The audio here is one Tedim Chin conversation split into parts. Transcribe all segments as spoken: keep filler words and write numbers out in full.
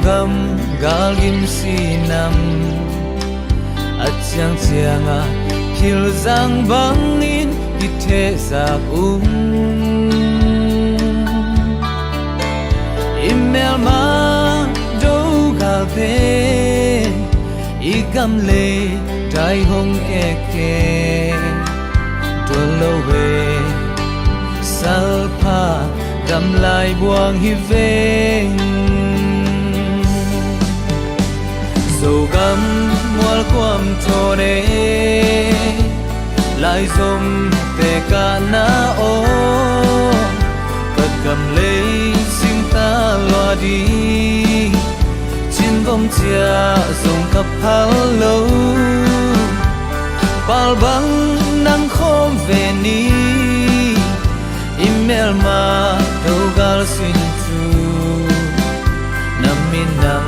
Gam galgim sinam a ciangciang a philzang bangin kithehzak ung. I melma dogalte i gam lei tai hong keke. Tua lo e, salpha gamlai buang hi veng. Zogam mualkuam thawn e, laizom te kahna aw, ka gam lei singta lua ding. Cinvom ciah zong ka phal lo, pal bang nang khawm ve ni. I melma dogal sin cu na minam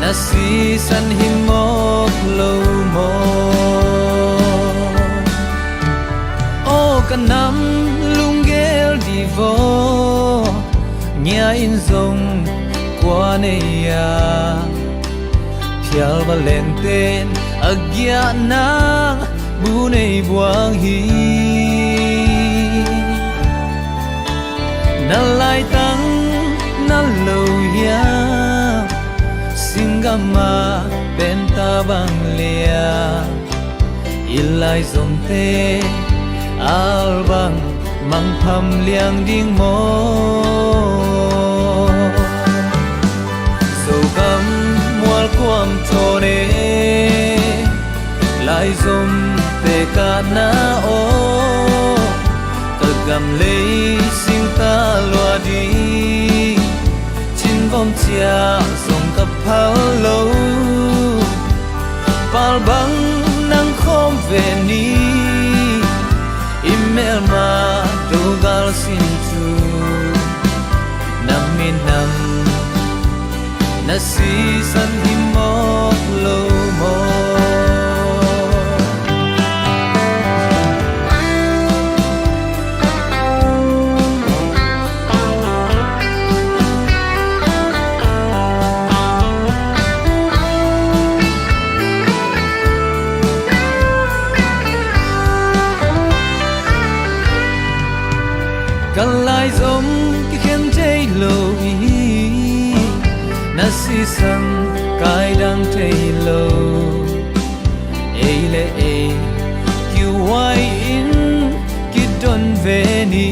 na sisan hi mawk lo maw? Aw ka nam lunggel divo, ngia in zong kua nei a, phial va lengten a giahna bu nei buang hi. Na laitang na lo hiam, singgam a penta bang lia, i laizomte al bang mangpham liang ding maw? Zogam mualkuam thawn e, laizom te kahna aw, ka gam lei singta lua ding. Cinvom ciah zong ka phal lo, pal bang nang khawm ve ni. I melma dogal sin cu na minam na sisan hi mawk lo maw? Ka laizom kikhen thei lo i, na sisan kaidang thei lo. Ei le ei kiuai in kidon ve ni.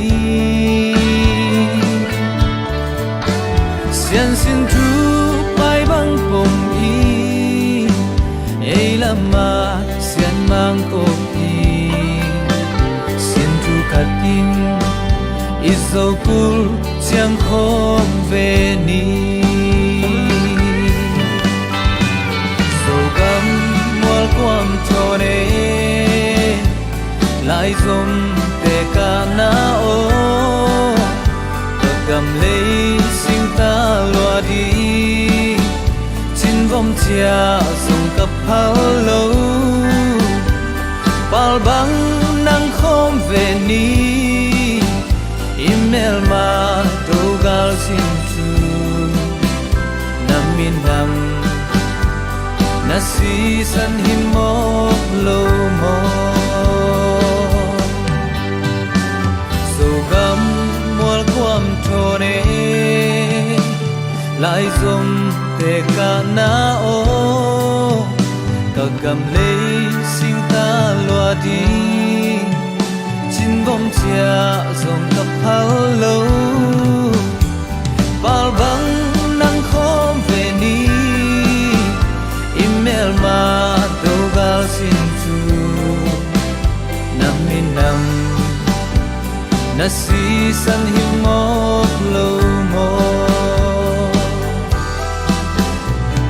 Siansin thu pai bang pom i, ei lama sian mangkok i, sin thu khat in i zokul ciang khawm ve ni. Zogam mualkuam thawn e, laizom te kahna aw, ka gam lei singta lua ding. Cinvom ciah zong ka phal lo, pal bang nang khawm ve ni. I melma dogal sin cu na minam na sisan hi mawk lo maw? Zogam mualkuam thawn e, laizom te kahna aw, ka gam lei singta lua ding. Cinvom ciah zong ka phal lo, pal bang nang khawm ve ni. I melma dogal sin cu na minam na sisan hi mawk lo maw?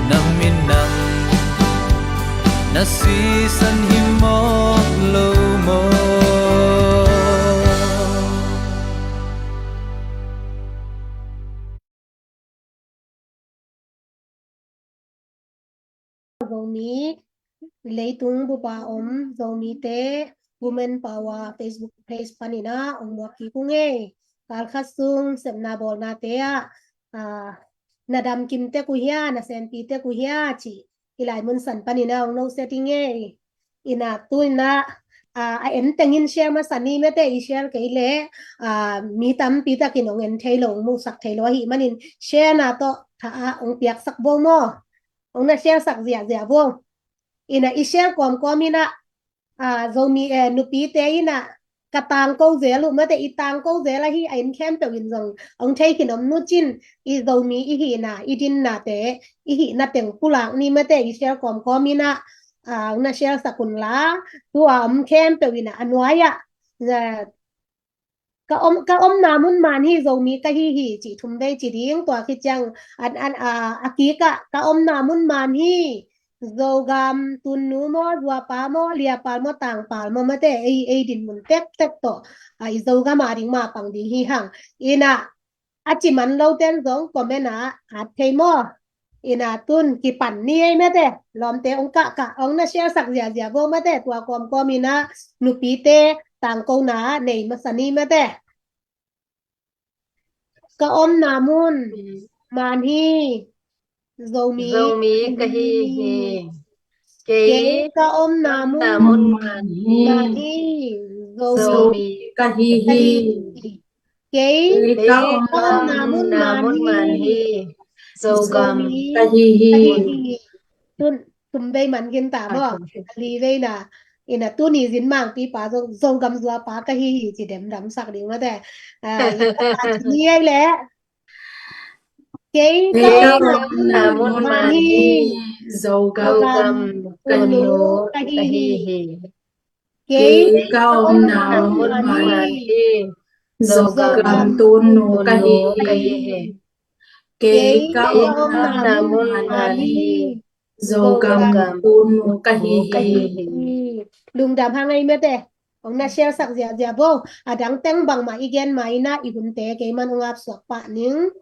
Na minam na sisan hi mawk lo maw? Zomi leitung bupa om Zomite Women Power Facebook page panin ah ong muak kik ung ei. Kalkhat sung sepna bawlnate ah, ah, na damkim tek uh hia, na senpi tek uh hia ci. Hih lai mun san panin a ong no setting e. Ina tu ina, a, a en tengin share masa ni mate, i share kei le, a, mi tampi takin ong en thei lo, ong musak thei lo ahih manin share na tawh tha a ong piaksak bo maw. Ong na share sak ziahziah bo. Ina i share kawmkawm ina, a, Zomi, eh, nupite ina ka tangko zel uh mate, i tangko zel ahi a, in khempeuh in zong ong thei khin om nucin, i Zomi i hihna, i dinnate, i hihna teng pulak ni mate, i share kawmkawm ina, a, ong na share sak un la, tua om khempeuh ina a nuai ah, a, ka om, ka omna mun man hi, Zomi ka hi hi, ci thum vei ci ding, tua khit ciang an, an, a, a kik ah ka omna mun man hi, Zogam tunnu maw, zuapa maw, liapal maw, tangpal maw mate, ei, ei dinmun tektek tawh, a, i Zogam a ding mah pang ding hi hang. Ina a ci man lo ten zong comment ah at thei maw. Ina tun kipan ni ei mate, lawmte ong kahkah, ong na share sak ziahziah bo mate, tua kawmkawm ina nupite tangkona nei masa ni mate. Ka omna mun man hi, Zomi, Zomi ka hi hi. Kei, kei ka omna mun, omna mun man hi, man hi, Zomi, Zomi ka hi hi. Kei, kei ka omna mun, omna mun man hi, Zogam, Zomi ka hi hi. Ka hi hi. Tun, tum vei man khin ta maw. A li vei na. Ina tuni zin mangpipa Zo, Zogam zuapa ka hi hi ci dem damsak ding mate. A, ina ni ei le. Kei ka omna mun man hi, Zogam tunnu ka hi hi. Kei ka omna mun man hi, Zogam tunnu ka hi hi. Kei ka omna mun man hi, Zogam tunnu ka hi hi. Lungdam hang ei mate. Ong na share sak ziahziah bo. A dang teng bangmah i gen ma ina i hunte kei man ong apsuak pah ning.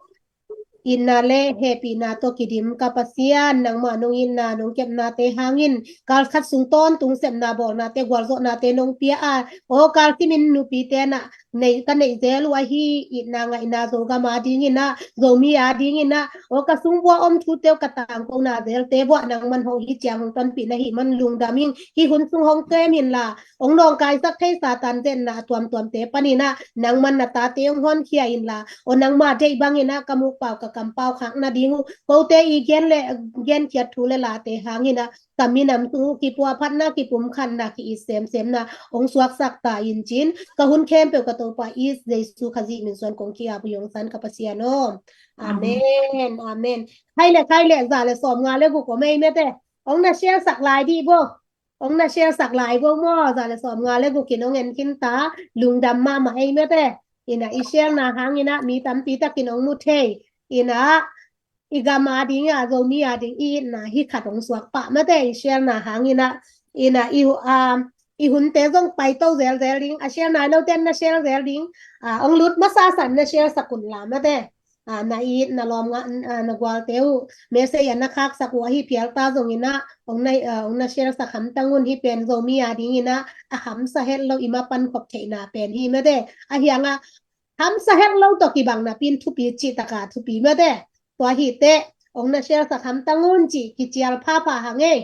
Itna le hehpihna tawh kidim ka Pasian, nangmah nong itna nong kepnate hangin kal khat sung tawntung sepna bawlnate gualzawhnate nong pia a, aw kal simin nupite na nei, ka neih zel uh ahi, itna ngaihna Zogam a dingin ah, Zomi a dingin ah, aw ka sung vua om thute uh ka tangkona zelte vuah nangman hong hi ciang hong tonpih na hih man lungdam ing. Hih hun sung hong kem inla, ong nawngkaisak thei Satan zetna a tuamtuamte panin ah nangman na tate ong honkhia inla, aw nangma deih bangin ah ka mukpau ka kampau khak nading uh, kote i gen le, genkhiat thu le late hangin ah ka minam sung uh kipuahphatna, kipumkhatna, ki-it semsemna ong suaksak ta in cin, ka hun khempeuh ka Topa i Jesu Khazih min suan kong ki-ap uh i ong san ka Pasian aw. Amen, amen. Khai le, khai le, za le sawmnga le guk om ei mate. Ong na share sak lai dih bo. Ong na share sak lai bo maw, za le sawmnga le guk in ong en khin ta, lungdam mahmah ei mate. Ina i share na hangin ah mi tampi takin ong mu thei. Ina i gam a ding a, Zomi a ding i itna hi khat ong suak pah mate, i share na hangin ah. Ina i, um, i hunte zong paito zelzel ding, a share nai lo ten na share zel ding. A, ong lut masa san na share sak un la mate. A, na it, na lawm nga, a, na gualte uh message a na khaksak uh ahi phial ta zongin ah, ong na, a, ong na share sak hamtang un, hih pen Zomi a dingin ah a hamsa het lo i mapan khop theihna pen hi mate. A hiang ah hamsa het lo tawh kibang napin thupi cih taka thupi mate. Tua hi teh ong na share sak hamtang un ci kicial phapha hang ei.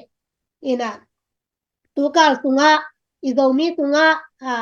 Ina tukal sungah, i Zomi sungah, a,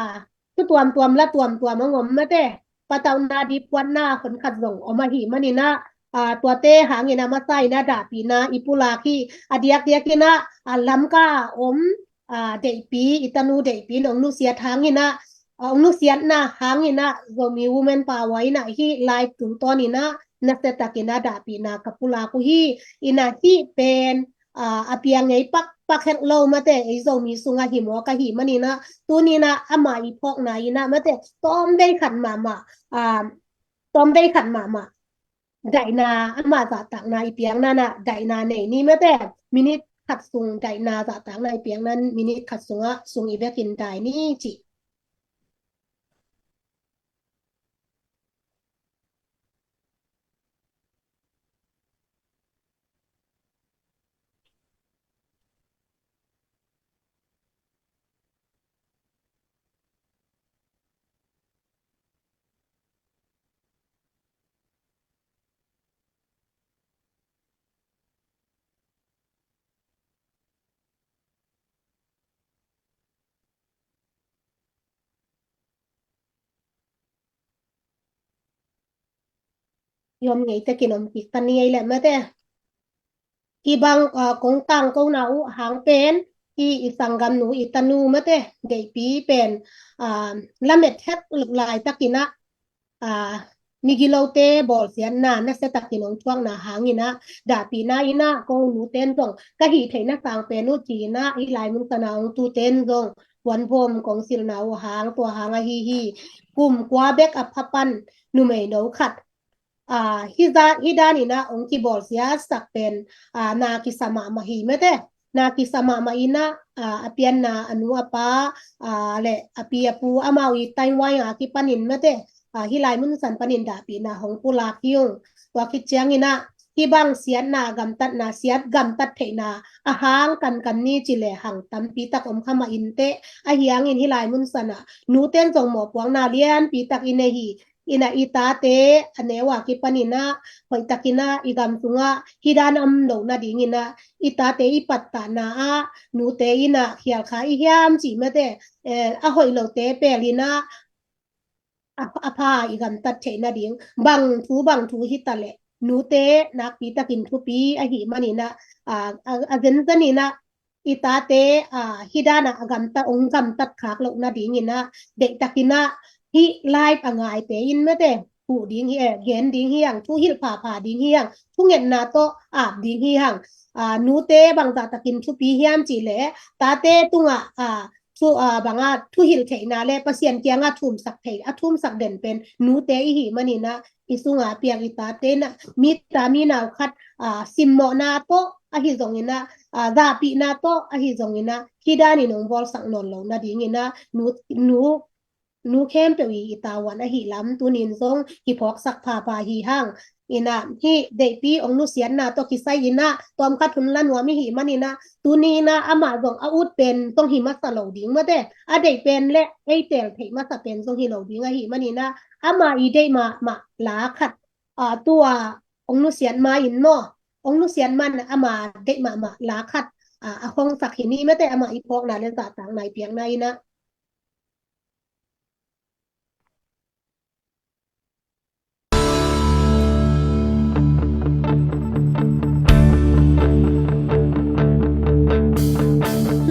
thu tuamtuam la tuamtuam ong om mate. Patauhna dipkuatna honkhat zong om ahih manin ah, a, tuate hangin ah masa in ah dahpihna i pulak hi. A diakdiakin ah, a, Lamka a om, a, deihpi, i tanu deihpi in ong nusiat hangin ah, a, ong nusiatna hangin ah Zomi Women Power in ah hih live tungtawnin ah nasiatakin ah dahpihna ka pulak uh hi. Ina hih pen a, a piang ngei pakpak het lo mate, ei Zomi sungah hi mawk ahih manin ah, tunin ah amah i phawkna in ah mate, tawmvei khat mahmah, a, tawmvei khat mahmah daihna, amah zahtakna i piakna ah daihna nei ni mate, minit khat sung daihna zahtakna i piakna, minit khat sungah sung i vekin dai ni ci. i om ngei tekin om kik ta ni ei leh mate. Hih bang, ah, kong tangkona uh hang pen, hih i sanggamnu i tanu mate, deihpi pen, ah, lamet het laitakin ah, ah, migilote bawlsiatna nasia takin hong thuakna hangin ah, dahpihna in ah, ko nuten zong ka hih theihna sang pen uh ci-in ah, hih lai mun sana hong tuten zong puanvom kong silhna uh hang, tua hang ahi hi. Kum kua bek a pha pan numeino khat, ah, hih za-, hih danin ah hong kibawlsiasak pen, ah, na kisa mahmah hi mate. Na kisa mahmah in ah, ah, a pianna a nu a pa, ah, le a pi a pu amau i tainvai a kipanin mate, ah, hih lai mun san panin dahpihna hong pulak hi ung. Tua khit ciangin ah, hih bang siatna gamtatna, siat gamtat theihna a hang kankan ni ci leh hang tampi tak om kha mah inteh, ahi hangin hih lai mun san ah nuten zong mawhpuakna lianpi tak i nei hi. In ah i tate a neu a kipanin ah, hoihtakin ah i gam sungah hih dan om loh nadingin ah, i tate i pattahna ah, nute in ah khial kha i hiam cih mate, eh, a hoih lote pelin ah, a, a pha i gamtat theih nading, bang thu, bang thu hi ta leh, nute nakpi takin thupi ahih manin ah, a, a, a zenzen in ah, i tate, ah, hih dan ah a gamtat, hong gamtat khak loh nadingin ah, deihtakin ah, hih live a ngaite in mate, huh ding hi, eh, gen ding hi hang, thuhilh phapha ding hi hang, thungetna tawh ap ding hi hang. Ah, nute bangzah takin thupi hiam cih leh, tate tungah, ah, thu, ah, bang ah thuhilh theihna le Pasian kiangah thumsak thei, a thumsak den pen nute i hih manin ah, i sungah piak i tate in ah, mi ta mi nau khat, ah, simmawhna tawh ahi zongin ah, ah, zahpihna tawh ahi zongin ah, hih danin hong bawlsak nawn loh nadingin ah, nu, nu, nu khempeuh i, i tavuan ahih lam tunin zong kiphawksak phapha hi hang. In ah, hih deihpi hong nusiatna tawh kisai in ah, tawmkhat hun la nuam i hih manin ah, tuni in ah amah zong a ut pen zong hi masa lo ding mate, a deih pen le ei teel theih masa pen zong hi lo ding ahih manin ah, ama i deih mahmah la khat, ah, tua hong nusiat ma in maw, hong nusiat man ama deih mahmah la khat, ah, a hong sak hi ni mate, ama i phawkna le zahtakna i piakna in ah.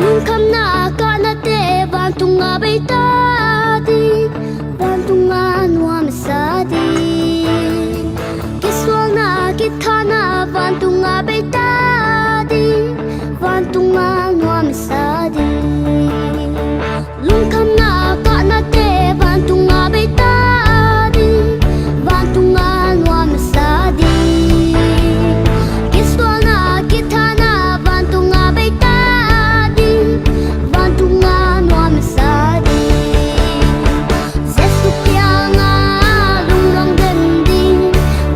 Lungkhamna kahnate vantungah bei ta ding, vantungah nuam sa ding. Kisualna kithana vantungah bei ta ding, vantungah nuam sa ding. Lungkhamna kahnate vantungah bei ta ding, vantungah nuam sa ding. Kisualna kithana vantungah bei ta ding, vantungah nuam sa ding. Jesu kiangah lungmuang den ding,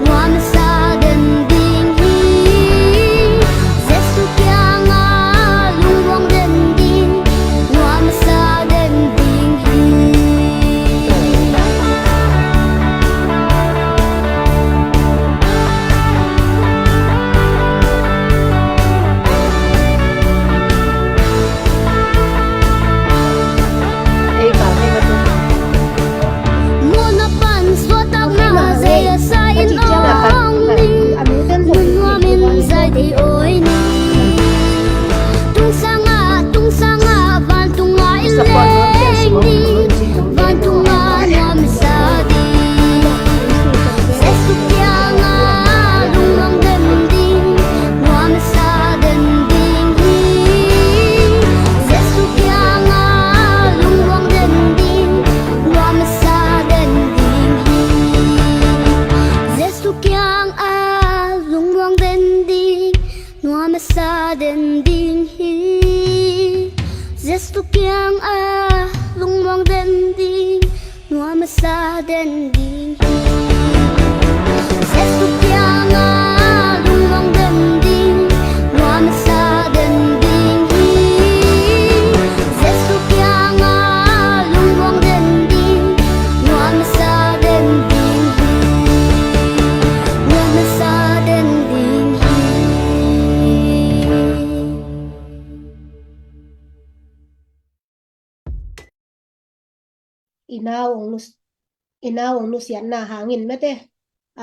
nuam sa den ding hi. Jesu kiangah lungmuang den ding, nuam sa den ding hi. Muanna pan suahtakna zei a sa in ong ni, nuam in zai dei oi ni. Tungsangah, tungsangah, vantungah i leng ni, vantungah nuam sa ding. Jesu kiangah lungmuang den ding, nuam sa den ding hi. Jesu kiangah lungmuang den ding, nuam sa den ding hi. Jesu kiangah lungmuang den ding, nuam sa den ding hi. Jesu kiangah lungmuang den ding, nuam sa den ding hi. Jesu kiangah lungmuang den ding, nuam sa den ding hi. Jesu kiangah lungmuang den ding, nuam sa den ding hi. Nuam sa den ding hi. I nau hong nus-, i nau hong nusiatna hangin mate.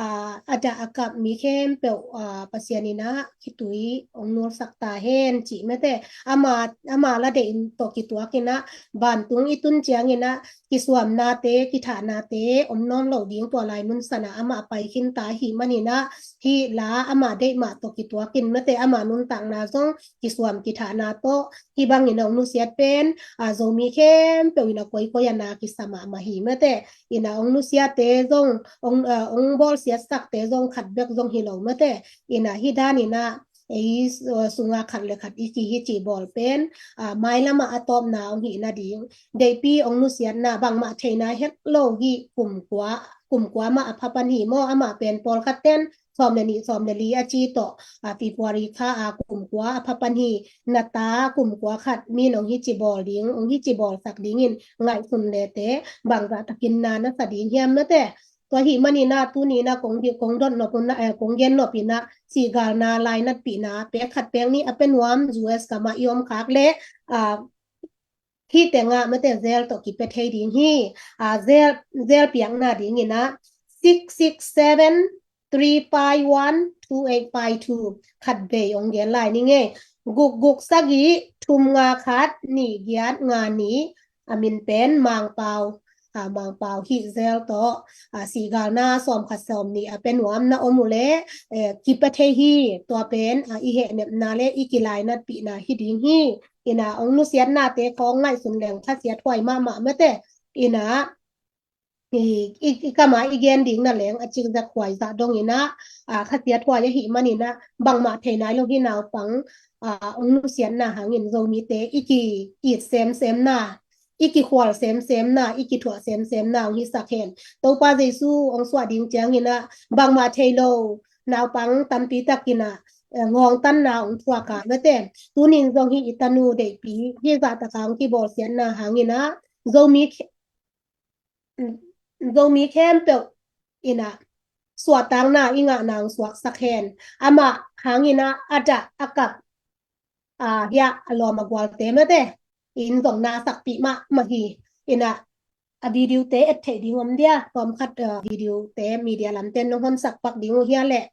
a, a dah a kap mi khempeuh, a, Pasian in ah khitui hong nulsak ta hen cih mate. Ama, ama la deih in tawh kituak in ah vantung i tun ciangin ah kisuamnate, kithahnate om nawn lo ding, tua lai mun sanah amah pai khin ta ahih manin ah hih la ama deih mah tawh kituak in mate, ama nuntakna zong kisuam kithahna tawh hih bangin a hong nusiat pen, a, Zomi khempeuh in a koikoi a na kisa mahmah hi mate. In ah hong nusiate zong, hong, a, hong bawlsiatsakte zong khat bek zong hi lo mate. In ah hih dan in ah ei, a, sunga khat le khat i kihi cih bawl pen, a, mailam ah a tawpna hong hih nading, deihpi hong nusiatna bangmah theina het lo hi. Kum kua, kum kua mah a pha pan hi maw, amah pen pawlkhat ten sawm le nih, sawm le li a ci tawh, a, February kha a kum kua a pha pan hi. Na ta kum kua khat min hong hi ci bawl ding, hong hi ci bawlsak dingin ngaihsun lete bangzah takin na na sa ding hiam mate. Tua ahih manin ah tuni in ah kong, kong dot nop un ah, eh, kong gen nop in ah, sihgalna lainatpihna pek khat pek nih a pia nuam, U S gam ah i om khak leh, a, hih teng ah mate Zelle tawh kipia thei ding hi. A, Zelle, Zelle piakna dingin ah six six seven three five one two eight five two, khat vei hong gen lai ning ei. Guk guk sagih thum nga khat nih giat nga nih, a min pen Mangpau, a, Mangpau hih Zelle tawh, a, sihgalna sawm khat sawm nih a pia nuam na om uh leh, eh, kipia thei hi. Tua pen, a, i hehnepna le i kilainatpihna hi ding hi. In ah hong nusiatnate khawng ngaihsun leng khasiathuai mahmah mate. In ah i, i, i kam ah i gen ding na leng a cikzak huai zah dong in ah, a, khasiathuai ahih manin ah bangmah thei nai lo hi. Naupang, a, hong nusiatna hangin Zomite i ki-it semsemna, i kikhual semsemna, i kithuah semsemna hong hisak hen. Topa Jesu hong suah ding ciangin ah bangmah thei lo naupang tampi tak in ah, eh, ngawngtanna hong thuak a mate. Tunin zong hih i tanu deihpi hih zahtak a hong kibawlsiatna hangin ah Zomi khe-, Zomi khempeuh in ah suahtakna i ngahna hong suaksak hen. Amah hangin ah a dah a kap, a, hiah a lawm a gualte mate in zong na a sakpih mahmah hi. In ah a video te et theih ding om dia, tawmkhat, a, video te media lamte nong honsak pak ding uh hia leh.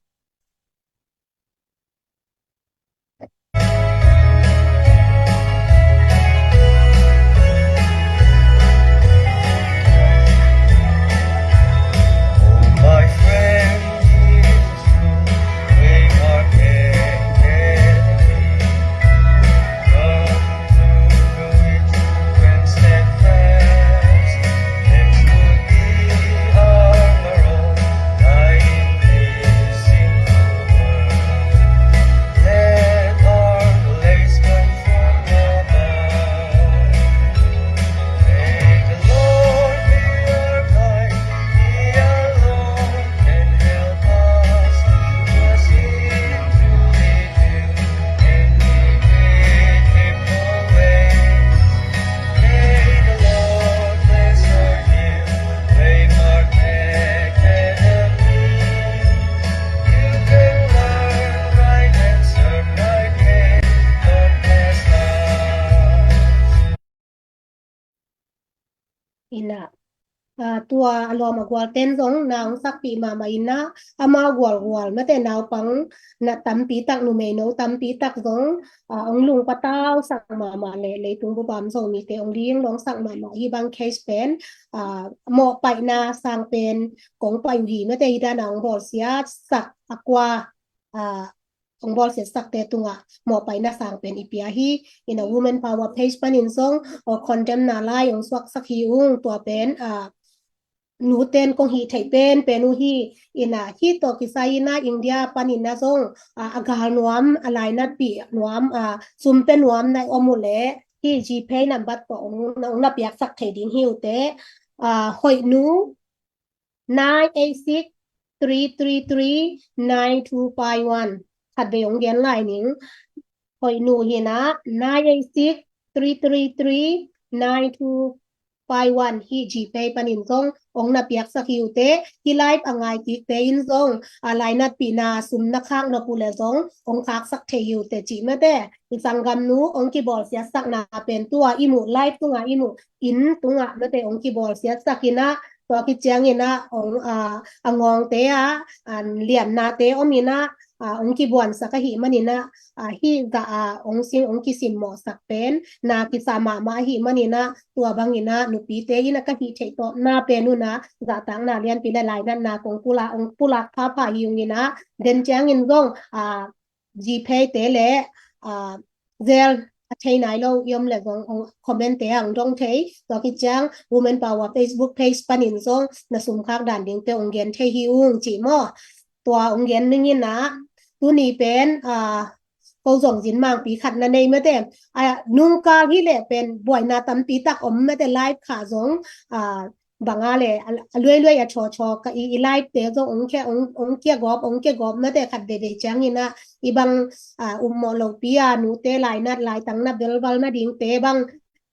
In ah, a, tua a lawm a gualten zong na hong sakpih mahmah in ah, amau gualgual mate naupang na tampi tak, numeino tampi tak zong, a, hong lungpatausak mahmah leh leitung bupam Zomite hong ling lawngsak mahmah hih bang case pen, a, mawhpaihna sang pen kong pai uh hi mate. Hih dan a hong bawlsiatsak a kua, a, hong bawlsiatsakte tungah mawhpaihna sang pen i pia hi. In ah Women Power page panin zong, aw, condemn na lai hong suaksak hi ung. Tua pen, a, nuten kong hih theih penpen uh hi. In ah hih tawh kisai in ah India panin ah zong, a, a gal nuam, a lainatpih nuam, a, sum pia nuam na om uh leh hih GPay nambat tawh hong, hong na piaksak thei ding hi uh teh. A, Hoihnu, nine eight six three three three nine two five one. Khat vei hong gen lai ning. Hoihnu hi in ah, nine eight six three three three nine two five one. Hih GPay panin zong hong na piaksak hi uh teh. Hih live a ngai kikte in zong, a, lainatpihna sum na khak nop uh leh zong hong khaksak thei hi uh teh cih mate. I sanggamnu hong kibawlsiatsakna pen tua i muh, live tungah i muh, inn tungah mate hong kibawlsiatsak in ah, Tua khit ciangin ah ong, ah, a ngawngte ah, ah, liamnate om in ah, ah, ong kibuansak ahih manin ah, ah, hih zah ah ong sim, ong kisimmawhsak pen na kisa mahmah ahih manin ah, tua bangin ah nupite in ah ka hih theih tawpna pen un ah zahtakna lianpi le lainatna kong pulak, ong pulak phapha hi ung in ah, den ciangin zong, ah, Gpay te le, ah, Zelle a thei nai lo i om le zong ong comment te ah ong dong thei. Tua khit ciang Women Power Facebook page panin zong na sumkhak dan dingte ong gen thei hi ung ci maw. Tua ong gen ning in ah, tuni pen, ah, ko zong zin mangpi khat na nei mate. Ah, nungkal hi le pen buaina tampi tak om mate, live kha zong, ah, banga le a, a luailuai a thawthaw ka i, i live te zong ong kia, ong, ong kia gawp, ong kia gawp mate khat veivei ciangin ah, i bang, ah, ummawh lopi a nute lainat laitang na belbal nadingte bang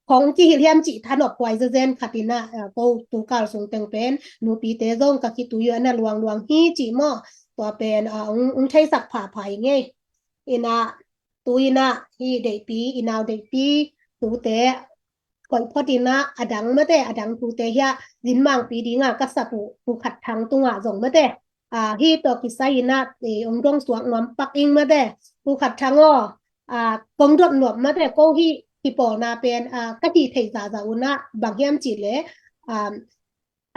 khong kihilh hiam cih thanop huai zezen khat in ah, ah, ko tukal sung teng pen nupite zong ka khitui uh a na luangluang hi cih maw. Tua pen, ah, ong, ong theisak phapha hi ngei. In ah, tu in ah hih Deihpi, i nau Deihpi tute koih phot in ah, a dang mate, a dang tute hi ah zin mangpi ding ah ka sap uh Pu Khat Thang tungah zong mate, ah, hih tawh kisai in ah, eh, ong dong suak nuam pak ing mate. Pu Khat Thang aw, ah, kong dot nuam mate, ko hih kipawlna pen, ah, ka hih theih zahzah un ah bang hiam cih le, ah,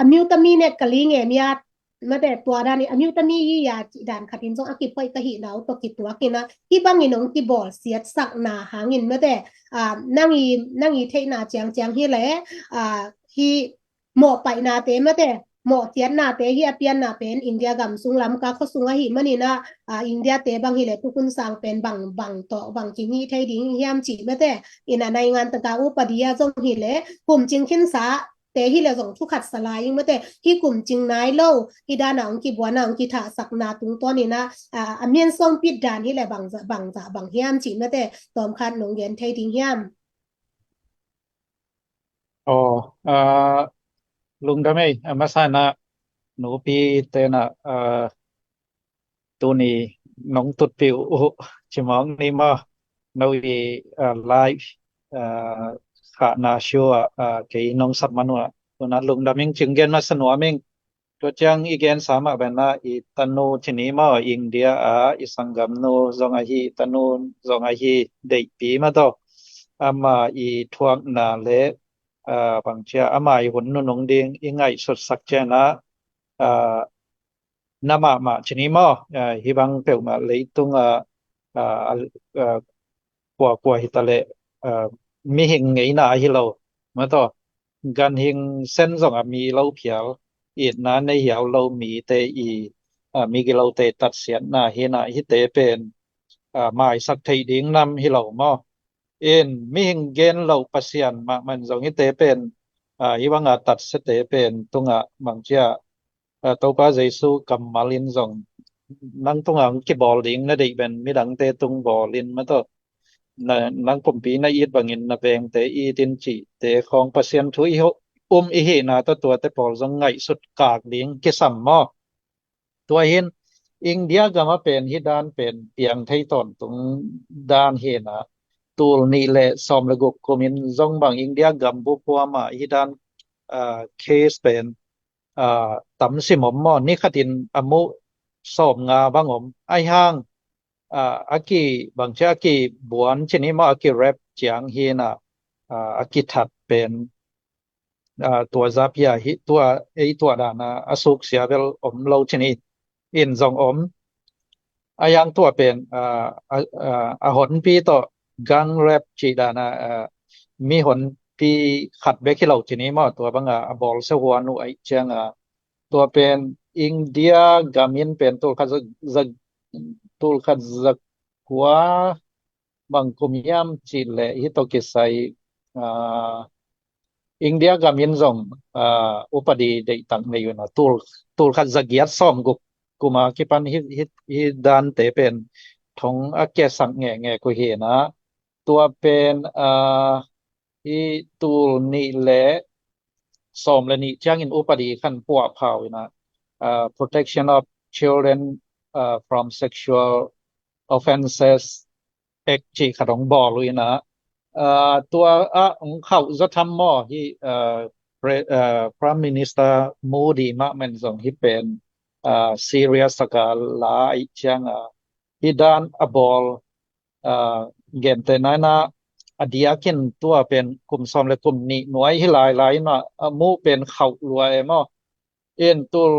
a miutami ne ka ling e miat mate, tua dan i a miutami i a cih dan khat in zong a kiphoih ka hih nau tawh kituak in ah, hih bangin ong kibawlsiatsakna hangin mate, ah, nang i, nang i theihna ciangciang hi le, ah, hih mawhpaihnate mate, mawhsiatnate hih a pianna pen India gam sung Lamka khua sung ahih manin ah, ah, India te bang hi le thukhun sang pen bang, bang tawh bang kihih thei ding hiam cih mate. In ah naingan taka upadi ah zong hi le kumcing khinsa te hi le zong thukhat sa lai ing mate, hih kumcing nai lo hih dan ah ong kibuan ah ong kithahsakna tungtawn in ah, ah, a mian sawng pit dan hi le bangzah, bangzah bang hiam cih mate, tawmkhat nong gen thei ding hiam? Aw, ah, lungdam ei, a masa in ah nupi te in ah, ah, tuni nong tutpih uh cimawk ni maw, no i, ah, live, ah, khahna show ah, ah, kei nong sap man uh ah, tu in ah lungdam ing cing gen masa nuam ing. Tua ciang i gensa mah bang ah i tanu ci ni maw, India ah i sanggamnu zong ahi, i tanu zong ahi, Deihpi mah tawh. Ama i thuakna le, ah, bangcia ama i hun nunung ding i ngaihsutsak ciang ah, ah, na mahmah ci ni maw, ah, hih bang peuhmah leitung ah, ah, ah, kuakua hi ta leh, ah, mihing ngeina ahi lo mah tawh, ganhing sen zong a mi lo phial, itna nei hiau lo mite i, ah, migilote tatsiatna hi in ah, hihte pen, ah, maisak theih ding nam hi lo maw. In mihing gen loh Pasian mahmah in zong hihte pen, ah, hih bang a tatsiate pen tungah bangcia, ah, Topa Jesu kammal in zong nang tungah hong kibawl ding na deih bangin midangte tung bawl in mah tawh, na, nang pumpi na it bangin na vengte it in cihte khawng Pasian thu i ho-, um i hihna tawh tuate pawl zong ngaihsut kak ding kisam maw. Tua hi in India gam ah pen hih dan pen piang thei tawntung dan hi in ah, tul nih le sawm le guk kum in zong bang India gam bup huam ah hih dan, ah, case pen, ah, tam sim om maw, ni khat in a muh sawmnga bang om. Ahi hang, ah, a ki, bangcia a kibuan ci ni maw, a ki rape ciang hi in ah, ah, a kithat pen, ah, tua zah pi a hi, tua, ei tua dan a, a suksia bel om lo ci ni in zong om. Ahi hang tua pen, ah, a, ah, a honpi tawh gang rape cih dan a, ah, mi honpi khat bek hi lo ci ni maw, tua bang a, a bawlsia huan uh ahih ciang a, tua pen India gam in pen tul khat za, za, tul khat za kua bang kum hiam cih leh hih tawh kisai, ah, India gam in zong, ah, upadi deihtak nei uh in ah, tul, tul khat za giat sawm guk kum a kipan hih, hih, hih dante pen thong a kiasak ngenge uh hi in ah, tua pen, ah, hih tul nih le sawm le nih ciangin upadi khan puahpha uh in ah, ah, Protection of Children, ah, from Sexual Offences Act cih khat hong bawl uh in ah, ah, tua ah hong khauh zaw tham maw, hih, ah, Pre- uh, Prime Minister Modi mahmah zong hih pen uh, serious taka la ahih cianga hih dan a bawl uh, gente naina a diakin tua pen kum sawm le kum nih nuai hi lailai in a muh pen khauh lua e maw. In tul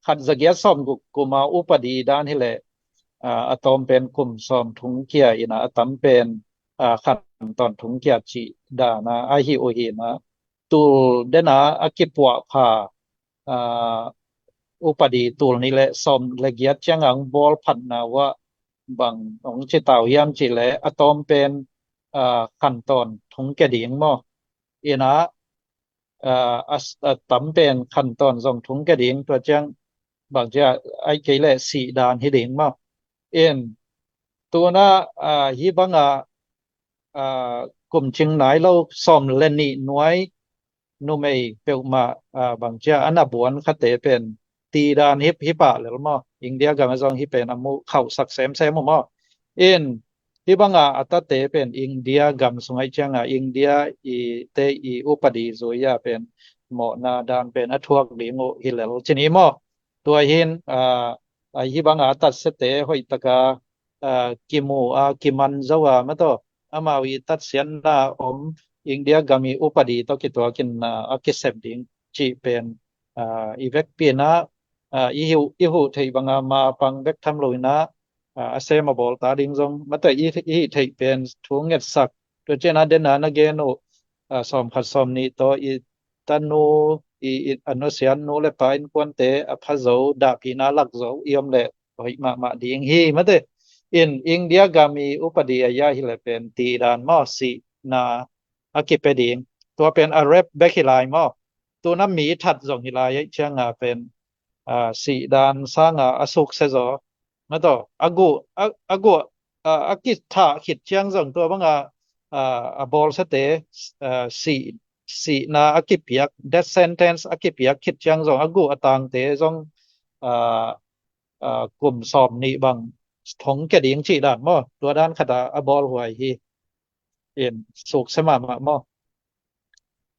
khat zagiat sawm guk kuma upadi dan hileh uh, a tawm pen kum sawm thung kia in a tam pen uh, khan tawn thung kia cih dana ahi uh hi na tul dena a kipuah pha uh, upadi tul nih le sawm le giat cianga hong bawl phatna uah bang hong ci tau hiam cih le a tawm pen uh, khan tawn thung kia ding maw. In a uh, a, a tam pen khan tawn zong thung kia ding tua ciang bang cia ai kei le sih dan hi ding maw. In tuna uh, hih banga uh, kum cing nai lo sawm le nih nuai numei peuhmah uh, bang cia an a buan khate pen ti dan hip hip ah lel maw. India gam a zong hih pen a muh khauhsak semsem uh maw. In hih banga a tate pen India gam sung ahih cianga India i te i upadi zui a pen mawhna dan pen a thuak ding uh hi lel cini maw. Tua hin uh, a hih banga a tatsiate hoih taka uh, kimu a kiman zo a mataw amau i tatsiatna om India gam i upadi tawh kituakin uh, a kisep ding cih pen uh, i vekpi in a uh, i huh, i huh theih banga ma pang bek tham lo in a uh, a sem a bawl ta ding zong mataw i, i hih theih pen thu ngetsak tua ciang a dena na gen uh uh, sawm khat sawm nih tawh i tanu i, i a nusiat nu le pa innkuante a pha zo dahpihna lak zo i om le hoih mahmah ding hi mate. In India gam i upadi a ia hi le pen ti dan maw sihna a kipia ding tua pen a rep bek hi lai maw. Tuna mi that zong hi lai ahih cianga pen uh, sih dan sanga a sukse zaw mataw a guh a, a guh uh, a kithah khit ciang zong tua banga uh, a bawlsiate uh, sih sihna a kipiak death sentence a kipiak khit ciang zong a guh a tangte zong uh, uh, kum sawm nih bang thong kia ding cih dan maw tua dan khata a bawl huai hi. In sukse mahmah maw.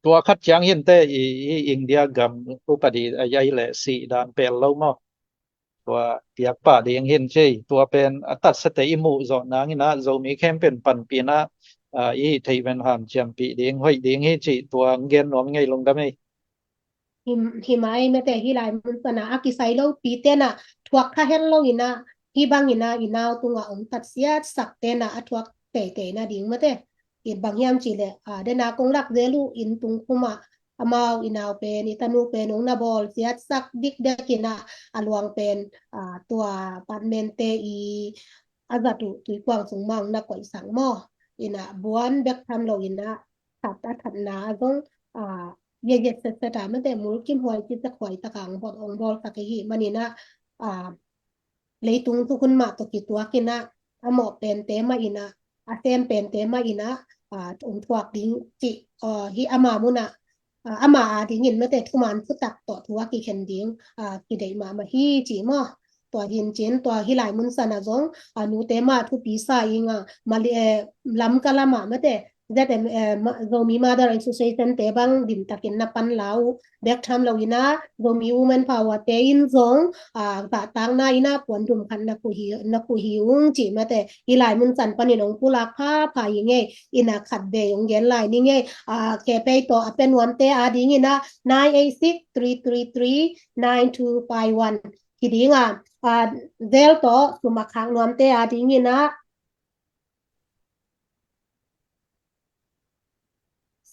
Tua khat ciang hinte i, i India gam upadi a ia hi le sih dan pel lo maw. Tua piak pah ding hin ci tua pen a tatsiate i muh zawh nangin a Zomi khempeuh panpihna uh, i hih theih ven hanciampih ding hoih ding hi cih tua gen nuam ngei lungdam ei. Hi mai mate hih lai mun pana a kisai lopi tena thuak kha hen lo ina hih bang ina i nau tunga ong tatsiat sak tena a thuak teitei na ding mate. I bang hiam cih le uh, dena kong lak zel uh inn tung khuma amau i nau pen i tanu pen ong na bawl siatsak dikdek in a a luang pen uh, tua apartment te i a zat uh tuikuang sung mang na koih sang maw. In a buan bek tham lo in a that a thatna a zong uh, ye ye set set a mate mulkim huai ci sak huai takang bot ong bawl sak i hi man in a uh, leitung tukun mah tawh kituak in a a mawh pente mah in a a sem pente mah in a uh, ong thuak ding cih uh, hi ama mun a uh, ama a dingin mate thuman thutak tawh thu a kikhen ding uh, kideih mahmah hi ci maw. Tua hin cin tua hih lai mun sana zong uh, nute mah thupi sa ing a mali eh, lamka lamah mate Z M, eh, Zomi Mother Association te bang dimtakin na pan lau bek tham lo ina Zomi Women Power te in zong uh, zahtakna ina puan dum khat na kuhi na kuhi ung ci mate hih lai mun san panin ong pulak pha pha hi ngei ina khat ve ong gen lai ni ngei uh, kepei tawh a pe nuamte a ding ina nine eight six three three three nine two five one hi ding a uh, zel tawh sum a khak nuamte a ding ina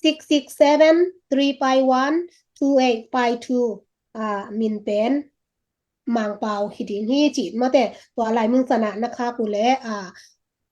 six six seven three five one two eight five two uh, min pen Mangpau hi ding hi ci mate tua lai mun sana na khak uh le uh,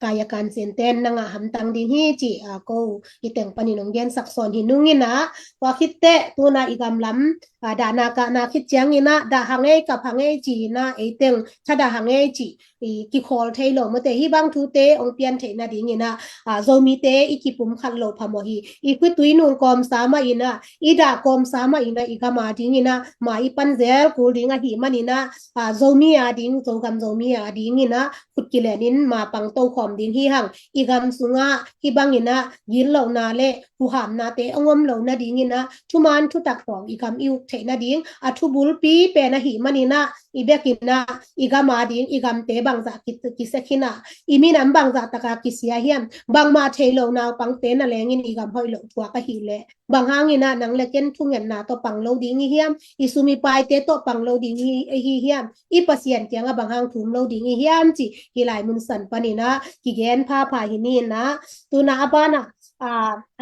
kaya kansin ten na ngah hamtang ding hi ci uh, ko i teng panin ong gen sak sawn hi nungin a tua khitte tuna i gam lam uh, dahna kahna khit ciangin a dah hang ei kap hang ei ci ina ei teng tha dah hang ei ci i kikhawl thei lo mate hih bang thute ong pian theih na dingin a uh, Zomite i kipum khat lo phamawh hi i khutui nung kawmsa mah ina i dah kawmsa mah ina i gam a ding ina ma i pan zel kul ding ahi man ina uh, Zomi a ding Zogam Zomi a ding ina khut kilen in ma pang to khawm ding hi hang. I gam sungah hih bangin ah gitlohna le huhamnate hong om lo nadingin ah thuman thutak tawh i gam i uk theih nading a thubulpi pen ahih manin ah i bekin ah i gam ading i gamte bangzah ki, kisek hi na, i minam bangzah taka kisia hiam, bangmah thei lo naupangte na lengin i gam hoih loh thuak ahih leh bang hangin ah nang le ken thungetna tawh pang lo ding i hiam, i sum i paite tawh pang lo ding i hi hiam, i Pasian kiangah bang hang thum lo ding i hiam cih hih lai mun san panin ah kigen phapha hi ni in ah, tu in ah a banah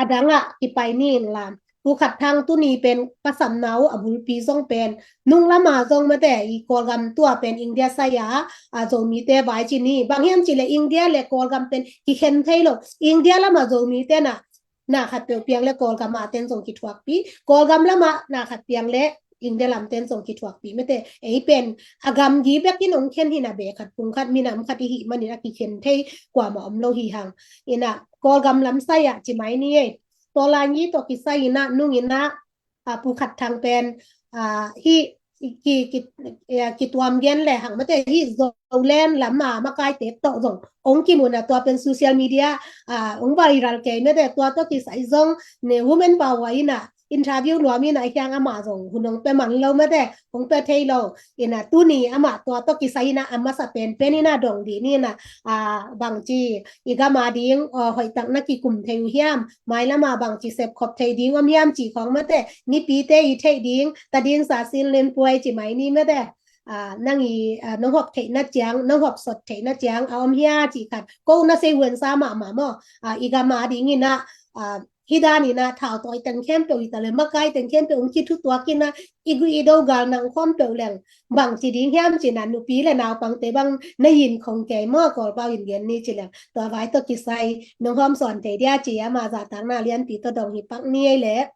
a dangah kipai ni in la. Pu Khat Thang tuni pen pasapna uh a bulpi zong pen nung lama zong mate i Kawlgam tua pen India sai a, a Zomite vai ci ni. Bang hiam cih leh India le Kawlgam pen kikhen thei lo. India lama Zomite na na khat peuh piang le Kawlgam a ten zong kithuakpi, Kawlgam lama na khat piang le India lam ten zong kithuakpi mate. Ei pen a gamgi bekin hong khen hi na, beh khat phung khat minam khat i hih manin a kikhen thei kuamah om lo hi hang. In ah Kawlgam lam sai ah ci mai ni ei. Tawlan yi tawh kisai in ah nung in ah a Pu Khat Thang pen a hih ki, ki, kituam gen le hang mate hih Zoland lam a makaite tawh zong hong kimu in ah tua pen social media a hong viral kei mate, tua tawh kisai zong ne women power in ah interview nuam in ah hiang amah zong hun hong pia man lo mate, hong pia thei lo. In ah tuni amah tua tawh kisai in ah a masa penpen in ah dong dih ni in ah a bangci i gam ading hoihtak na kikum thei uh hiam, mailam a bangci sepkhop thei ding om hiam cih khawng mate, mipite i theih ding tading sa sin len puai ci mai ni mate. A, nang i a, nong hop theih na ciang, nong hop sot theih na ciang a om hia cih khat ko na sei huan sa mahmah maw. A, i gam ading in ah a, hih dan in ah thau tawi teng khempeuh hi ta le makai teng khempeuh hong kithutuak in ah i gui i do gal nang khawm peuh leng bangci ding hiam ci in ah nupi le naupangte bang na yin khong kei maw, Kawlpau in gen ni ci leng tua vai tawh kisai nong hawm sawn thei dia ci ama zahtakna lianpi tawh dong hi pak ni ei leh.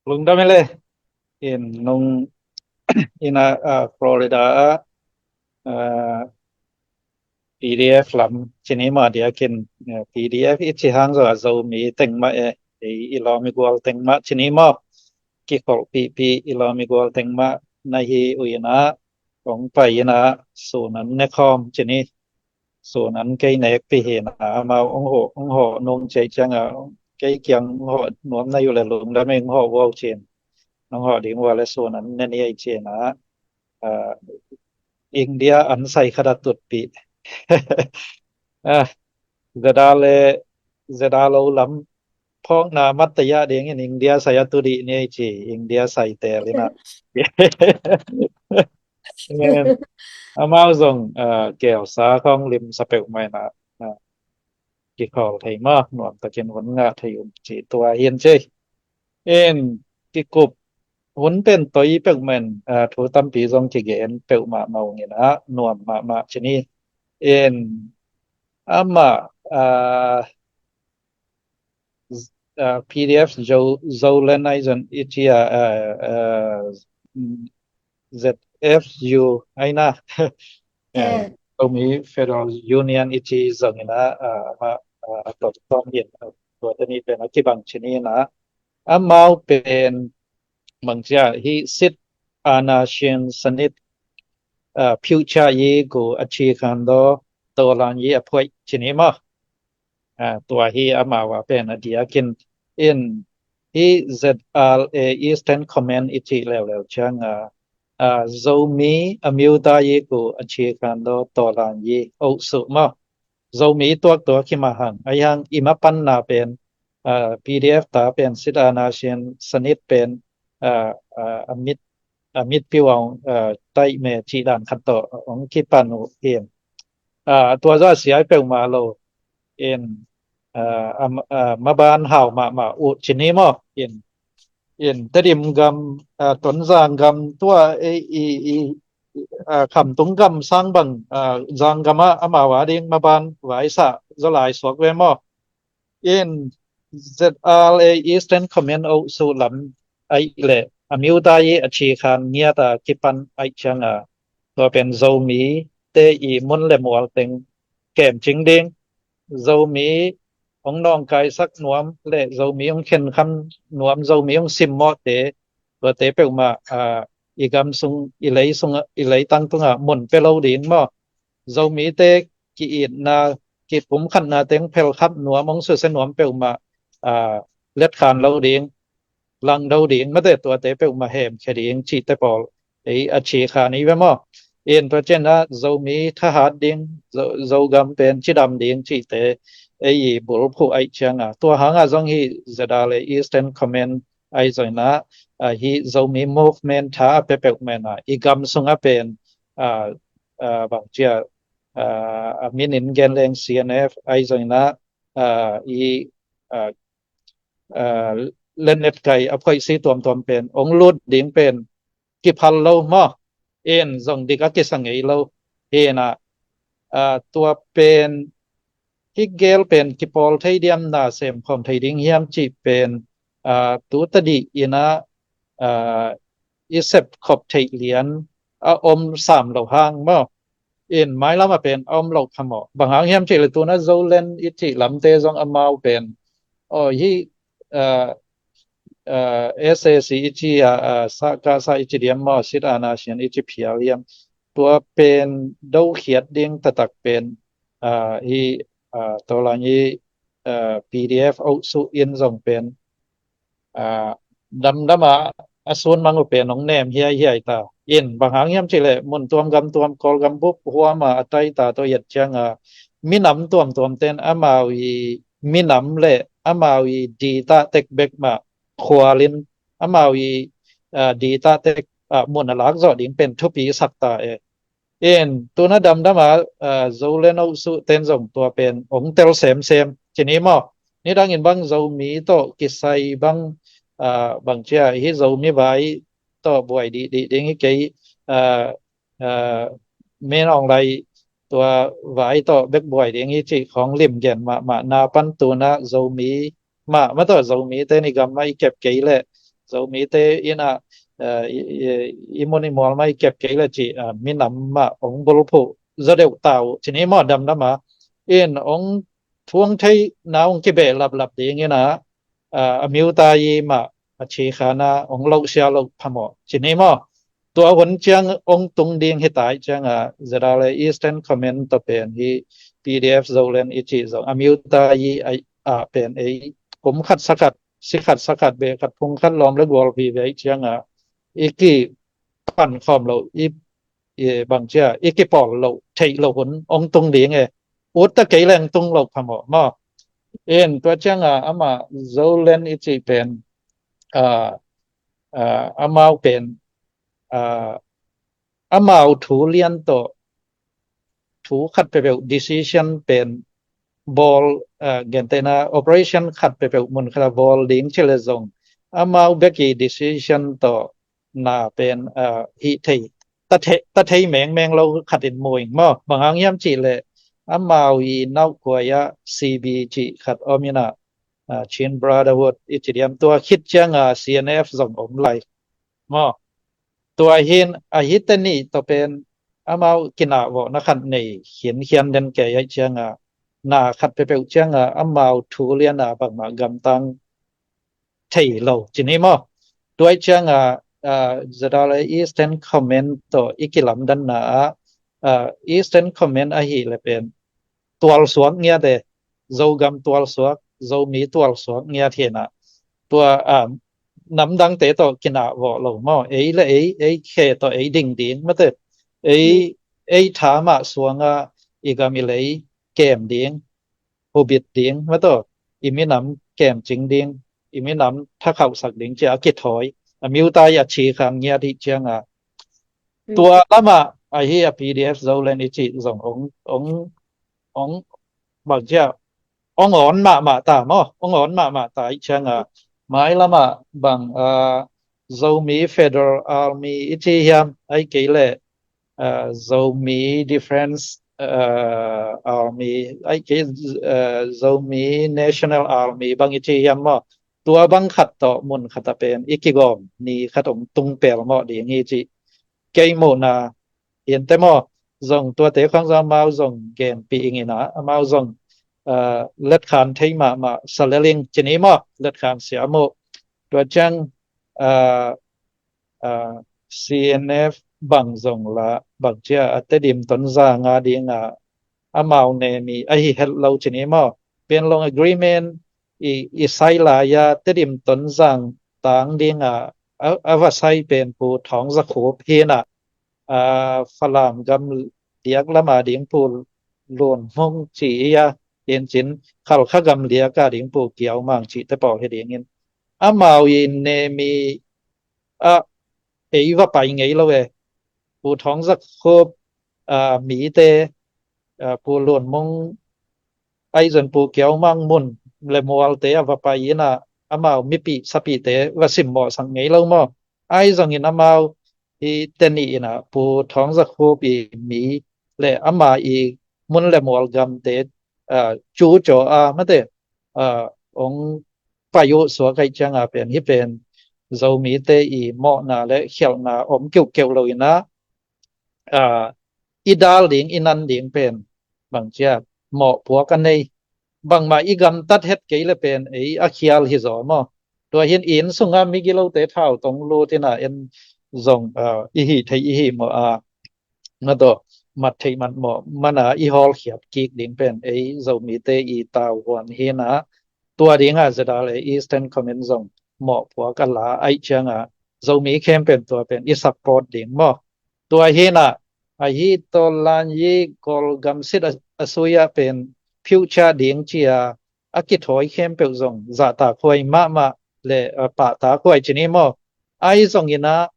Lungdam ei leh. In nung in ah a, Florida ah a, PDF lam ci ni maw, diakin PDF i ci hang zong a Zomi teng mah e, i lawm i gual teng mah ci ni maw, kikholhpihpih i lawm i gual teng mah na hi uh in ah hong pai in ah sun an ne khawm ci ni. Sun an kei nekpih hi in ah amau hong hawh, hong hawh nung cei ciang a kei kiang hong hawh nuam na hi uh leh lungdam ei, hong hawh uh ci in, nong hawh ding uh a leh sun an ne ni ei ci in ah a, India an sai khat a tutpih. A, zeda le zeda lo lam phawkna mat taya dingin India sai a tu dih ni ei ci, India sai tel in ah. Amau zong a, gelsa khawng limsa peuhmah in ah a, kikhawl thei maw, nuamtakin hun ngah thei un ci tua hi in ci. In kikup hun pen toi peuhmah in a, thu tampi zong kigen peuhmah mah ung in ah nuam mahmah ci ni. In amah a, a, PDF Zo, Zoland ai zon i ci a, a, a, ZFU ai na. Eh, Zomi Federal Union i ci zong in ah a, amah a, a tawm tawm hi in ah tua teni pen a kibang ci ni in ah amau pen bangci a hih sit ana shin sanit a, future yi gu a ci khan do, Tawlan yi a phuai ci ni maw. A, tua hi amau a pen a diakin in hih ZRA Eastern Command i ci leuleu ciang a, a, Zomi a miuta yi gu a ci khan do, Tawlan yi oh su maw. Zomi tuaktuak hi mah hang, ahi hang i mapanna pen a, PDF ta pen sit ana shin sanit pen a, a, a mit a mitpiu a hong taih me cih dan khat tawh hong kipan uh hi in. A, tua zah sia i peuhmah lo in a, a, a, maban hau mahmah uh ci ni maw. In, in Tedim gam a, Tonzang gam tua i, i, i a, Khamtung gam sang bang a, Zang gam ah amau a ding maban vaisah zaw lai suak ve maw. In ZRA Eastern Command oh su lam aih leh a miuta yi a ci khan ngiat a kipan aih ciang a, tua pen Zomi te i mun le mual teng kemcing ding, Zomi hong nawngkaisak nuam le Zomi hong khenkham nuam, Zomi hong simmawhte, tuate peuhmah a, i gam sung, i lei sung, i leitang tungah mun pia lo ding maw. Zomite ki-itna, kipumkhatna teng phelkhap nuam, hong susia nuam peuhmah, aa, letkhan lo ding, langdo ding, mate tuate peuhmah hemkhia ding cihte pawl ei a cikhan i ve maw? In tua ciangin ah Zomi thahat ding, Zo, Zogam pen cidam ding cihte ei i bulphuh ahih ciangin ah, tua hangah zong hih ZRA Eastern Command ahi zongin ah, ah, hih Zomi movement tha a pia peuhmah in ah, i gam sungah pen, ah, ah, bang ci a, ah, a minin gen leng CNF ahi zongin ah, ah, i, ah, ah, letnet kai a phoihsi tuamtuam pen hong lut ding pen kiphal lo maw? In zong dik a kisa ngei lo. Hi in ah, ah, tua pen, hih gel pen kipawl thei diam, na sem khawm thei ding hiam cih pen, ah, tu tadih in ah, ah, i sep khop theih lian a om sam lo hang maw? In mailam ah pen a om lo phamawh. Bang hang hiam cih leh tu in ah Zoland i cih lamte zong amau pen, aw, hih, ah, ah, SAC i ci a, ah, sa, ka sa i ci diam maw, sit ana sian i ci phial hiam, tua pen dokhiat ding taktak pen, ah, hih, ah, tawlang hih, ah, PDF Osu in zong pen, ah, damdam a, a sun mang uh pen hong nem hiaihiai ta. In bang hang hiam cih leh mun tuam gam tuam, Kawlgam bup huam a a tai ta tawh i et ciangin ah, minam tuamtuam ten amau i minam le amau i dita tek bek mah khualin, amau i, ah, dita tek, ah, mun a lak zawh ding pen thupi sak ta e. In tu in ah damdam a, ah, Zoland Osu ten zong tua pen hong tel semsem ci ni maw? Nidangin bang Zomi tawh kisai bang, ah, bang ci a, hih Zomi vai tawh buai dihdih ding hi kei, ah, ah, Min Aung Hlaing tua vai tawh bek buai ding hi cih khawng limgen mahmah na pan tu in ah Zomi mah, mah tawh Zomite in i gam mah i kep kei leh, Zomite in ah, eh, i, i, i mun i mual mah i kep kei leh cih, ah, minam mah hong bulphuh zaw deuh ta uh ci ni maw, damdam a. In hong thu hong theihna hong kibeh laplap ding in ah, ah, a miuta i mah a cikhan a hong lohsia loh phamawh ci ni maw? Tua hun ciang hong tung ding hi ta ahih ciangin ah, ZRA Eastern Command tawh pen hih PDF Zoland i cih zong a miuta i a, ah, pen ei kum khat sa khat, si khat sa khat, be khat phung khat lawm le gualpi ve ahih ciangin ah, i kipan khawm loh, i, i bang ci a, i kipawl loh theih loh hun hong tung ding e. Ut ta kei leng tung loh phamawh maw? In tua ciangin ah amah Zoland i cih pen, ah, ah, amau pen, ah, amau thu lian tawh thu khat peuhpeuh decision pen bawl, ah, gentehna operation khat peuhpeuh mun khat ah bawl ding ci leh zong amau bek i decision tawh na pen, ah, hih thei, ta thei, ta thei mengmeng lo khat in mu ing maw? Bang hang hiam cih leh amau i nauhkuai ah CB cih khat om in ah, ah, Chin Brotherhood i ci diam, tua khit ciangin ah CNF zong om lai maw? Tua hi in, a hihte nih tawh pen amau kinahvawhna khat nei khinkhian den kei ahih ciangin ah, na khat peuhpeuh ciangin ah amau thu lian a bangmah gamtang thei lo ci ni maw? Tua ahih ciangin ah, ah, ZRA Eastern Command tawh i kilamdanna ah, ah, Eastern Command ahih leh pen tualsuak ngiat e, Zogam tualsuak, Zomi tualsuak ngiat hi in ah, tua, ah, namdangte tawh kinahvawh lo maw? Ei le ei, ei khe tawh ei ding ding, mate, ei, ei tha mah suangah i gam i lei kem ding, hubit ding, mate, i minam kemcing ding, i minam thakhauhsak ding ci a kithawi, a miuta i a cikhan ngiat ahih ciangin ah, tua lamah ahi a PDF Zoland i cih zong hong, hong, hong, bang ci a, hong awn mahmah ta maw? Hong awn mahmah ta ahih ciangin ah, mailam ah bang, ah, Zomi Federal Army i ci hiam, ahih kei leh, ah, Zomi Defense, ah, Army, ahih kei, ah, Zomi National Army bang i ci hiam maw? Tua bang khat tawh mun khat ah pen i kigawm ni khat hong tung pelmawh ding hi cih kei muhna hi inteh maw? Zong tuate khawng zong amau zong genpih ing in ah, amau zong, ah, letkhan thei mahmah sa lel ing ci ni maw? Letkhan siam uh. Tua ciang, ah, ah, CNF bang zong lah, bangcia a Tedim Tonzang a dinga amau nemi ahi het lo cini maw. Panglong agreement i, i sai lai-a Tedim Tonzang tang dinga a, a va sai pen Pu Thawng Za Khup hi na, a, Falam gam diak lama ding Pu Lun Hmung ci hi a, in cin Khalkha gam diak a ding Pu Kiau Mang cihte pawl hi dingin amau i nemi a ei va pai ngei lo e. Pu Thawng Za Khup, a, mite, a, Pu Lun Hmung ahi zong Pu Kiau Mang mun le mualte a va pai ina amau mipih sapihte va simmawhsak ngei lo maw. Ahi zongin amau i teni ina Pu Thawng Za Khup i mi le ama i mun le mual gamte, a, cu caw a mate, a, ong pai uh suak aih cianga pen hi pen Zomite i mawhna le khialhna om keuhkeuh lo ina, a, i dal ding i nan ding pen bangcia mawhpuak a nei. Bangmah i gamtat het kei le pen ei a khial hi zaw maw. Tua hin inn sunga migilote thau tong lut ina en zong, a, i hi thei i hi maw a, na tawh mat thei mat mawh mana i hawlkhiat kik ding pen ei Zomite i tauhuan hi na. Tua dinga ZRA Eastern Command zong mawhpuak a la aih cianga Zomi khempeuh tua pen i support ding maw. Tua hi na, ahi Tawllan i Kawlgam sit a, a sui-ah pen future ding cia a kithawi khempeuh zong zahtakhuai mahmah le, a, pahtakhuai cini maw. Ahi zongina,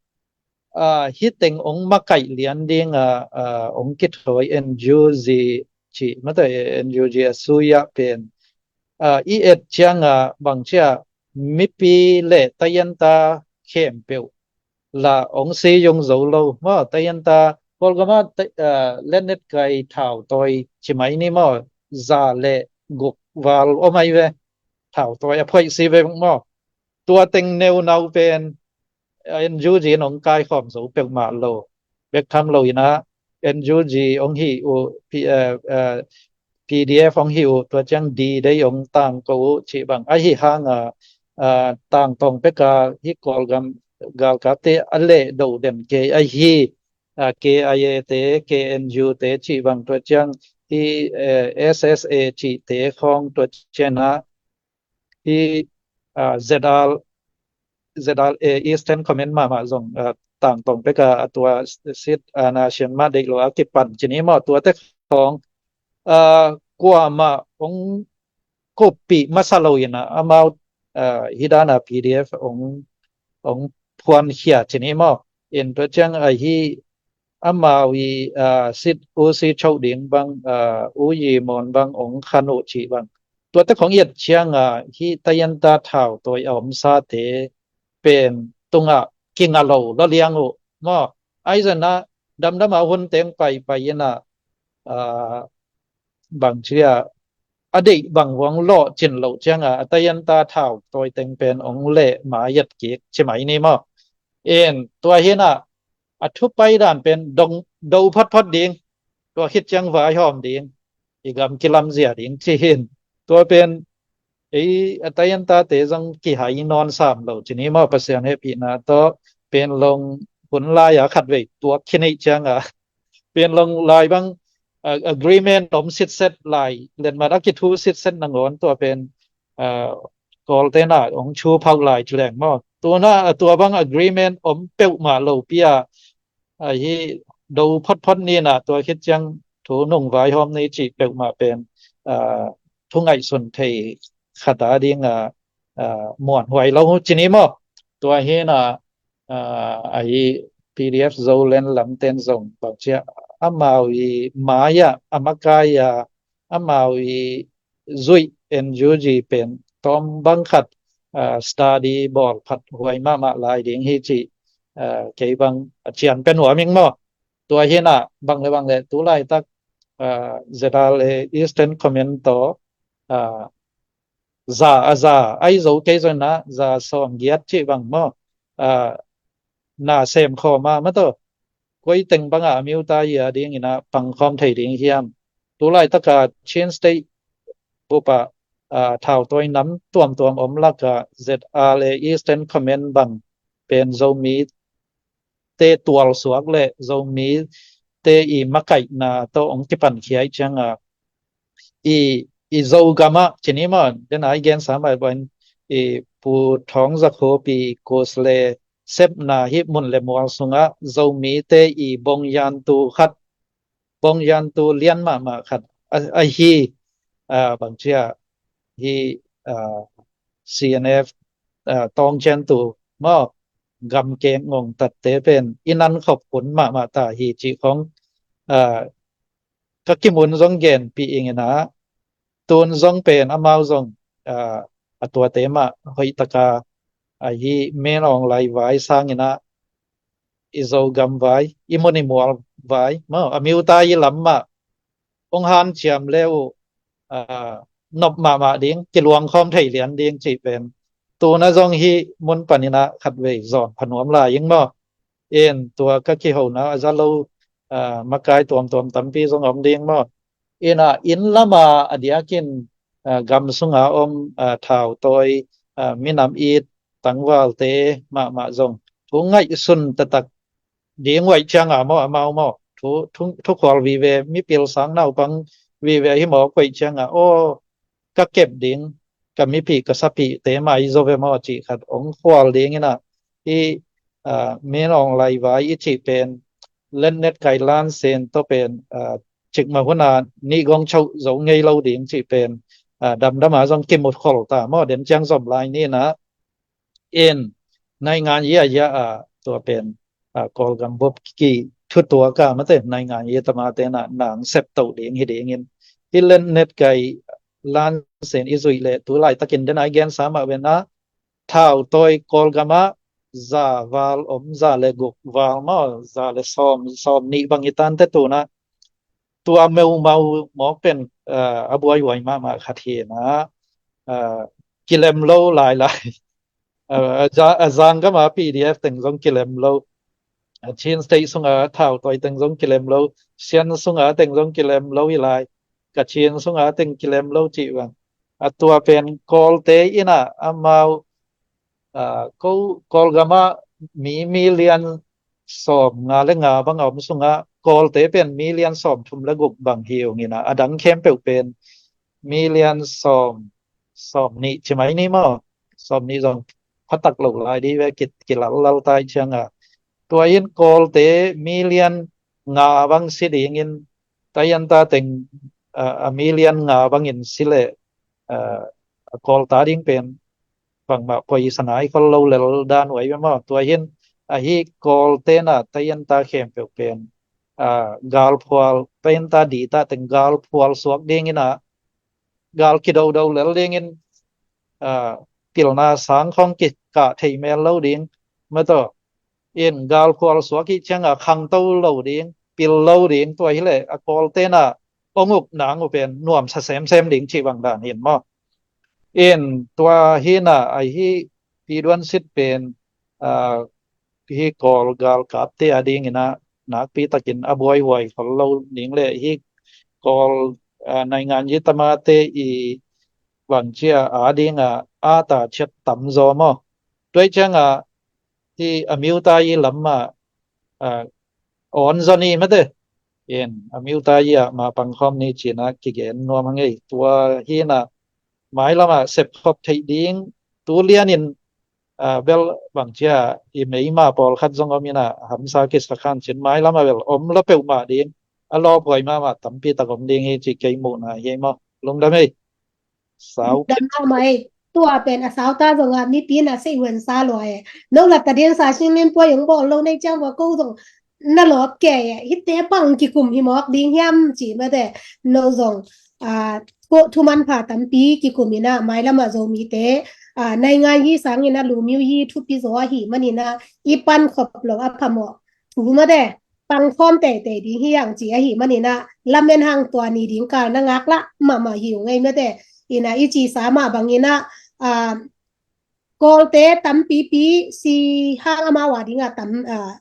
a, hi teng ong makaih lian dinga, a, ong kithawi NUG cih mate, NUG a sui-ah pen, a, i et cianga bangcia mipi le tayanta khempeuh la ong si yung zo lo maw. Tayanta Kawlgama, a, lennet kai thau tawi ci mai ni maw, za le guk val om ai ve. Thau tawi a phuaih si ve maw. Tua teng neunau pen, a, NUG in ong kaikhawm zo peuhmah lo. Bek tham lo ina NUG ong hi uh, P, a, a, PDF ong hi uh, tua ciang D-Day ong tangko uh cih bang ahi hanga, a, tangtawng peka hi Kawlgam galkapte a leh do den kei ahi, a, KIA te, KNU te cih bang tua ciang hi, a, SSA cihte khawng tua ciangah hi, a, ZR, ZRA Eastern Command mahmah zong, a, tangtawng peka a tua sit, a, na sian mah deih lo a kipan cini maw tuate khawng, a, kuamah ong kuppih masa lo ina amau, a, hi dana PDF ong, ong phuankhia cini maw. In tua ciang ahi amau i, a, sit u si cho ding bang, a, u yi mon bang ong khan uh cih bang. Tuate khong iat cianga hi tayanta thau tawi a omsate pen tunga kinga lo lo liang uh maw. Ahi zana damdama hun teng paipai ina, a, bangcia a deih bang vuang lawh cin loh cianga a tayanta thau tawi teng pen ong leh ma iat kik ci mai ni maw. In tua hina a thupai dan pen dong do photphot ding, tua khit ciang vaihawm ding, i gam kilamzia ding ci hin. Tua pen ei a tayanta te zong kihai nawn sam lo cini maw. Pasian hehpihna tawh pen long hun lai-a khatvei tuak khin ei cianga pen long lai bang, a, agreement om sitset lai, letmat a kithu sitset nangawn tua pen, a, Kawlte na ong chu phauh lai ci leng maw. Tuna, a, tua bang agreement om peuhmah lo pia, a, hi do photphot nina tua khit ciang thu nung vaihawm ni cih peuhmah pen, a, thu ngaihsun thei khata dinga, a, muanhuai lo cini maw. Tua hina, a, ahi PDF Zoland lamten zong bangcia amau i mai-ah a makai-a amau i zuih NUG pen tawm bang khat, a, study bawl phat huai mahmah lai ding hi cih, a, kei bang a cian pen huaming maw. Tua hina bang le bang le tu laitak, a, ZRA Eastern Command tawh, a, za a za ai zo kei zona za sawm giat cih bang maw, a, na sem khawm a mataw koi teng banga a miuta ia dingina pangkhawm thei ding hiam. Tu laitaka Chin State bupa, a, thau tawi nam tuamtuam om laka ZRA Eastern Command bang pen Zomi te tual suak le Zomi te i makaihna tawh hong kipankhia i cianga i, i Zogam ah cini maw, dena i gensa mai buain i Pu Thawng Za Khup i kus le sepna hi mun le mual sungah Zomite i bongyantu khat, bongyantu lian mahmah khat a, ahi, a, bangcia hi, a, C N F, a, tawngciantu maw, gamkek ngongtatte pen i nan khop hun mahmah ta hi cih khong, a, ka kimun zong genpih ing ina, tun zong pen amau zong, a, a tuate mah hoihtaka ahi Min Aung Hlaing vai sangina i Zogam vai, i mun i mual vai maw, a miuta i lam mah hong hanciam le uh, a, nop mahmah ding, kiluang khawm thei lian ding cih pen tuna zong hi mun panina khatvei zawn phanuam lai ing maw. In tua ka kihona a za lo, a, makai tuamtuam tampi zong om ding maw. Ina inn lama a diakin, a, gam sunga om, a, thautawi, a, minam it tangvalte mahmah zong thu ngaihsun taktak ding uaih cianga maw, amau maw, thu, thu, thukhual vive, mipil sang naupang vive hi mawk uaih cianga aw, ka kep ding, ka mipih ka sapihte mai zo ve maw cih khat hong khual dingina hi, a, Min Aung Hlaing vai i cih pen Letnet Kailan Sen tawh pen, a, cikmah huna nih gong choh zo ngei lo ding cih pen, a, damdama zong kimut khol ta maw, den ciang zom lai nina. In naingan yia yia a tua pen, a, Kawlgam bup ki thutuaka mate naingan yia tamate na nang septoh ding hi dingin hi Letnet Kailan Sen i zuih le tu laitakin dena i gensa mah vena thautawi Kawlgama za val om, za le guk val maw, za le sawm, sawm nih bang i tante tuna tua meumau mawk pen, a, a buaihuai mahmah khat hina, a, kilem lo lailai. A, a, za, a zanggama P D F teng zong kilem lo. A Chin State sunga thautawi teng zong kilem lo. Sian sunga teng zong kilem lo hi lai. Kachin sunga teng kilem lo cih bang. A tua pen Kawlte ina amau, a, ko, Kawlgama mi million sawm nga le nga bang a om sunga Kawlte pen million sawm thum le guk bang hi ungina a dang khempeuh pen million sawm, sawm nih ci mai ni maw, sawm nih zong phatak lo lai di ve ki, kilalal tai cianga tua in Kawlte million nga bang si dingin taianta teng, a, a million nga bangin si le, a, a Kawlta ding pen bangmah poisa nai khol lo lel dan uai ve maw. Tua hin ahi Kawltena taianta khempeuh pen, a, galphual, taianta dita teng galphual suak dingina gal kidodo lel dingin, a, pilna sang khong kikah thei mel lo ding mataw. In galphual suak hi cianga khangto lo ding, pil lo ding, tua hileh a Kawltena ong uk nang uh pen nuamsa semsem ding cih bang dan hin maw. In tua hina ahi Pi Duan Sit pen, a, hi Kawl galkapte a dingina nakpi takin a buaihuai khol lo ning le hi Kawl, a, naingan yi tamate i bangcia a dinga a ta ciat tamzaw maw. Tuai cianga hi a miuta yi lamma, a, awn zaw ni mate. In a miuta yi ah ma pangkhawm ni cina kigen nuam a ngei. Tua hina mailamah sepkhop theih ding tu lianin, a, bel bangcia i meima pawlkhat zong om ina hamsa kisa khan cin mailamah bel om la peuhmah ding a lawphuai mahmah tampi tak om ding hi ci kei muhna hi maw. Lungdam ei. Sau dam kip. Mahmah ei. Tua pen a sauta zonga mipi na sei huan sa lua e. No la ta ding sa sing min pua yong bawl lo nei ciang bua ko zong na lawp ke e. Hite pang kikum hi mawk ding hiam ci mate. No zong, a, ko thuman pha tampi kikum ina mailama Zomite, a, naingan yi sangina lumiu yi thupi zaw ahi manina i pan khop lo a phamawh thu mate. Pangkhawm teitei ding hi ang ci ahi manina lamen hang tua ni ding kal na ngak lah mahmah hi ung ei mate. Ina i ci sa mah bangina, a, Kawlte tampipi si hang amau a dinga tam, a,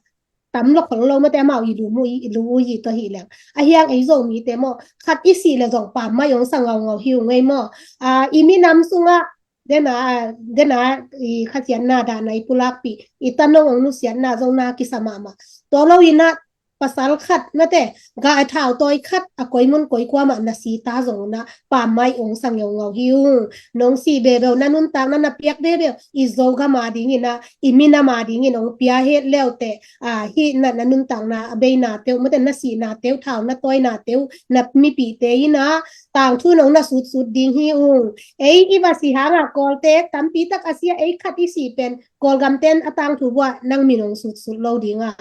tam lo khol lo mate amau i lu mu i lu u yi tua hi leng. A hiang ei Zomite maw khat i si le zong pam mai ong sa ngaungau hi ung ei maw. A, i minam sunga dena, dena i khasiatna dana i pulakpi i tanong ong nusiatna zong na kisa mahmah. Tua lo ina pasal khat mate, ga a thau tawi khat a koi mun koi kua mah na si ta zong na, pam mai ong sang ngeu ngau hi ung. Nong si bebeu na nuntak na na piak bebeu, i Zogam a dingin a, i minam a dingin ong pia het leu te, a, hi na, na nuntak na a bei na teu, mate na si na teu, thau na tawi na teu, na mipi te ina, tangthu nong na sut sut ding hi ung. Ei, i va si hang a Kawl te, tampi tak a si a ei khat i si pen, Kawlgam ten a tangthu bua nang min ong sut sut lo ding a.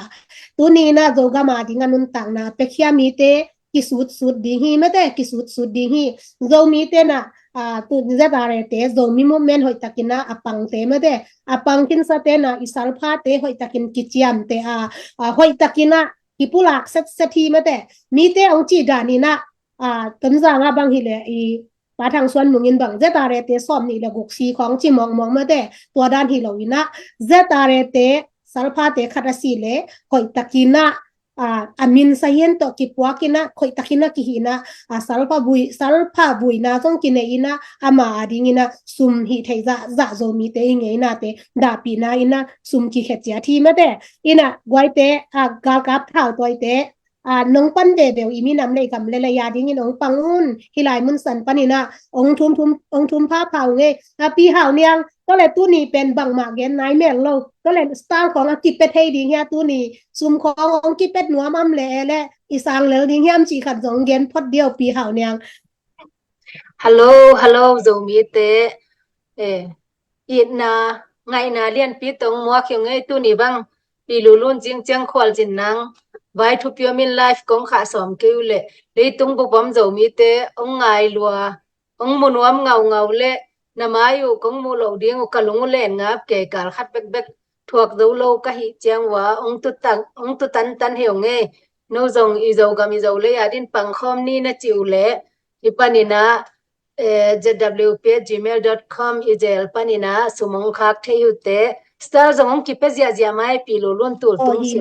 Tuni na Zogam a ding a nuntak na, pekhia mi te, ki sut sut ding hi, mate, ki sut sut ding hi. Zomi te na, a, tu Z R A te, Zomi movement hoih takin a, a pang te, mate, a pang khinsa te na, i salpha te, hoih takin ki ciam te, a, a, hoih takin a, ki pulak set set hi, mate. Mi te ong ci dan ina, a, Tonzang a bang hi le, i, Pa Thang Suan Mung in bang, Z R A te sawm nih le guk si khong ci mawng mawng mate, tua dan hi lo ina, Z R A te, salpha te khat a si le, hoih takin a, a, a min sa hian tawh kipuak ina, hoih takin a kihi ina, a, salpha vui, salpha vuina zong kinei ina, ama a ding ina, sum hi thei za, za Zomi te i ngei na te, dahpihna ina, sum ki khe cia thi mate, ina, guai te, a, galkap thau tawi te, a, nong pan ve beu i minam le i gam le le a dingin ong pang un, hi lai mun san pan ina, ong thum thum, ong thum pha pha ung e, a Pi Hau Niang, tua le tuni pen bangmah gen nai mel lo, tua le style khong a kipet hei ding hia tuni, sum khong ong kipet nuam am le e le, i sang lel ding hiam ci khat zong gen phot diau Pi Hau Niang. Hello, hello, Zomi te. Eh, itna, ngaihna lianpi tong muak hiong ei tuni bang, Pi Lulun zing ciang khual zin nang, vai thupiaw min life kong kha sawm keu le, leitung bupom Zomi te, ong ngai lua, ong munuam ngau ngau le, na mai uh kong mu lo ding uh ka lung uh len ngap kei kal khat bek bek, thuak zo lo ka hi ciang ua, ong tu tan, ong tu tan tan hiong ei, no zong i Zogam i Zo le a din pang khawm ni na ci uh le, i pan ina, eh, Z W P at gmail dot com i zel pan ina, sum ong khak thei uh te, style zong ong kipe zia zia mai Pi Lulun tul tung si.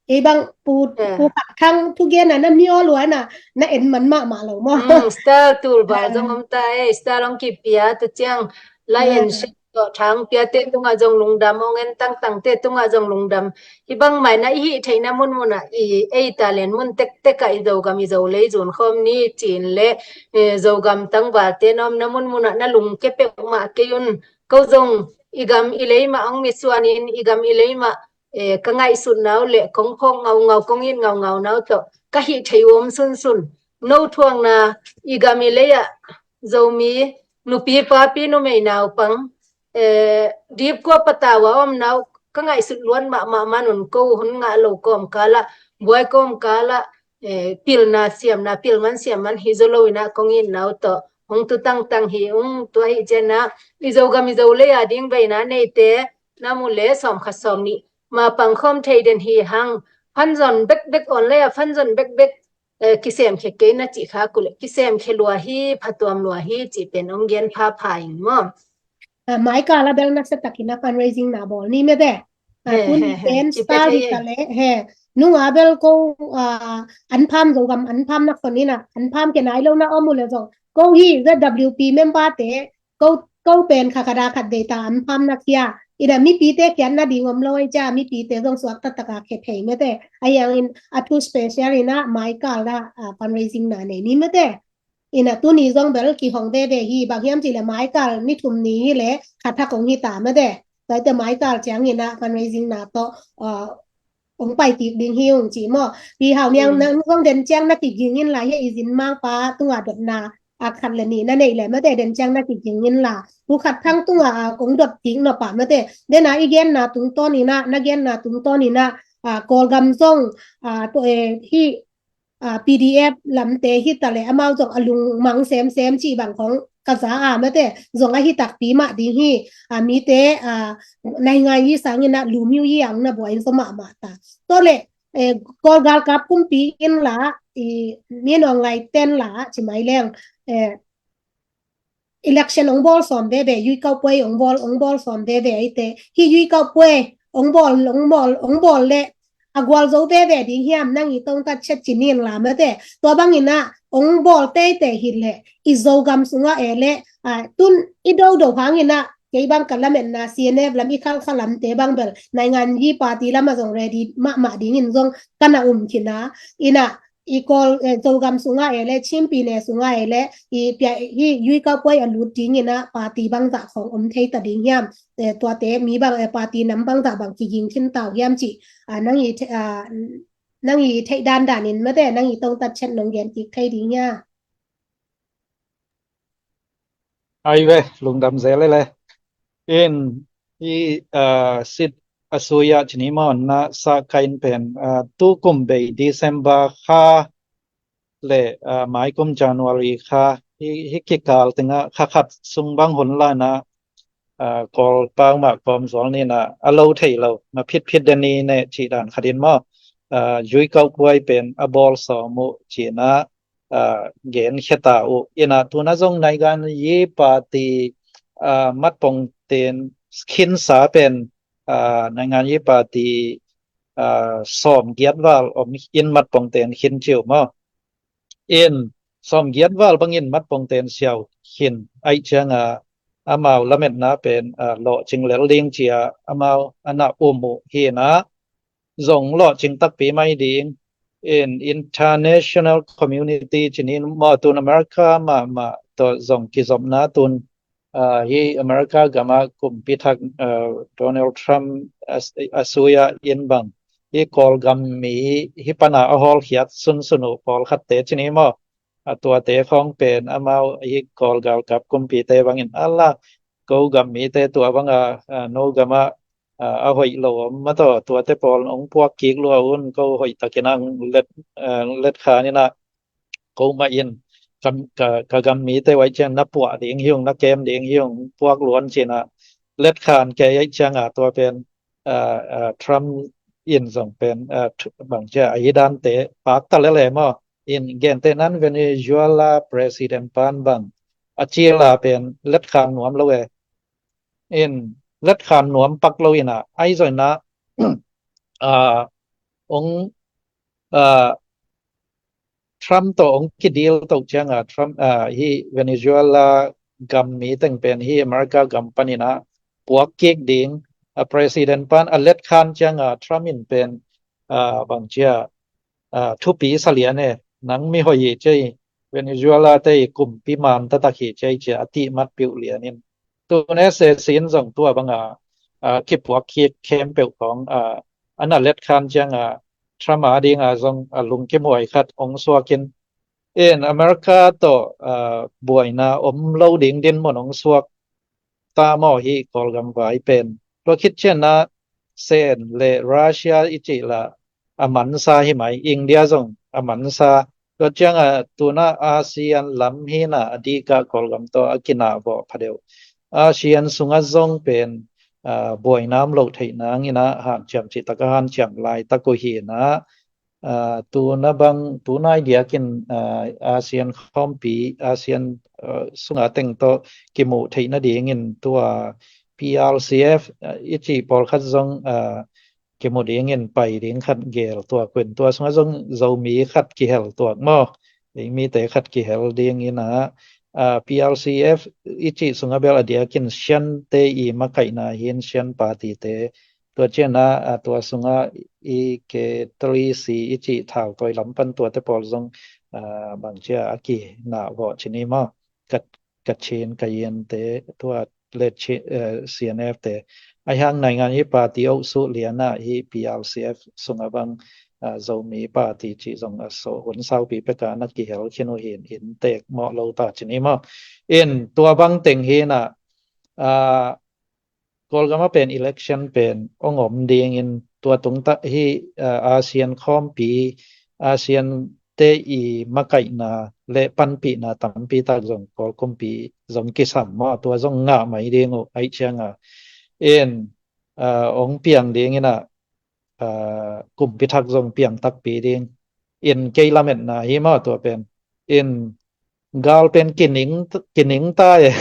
Ei bang pu, pu Khat Thang thugen a na mi aw lua na, na en man mahmah lo maw? Style tul ba zong om ta ei, style ong kipia tu ciang, lai en si to thang pia te tunga zong lungdam, ong en tang tang te tunga zong lungdam. Hi bang mai na i hi theina mun mun a, i ei talent mun tek tek a i Zogam i Zo le i zun khawm ni cin le, eh, Zogam tangval te na omna mun mun a na lung ke pek mah kei un. Ko zong i gam i lei mah ong misuan in i gam i lei mah, eh, ka ngaihsut nau le kong phawk ngau ngau kong it ngau ngau nau tawh ka hih thei uam sunsun. No thuakna i gam i lei ah Zomi nupi papi numei naupang, eh, dipkua patau a om nau ka ngaihsut luan mahmah manun ko hun ngah lo kawm kala, buai kawm kala, eh, pilna siamna, pilman siamman hi zo lo ina kong it nau tawh hong tu tangtang hi ung. Tua hi ciana i Zogam i Zo lei a ding veina neite na mu le sawm khat sawm nih ma pang khawm thei den hi hang. Phanzon bekbek on lei a phanzon bekbek, eh, kisem khe kei na cih kha kule kisem khe lua hi, phatuam lua hi cih pen om gen pha pha ing maw? Ah, mai kala bel na se takin a fundraising na bawl ni mete. Ah, tuni pen star hi ta le he. Nunga bel ko, ah, an pham Zogam an pham na khon ina an pham ke nai lo na om u le zong ko hi Z W P member te ko, ko pen kha kha da khat dei ta an pham na khia. Ina mipi te kian na ding om lo ai ca mipi te zong suak ta taka khe thei mete. Ai ang in a thu special ina mai kala, ah, fundraising na nei ni mete. Ina tuni zong bel kihong veve hi bang hiam cih le mai kal ni thum ni hi le kha thak hong hi ta mete. Tuaite mai kal ciang ina fundraising na tawh, ah, hong pai kik ding hi ung ci maw? Pi Hau Niang nang zong den ciang na kiging in la hi i zin mangpa tunga dotna a khat le ni na nei le mete den ciang na kiging in la. Pu Khat Thang tunga a kong dot kik na pa mete. Dena i genna tungtawn ina, na genna tungtawn ina, ah, Kawlgam zong, ah, to, eh, hi, ah, P D F lamte hi ta le amau zong a lungmang semsem cih bang khong ka za a mete zong a hi takpi mah ding hi. Ah, mite, ah, nai ngai i sang ina lumiu i ang na buai zo mahmah ta. To le, eh, Kawlgal kap kumpi in la, i min ong lai ten la ci mai leng, eh, election ong bawl sawm veve, yuikau puai ong bawl, ong bawl sawm veve aite. Hi yuikau puai ong bawl, ong bawl, ong bawl le a gual zo veve ding hiam nang i tong tat chet ci nin la mete. Tua bang ina ong bawl teite hi le i Zogam sunga e le, ah, tun i do do hang ina Kei bang ka lametna C N F lam i khalkha lamte bang bel naingan yi party lamah zong ready mahmah dingin zong ka na um khin a, ina i Kawl, eh, Zogam sungah ei le Chin pyine sungah ei le i pia hi yui kau puai a lut dingin a party bangzah khong om thei ta ding hiam? Eh, tuate mi bang, eh, party nam bangzah bang kiging khin tau hiam cih, ah, nang i the-, ah, nang i theih dandan in mate, nang i tongtat chet nong gen kik thei ding hia? Ai ve, lungdam zel e le. In, i, ah, sit a suya cini maw na sa kain pen, ah, tu kum bei December kha le, ah, mai kum January kha, hi, hi kikal tengah kha khat sung bang hun la na, ah, Kawl pau mah kawm zual ni na a lo thei lo, ma phit phit den ni ne cih dan khat in maw, ah, yui kau puai pen a bawl sawm uh cih na, ah, gen khia ta uh. Ina tuna zong naingan yi party, ah, matpong ten khin sa pen, ah, naingan yi party, ah, sawm giat val om in matpong ten khin ciu maw. In sawm giat val bangin matpong ten siau khin ai cianga amau lametna pen, ah, lawhcing lel ding cia amau a na um uh hi na zong lawhcing takpi mai ding. In international community cinin maw tun America mahmah tawh zong kizopna tun, ah, hi America gama kumpi thak, ah, Donald Trump a, a suya in bang hi Kawlgam mi hi pana a hawlkhiat sunsun uh pawlkhatte cini maw. A tuate khawng pen amau hi Kawl galkap kumpite bangin a la ko gam mite tua banga, ah, no gama, ah, a hoih lo om ma tawh tuate pawl ong puak kik lua un ko hoih takin ang let, ah, let khan ina ko mah in ka, ka, ka gam mite uai ciang na puah ding hiung na kem ding hiung puak luan cina let khan ke ai cianga tua pen, ah, ah, Trump in zong pen, ah, bang cia a hi dante pak ta lele maw. In gente nan Venezuela president pan bang a cila pen let khan nuam lo e. In let khan nuam pak lo ina ai zoi na, ah, ong, ah, Trump tawh ong kidil toh cianga Trump, ah, hi Venezuela gam mi teng pen hi America gam panina puak kik ding, ah, president pan a let khan cianga Trump in pen, ah, bang cia, ah, thupi salian e nang mi hoih hi cei Venezuela te i kumpi man tatak hi cei cia a ti mat piuh lianin tune se sin zong tua banga, ah, kipuak khik khempeuh kong, ah, ana let khan cianga Trump a dinga zong a lungkimuai khat ong suakin in America tawh, ah, buaina om lo ding din mun ong suak ta maw hi Kawlgam vai pen. Tua khit cianna Sen le Russia i cih la a mansa hi mai, India zong a mansa. Tua cianga tuna ASEAN lam hina a dika Kawlgam tawh a kinah vawh phadeuh. ASEAN sunga zong pen, ah, buaina om lo theih nangina hanciam cih taka hanciam lai tak uh hina, ah, tuna bang, tuna i diakin, ah, ASEAN khawmpi, ASEAN, ah, sunga teng tawh kimuh theih nadingin tua PRCF, ah, i cih pawlkhat zong, ah, kimu dingin pai ding khat gel tuak uh in tua sunga zong Zomi khat kihel tuak maw. Ei mite khat kihel dingin ah, ah, PRCF i cih sunga bel a diakin Siante i makaihna hin Sian party te tua ciana, ah, tua sunga i ke three C i cih thau tawi lam pan tuate pawl zong, ah, bang cia a kinah vawh cini maw. Ka, Kachin, Kayente, tua le chi-, eh, C N F te. Ai hang naingan hi party oh suh liana hi PRCF sunga bang, ah, Zomi party cih zong a so hun saupi peka na kihel khin uh hin in tek mawh lo ta cini maw. In tua bang teng hina, ah, Kawlgama pen election pen ong om dingin tua tungta hi, ah, ASEAN khawmpi, ASEAN te i makaihna le panpihna tampi tak zong Kawl kumpi zong kisam maw, tua zong ngah mai ding uh ai cianga. In, ah, ong piang dingina, ah, kumpi thak zong piang takpi ding. In kei lametna hi maw tua pen. In gal pen kining, kining ta e.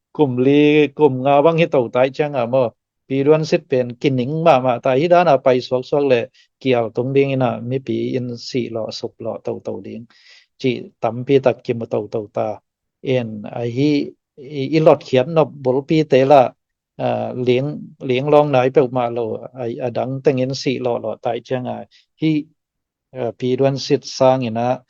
Kum li, kum nga bang hi to tai cianga maw. Pi duan sit pen kining mahmah ta hi dana pai suaksuak le kial tung dingina mipi in sih lawh sup lawh toto ding. Cih tampi tak kimu toto ta. In ahi i, i lotkhiat nop bulpi te la ling, ling lawng nai peuhmah lo, a dang tengin sih lawhlawh tai cianga hih piduan sit sangin ah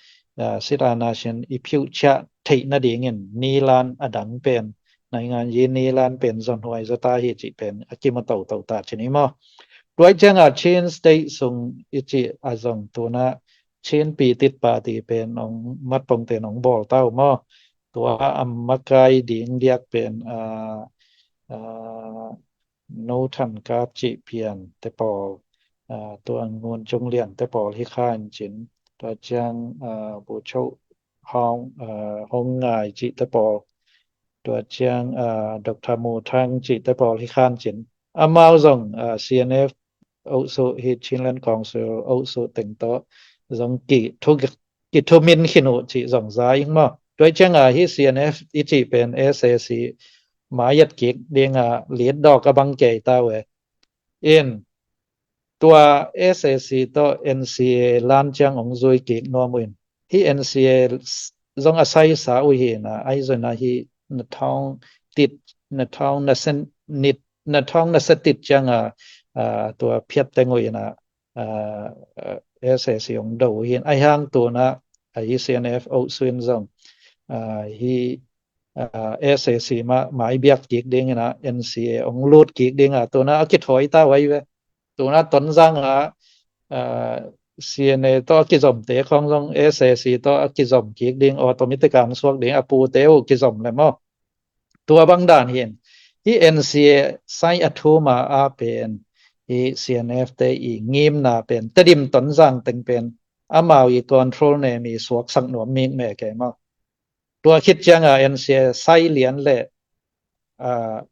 sit ana sin i phiuhciah theih nadingin nilan a dang pen naingan yi nilan pen zonhuai zata hi cih pen a kimu toto ta cin hi maw? Tuai cianga Chin State sung i cih a zong tuna Chin Pitit Party pen ong matpongten ong bawl tau maw? Tua a makai ding diak pen No Than Kap cih pian te pawl, tua Ngun Cung Lian te pawl hi khan cin, tua ciang Bucho Hong Ngai cih te pawl, tua ciang Dr. Mu Thang cih te pawl hi khan cin. Amau zong CNF oh suh hi Chinland Council oh suh teng tawh zong ki thu min khin uh cih zong za ing maw? Tuai cianga hi CNF i cih pen SAC mai yat kik dinga lit dawk a bang kei ta uh e. In tua SAC tawh NCA lan ciang ong zui kik nuam uh in hi NCA zong a saisa uh hi na aizona hi na thawng tit na thawng na sen nit na thawng na setit cianga tua phiat teng uh ina SAC ong do uh hin aihang tuna ahi CNF oh suin zong hi SAC mah mai biak kik dingina NCA ong lut kik dinga tuna a kithawi ta uh ahi ve. Tuna Tonzanga CNA tawh a kizomte khong zong SAC tawh a kizom kik ding automatic ang suak ding a pute uh kizom le maw? Tua bang dan hin hi NCA sai a thuma a pen hi CNF te i ngimna pen Tedim Tonzang teng pen amau i control ne mi suaksak nuam mik me kei maw? Tua khit cianga NCA sai lian le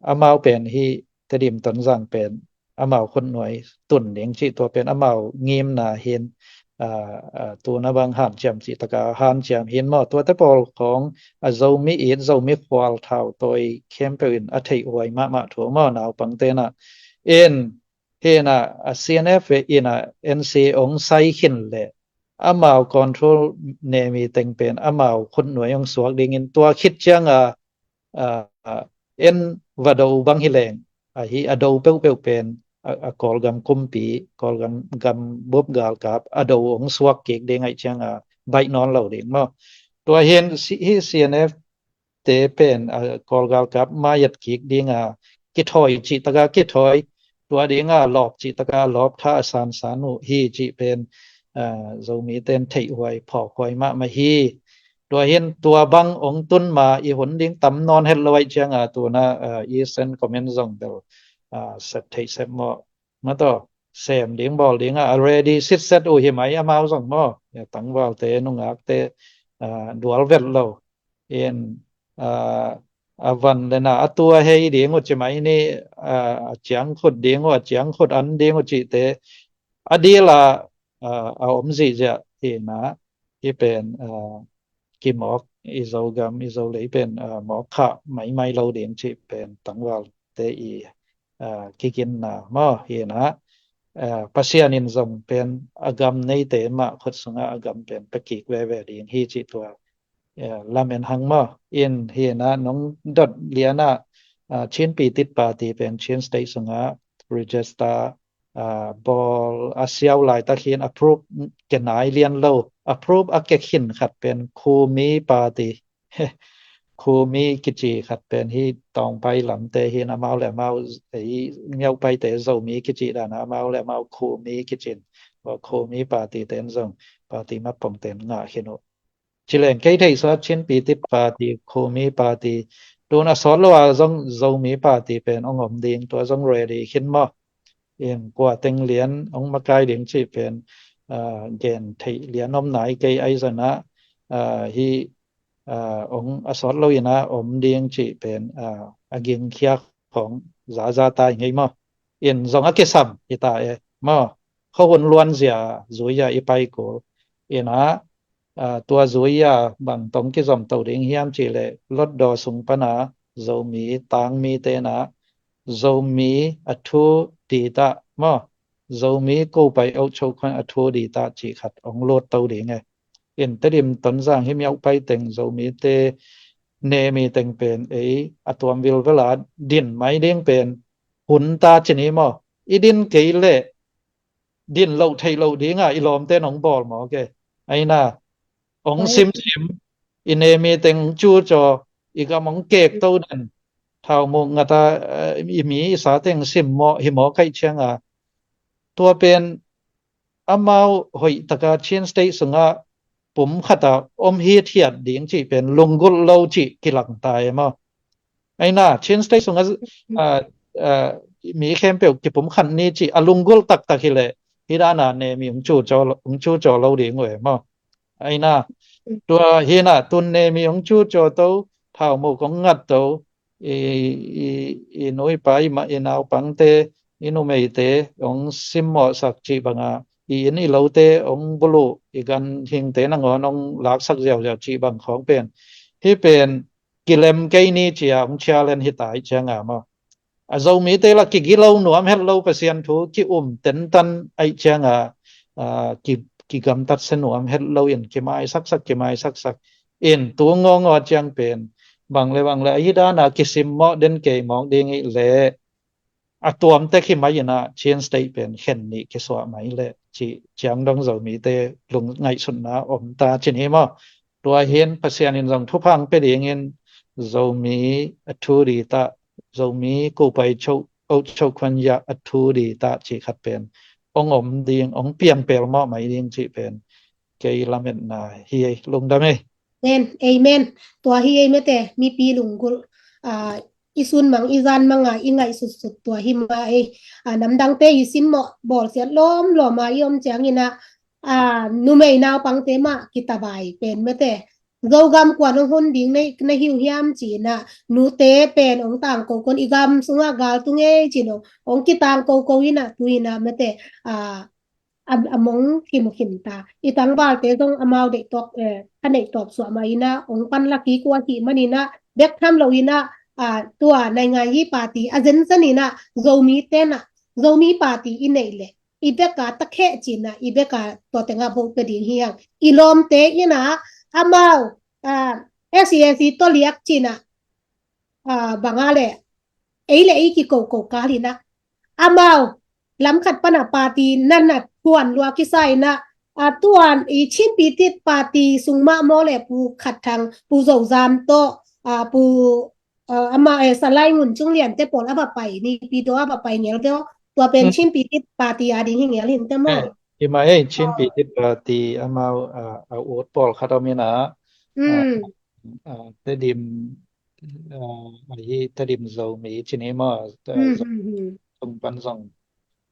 amau pen hi Tedim Tonzang pen amau khutnuai tun ding cih tua pen amau ngimna hin tuna bang hanciam cih taka hanciam hin maw? Tuate pawl khong a Zomi it Zomi khual thau tawi khempeuh in a theih huai mahmah thu maw naupang tena in hina a CNF ina NCA ong sai khin le amau control ne mi teng pen amau khutnuai ong suak dingin tua khit cianga en va do bang hi leng ahi a do peuhpeuh pen a Kawlgam kumpi Kawlgam gam bup galkap a do ong suak kik ding aih cianga baih nawn lo ding maw? Tua hin hi CNF te pen Kawlgalkap mai yat kik dinga kithawi cih taka kithawi tua dinga lawp cih taka lawp tha a sansan uh hi cih pen Zomi ten theih huai phawk huai mahmah hi. Tua hin tua bang ong tun ma i hun ding tam nawn het lo aih cianga tuna Eastern Command zong bel sep theih sep maw? Mataw sem ding bawl dinga a ready sitset uh hi mai amau zong maw? Tangvalte nungakte dual vet lo in a van le na a tua hei ding uh ci mai ni a ciang khut ding uh a ciang khut an ding uh cihte a dila a om zihziah hina hi pen kimawk i Zogam i Zolei pen mawk khah maimai lo ding cih pen tangvalte i kiginna maw hina Pasian in zong pen a gam neite mah khut sunga a gam pen pekik veve ding hi cih tua lamen hang maw in hina nong dot liana Chin Pitit Party pen Chin State sunga register bawl a siau laitak hin approve ke nai lian lo approve a ke khin khat pen Khumi Party Khumi kici khat pen hi Tawngpai lamte hin amau le amau hi Myopaite Zomi kici dana amau le amau Khumi kicin Khumi Party ten zong party mapong ten ngah khin uh. Cileng kei theih suak Chin Pitit Party Khumi Party tun a sawt lo a zong Zomi Party pen ong om ding tua zong ready khin maw? In kua teng lian ong makai ding cih pen gen theih lian om nai kei aizana hi ong a sawt lo ina om ding cih pen a gingkhiak khong zaza tai ngei maw? In zong a kisam hi ta e maw? Khuahun luanzia zuia i pai kul ina tua zuia bang tong kizom to ding hiam cih le lotdaw sung pana Zomi tangmi tena Zomi a thu dita maw? Zomi ko pai auh cho khuan a thu dita cih khat ong lut to ding e. In Tedim Tonzang hi Myopai teng Zomite nemi teng pen ei a tuam vilvela din mai ding pen hun ta ci ni maw. I din kei leh din loh theih loh dinga i lawmte nong bawl maw ke. Aina ong simsim, i nemi teng cucaw, i gam ong kek to den, thau muk ngata, eh, i mi i sa teng simmawh hi maw kaih cianga. Tua pen amau hoih taka Chin State sungah pum khata om hithiat ding cih pen lunggulh lo cih kilangta e maw. Aina Chin State sungah, ah, ah, mi khempeuh kipum khat ni cih a lunggulh taktak hileh hih dana nemi ong cucaw lo, ong cucaw lo ding uh e maw. Aina tua hina tun nemi ong cucaw to, thau muk ong ngat to, i, i, i nu i pa, i ma, i naupangte, i numeite ong simmawhsak cih banga, i inn i lote ong buluh, i ganhingte nangawn ong laksak ziauziau cih bang khawng pen, hih pen kilem kei ni cia ong challenge hi ta ih cianga maw. A Zomite la kigilo nuam het lo, Pasian thu ki-um tentan aih cianga, ah, ki, kigamtat se nuam het lo in kimaisaksak, kimaisaksak in tu ngawngaw ciang pen bang le bang le ahi dana kisimmawh den kei mawk ding ih leh a tuamtek hi mai inah Chin State pen khen nih kisuah mai leh cih ciang dong Zomite lung ngaihsutna om ta cin hi maw. Tua hin Pasian in zong thupha ong pia dingin Zomi a thu di tah, Zomi kupai choh, oh choh khuan yah a thu di tah cih khat pen ong om ding, ong piang pel mawh mai ding cih pen kei lametna hi ei, lungdam ei. Amen, amen. Tua hi ei mete, mipi lunggulh, ah, i sun mang, i zan manga i ngaihsutsut tua hi mah ei. Ah, namdangte i simmawh bawlsiat lawmlawma i om cianginah, ah, numei naupangte mah kitavai pen mete. Zogam kuan ong hun ding na, na hiu hiam cinah, nute pen ong tangko kon i gam sungah gal tung ei cin ong, ong kitangko ko inah, tu inah mete, ah, a, a mong kimu khin ta. I tangvalte zong amau deih tawp, eh, a neih tawp suah mah inah, ong pan la kik uh ahih maninah, bek tham lo inah, ah, tua naingan yi party a zenzen inah, Zomi tenah, Zomi party i neih leh, i beka takheh cinah, i beka tua tengah vote pia ding hiang. I lawmte inah, amau, ah, S A C tawh liak cinah, ah, banga le, ei le ei kikoko kalinah. Amau, lamkhat pana party nanat thuan lua kisa inah, ah, tuan i Chin Pitit party sung mah maw le Pu Khat Thang, Pu Zo Zam tawh, ah, Pu, ah, ama, eh, Salai Ngun Cung Lian te pawl a va pai, Naypyidaw a va pai ngel deuh, tua pen Chin Pitit party a ding hi ngel hin te maw. Eh, i mah ei, Chin Pitit party amau, ah, a ut pawl khat om inah, ah, ah, Tedim, ah, ahi Tedim Zomi cin hi maw, ah, Zo-, sung pan zong,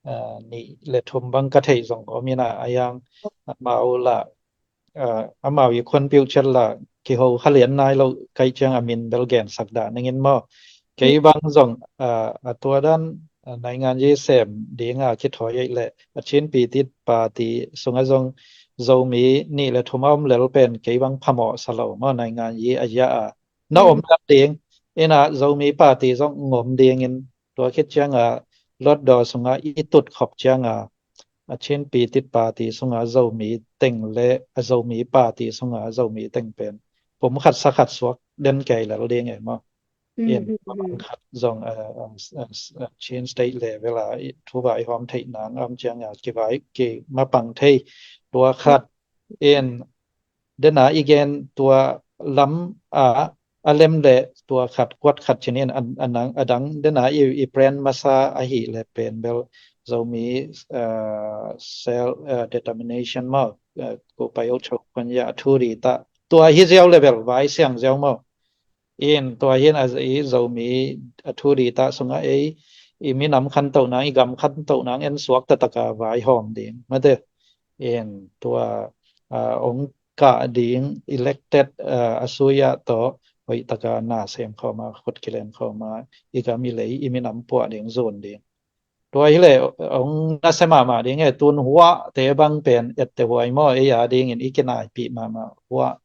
ah, nih le thum bang ka theih zong om inah, a yang amau lah, ah, amau i khuanpiuh ciat lah kiho kha lian nai lo kaih ciang a min bel gensak dah ningin maw. Kei bang zong, ah, a tua dan, ah, naingan yi sem dinga kithawi ei leh a Chin Pitit party sungah zong Zomi nih le thum a om lel pen kei bang phamawh sa lo maw, naingan yi a yah a na om lel ding inah Zomi party zong ngom dingin tua khit cianga Hlutdaw sungah i tut khop cianga a Chin Pitit party sungah Zomi teng le a Zomi party sungah Zomi teng pen pum khat sa khat suak den kei lel ding ei maw. In mapang khat zong, ah, ah, ah, ah, Chin State level ah i thu vai hawm theih nang a om cianga kivai ki mapang thei. Tua khat in dena i gen tua lam a, a lem le tua khat kuat khat cinin a, a nang, a dang dena i, i plan masa ahih le pen bel Zomi, ah, self, ah, determination maw, ah, kupai oh choh khuan yah a thu di tah. Tua hi ziau le bel vai siang ziau maw. In tua hin a, i Zomi a thu di tah sungah ei i minam khantoh nang, i gam khantoh nang en suak taktaka vai hawm ding mate. In tua, ah, ong kah ding elected, ah, a sui ah tawh hoih taka na sem khawma, khut kilem khawma, i gam i lei i minam puah ding, zun ding. Tua hileh ong nasia mahmah ding e, tun huahte bang pen etteh huai maw, ei a dingin i kinaipih mahmah huah,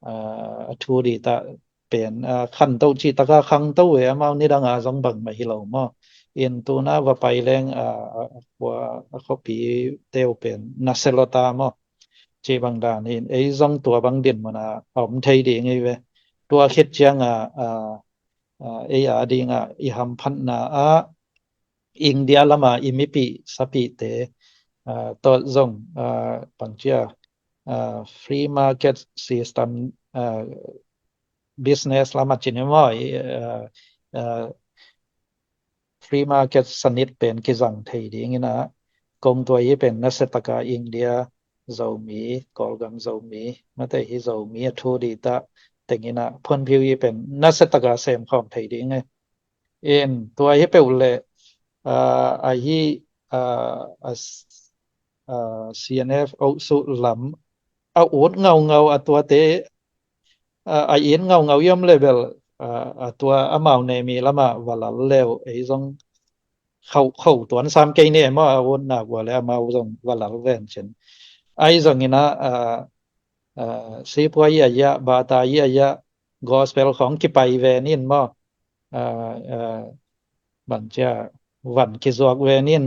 ah, a thu di tah pen, ah, khantoh cih taka khangto e, amau nidanga zong bangmah hi lo maw. In tuna va pai leng, ah, a, a khua, a khuapi teu pen nasia lota maw. Cih bang danin ei zong tua bang dinmuna a om thei ding ei ve. Tua khit cianga, ah, ah, ei a dinga i hamphatna ah India lama i mipih sapihte, ah, tawh zong, ah, bangcia, ah, free market system, ah, business lama cin hi maw, i, ah, ah, free market sanit pen kizang thei dingin ah, kong tua hi pen nasia taka India Zomi, Kawlgam Zomi, mate hi Zomi a thu di ta tengin ah, phuanphiu hi pen nasia taka sem khawm thei ding e. In tua hi peuh le, ah, a hi, ah, a s-, ah, C N F auh suh lam a ut ngaungau a tuate, ah, a in ngaungau i om le bel, ah, a tua amau ne mi lama va lal leu ei zong khauh, khauh tuan sam kei ne maw, a ut nak ua le amau zong va lal ven cin. Ai zongin ah, ah, ah, sipua i a ia, bata i a ia, gospel khong kipai ven in maw, ah, ah, bangcia van kizuak ven in,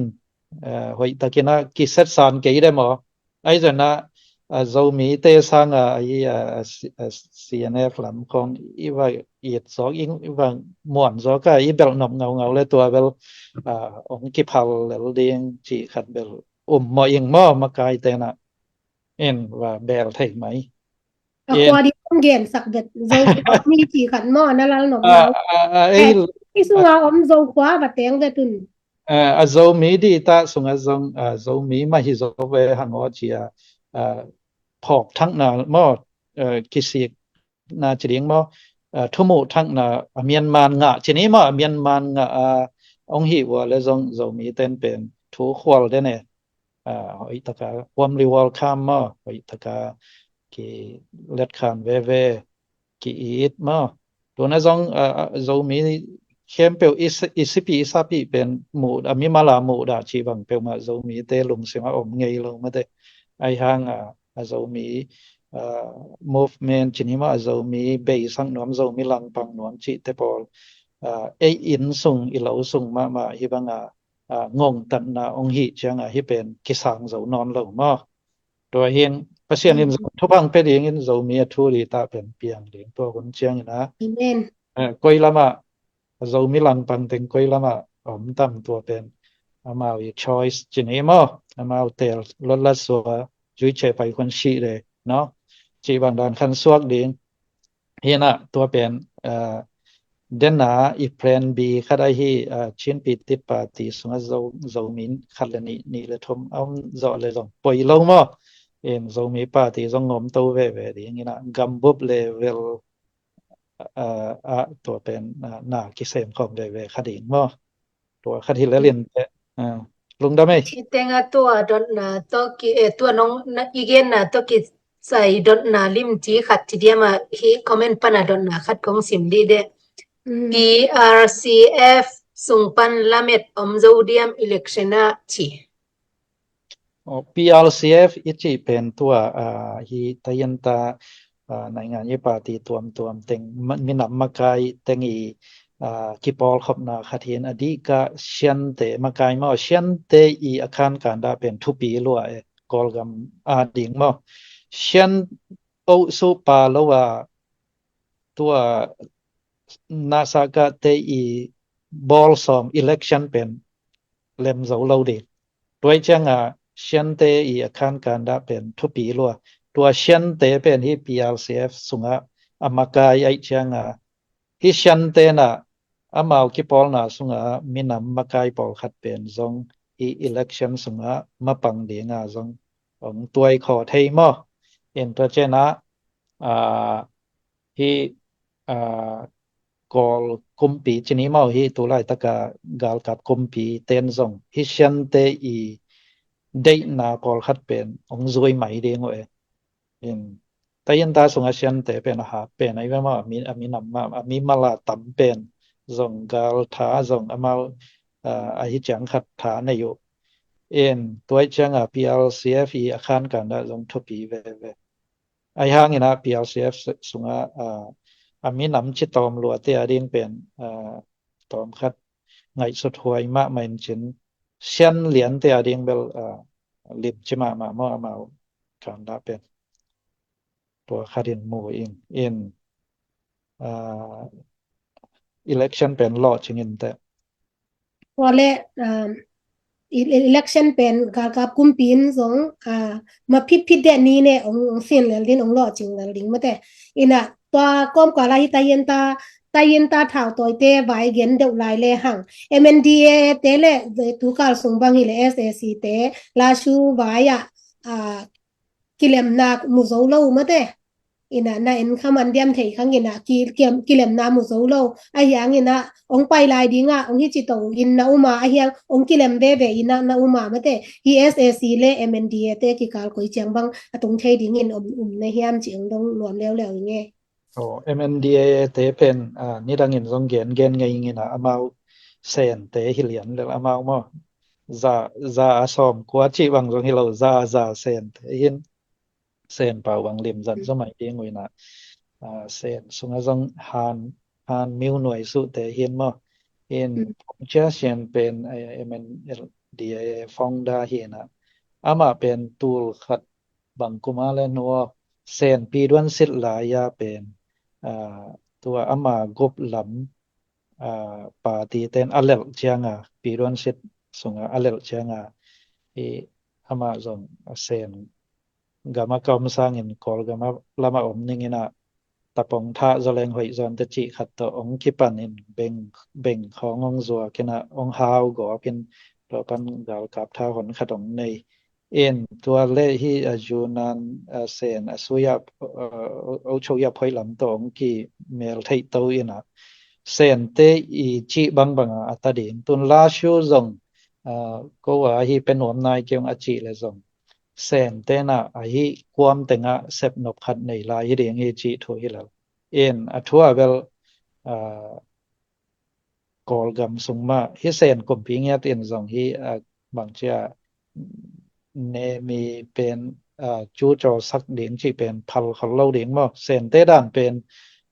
ah, hoih takin ah kisetsan kei de maw. Ai zongin ah, ah, Zomite sanga, ah, i, ah, ah, C-, ah, C N F lam khong i va it zawk, i va muan zawk a, i belh nop ngaungau le tua bel, ah, ong kiphal lel ding cih khat bel um maw ing maw, makaite na. In va bel thei mai. A in kua di kong gensak vet, Zokhua mi cih khat maw, na lal nop a, ngau. A, a, ei, eh, i sunga om Zokhua va teng vet un. Eh, a Zomi di ta sunga zong, a Zomi mah hi zo ve hang aw cia, a, phawk thakna maw, eh, kisikna ci ding maw, eh, thumuh thakna a mianman ngah ci ni maw, a mianman ngah a ong hi ua le zong Zomi ten pen thu khual den e. Ah, hoih taka warmly welcome maw, hoih taka ki letkhan veve, ki it maw. Tuna zong, ah, ah, Zomi khempeuh i si-, i sipi i sapi pen muh, a mimala muhdah cih bang peuhmah Zomite lungsim a om ngei lo mate. Ai hang, ah, a Zomi, ah, movement ci ni maw, a Zomi beisak nuam, Zomi langpang nuam cihte pawl, ah, ei inn sung, i lo sung mahmah hi banga, ah, ngongtatna ong hih cianga hi pen kisang zo nawn lo maw. Tua hin Pasian in Zomi thupha pia dingin Zomi a thu di ta pen piang ding tua hun ciangin ah. Amen. Eh, koi lama, Zomi langpang teng koi lama om tam tua pen amau i choice ci ni maw, amau tel lotlat sua, zui ce pai hun si le, no? Ci bang dan khan suak ding. Hi na tua pen, ah, dena i plan B khat ahi, ah, Chin Pi Tit Party sunga Zo, Zomi khat le nih, nih le thum a om zawh le zong poi lo maw. In Zomi Party zong ngom to veve ding ina gambup level, ah, ah, tua pen, ah, na kisem khawm veve kha ding maw. Tua khat hi lelin te. Ah, lungdam ei. Ci tenga tua dotna toki, eh, tua nong na, i genna toki sai dotna lim ci khat ci diama hi comment pana dotna khat kong sim di de. Mm. P R C F sung pan lamet om zo diam election a ci. Oh, P R C F i cih pen tua, ah, hi tayan ta, ah, naingan i party tuamtuam teng, ma-, minam makai teng i, ah, kipawlkhopna khat hin a dihka Siante makai maw, Siante i a khankan dah pen thupi lua e, Kawlgam a ding maw. Sian oh suh pa lo a tua nasaka te i bawlsawm election pen lem zo lo ding. Tua i cianga Siante i a khankan dah pen thupi lua. Tua Siante pen hi P R C F sunga a makai aih cianga hi Siante na amau kipawlna sunga minam makai pawlkhat pen zong hi election sunga mapang dinga zong ong tuai khaw thei maw. In tua ciana, ah, hi, ah, Kawl kumpi ci ni maw hi tu laitaka galkap kumpi ten zong hi Siante i deihna pawlkhat pen ong zui mai ding uh e. In, tayan ta sunga Siante pen a hat pen ahi ve maw, a mi, a minam mah, a mimala tam pen zong gal tha zong amau, ah, ahi ciang khat tha nei uh. In, tua i cianga P R C F i a khankan dah zong thupi veve. Ahi hangin ah P R C F s-, sunga, ah, a minam ci tawm luate a ding pen, ah, tawm khat ngaihsut huai mahmah in cin Sian liante a ding bel, ah, lim ci mahmah maw amau kan dah pen. Tua khat in mu in, in, ah, election pen lawh cingin te. Tua le, um, election pen galkap kumpi in zong, uh, ma phitphit deh ni ne ong, ong sin lel din, ong lawhcing lel ding mate. Ina tua kawmkal ah hi tayin ta, tayin ta thautawite vai gen deuh lai le hang. M N D A te le tukal sung bang hi le S A C te, Lashu vai ah, uh, kilemna mu zo lo mate. Ina na en kha man diam thei khang ina ki, ki, kilemna mu zo lo. Ahi hang ina ong pai lai ding a, ong hi ci to in na um a, ahi hang ong kilem veve ina na um a mate. Hi S A C le M N D A te kikal koi ciang bang a tung thei ding in um, um na hiam ci ong dong nuam leuleu i nge. Oh, M N D A te pen, ah, nidang in zong gen gen ngei ina amau Sen te hi lian lel amau maw. Za, za a sawm kua ci bang zong hi lo, za, za Sen te hin. Sen pau bang lim zat zo mai ding uina, ah, Sen sunga zong Han, Han miu nuai su te hin maw. In Phung Cia Sian pen, eh, M N D A founder hi na. Ama pen tul khat bang kuma le nuo Sen pi duan sit lai a pen, ah, tua ama gop lam, ah, party ten a lelh cianga, pi duan sit sunga a lelh cianga, i ama zong a Sen gama ka om sangin Kawlgama lama om ningina tapong thah zoleng hoih zon te cih khat tawh ong kipan in beng, beng khawng ong zuak ina ong hau gawp in tua pan galkap tha hon khat ong nei. In tua le hi a Yunnan, a Sen a sui a, a, a, a cho ya phoi lam tawh ong ki mel thei to ina Sen te i cih bang banga a ta ding. Tun Lashu zong, a, ko a hi pe nuam nai kiong a cih le zong Sen tena a hi kuam tenga sep nop khat nei lai hi ding hi cih thu hi lo. In a thu a bel, a, Kawlgam sung mah hi Sen kumpi ngiat in zong hi, a, bang cia Nemi pen, a, cu caw sak ding cih pen phal khol lo ding maw. Sen te dan pen,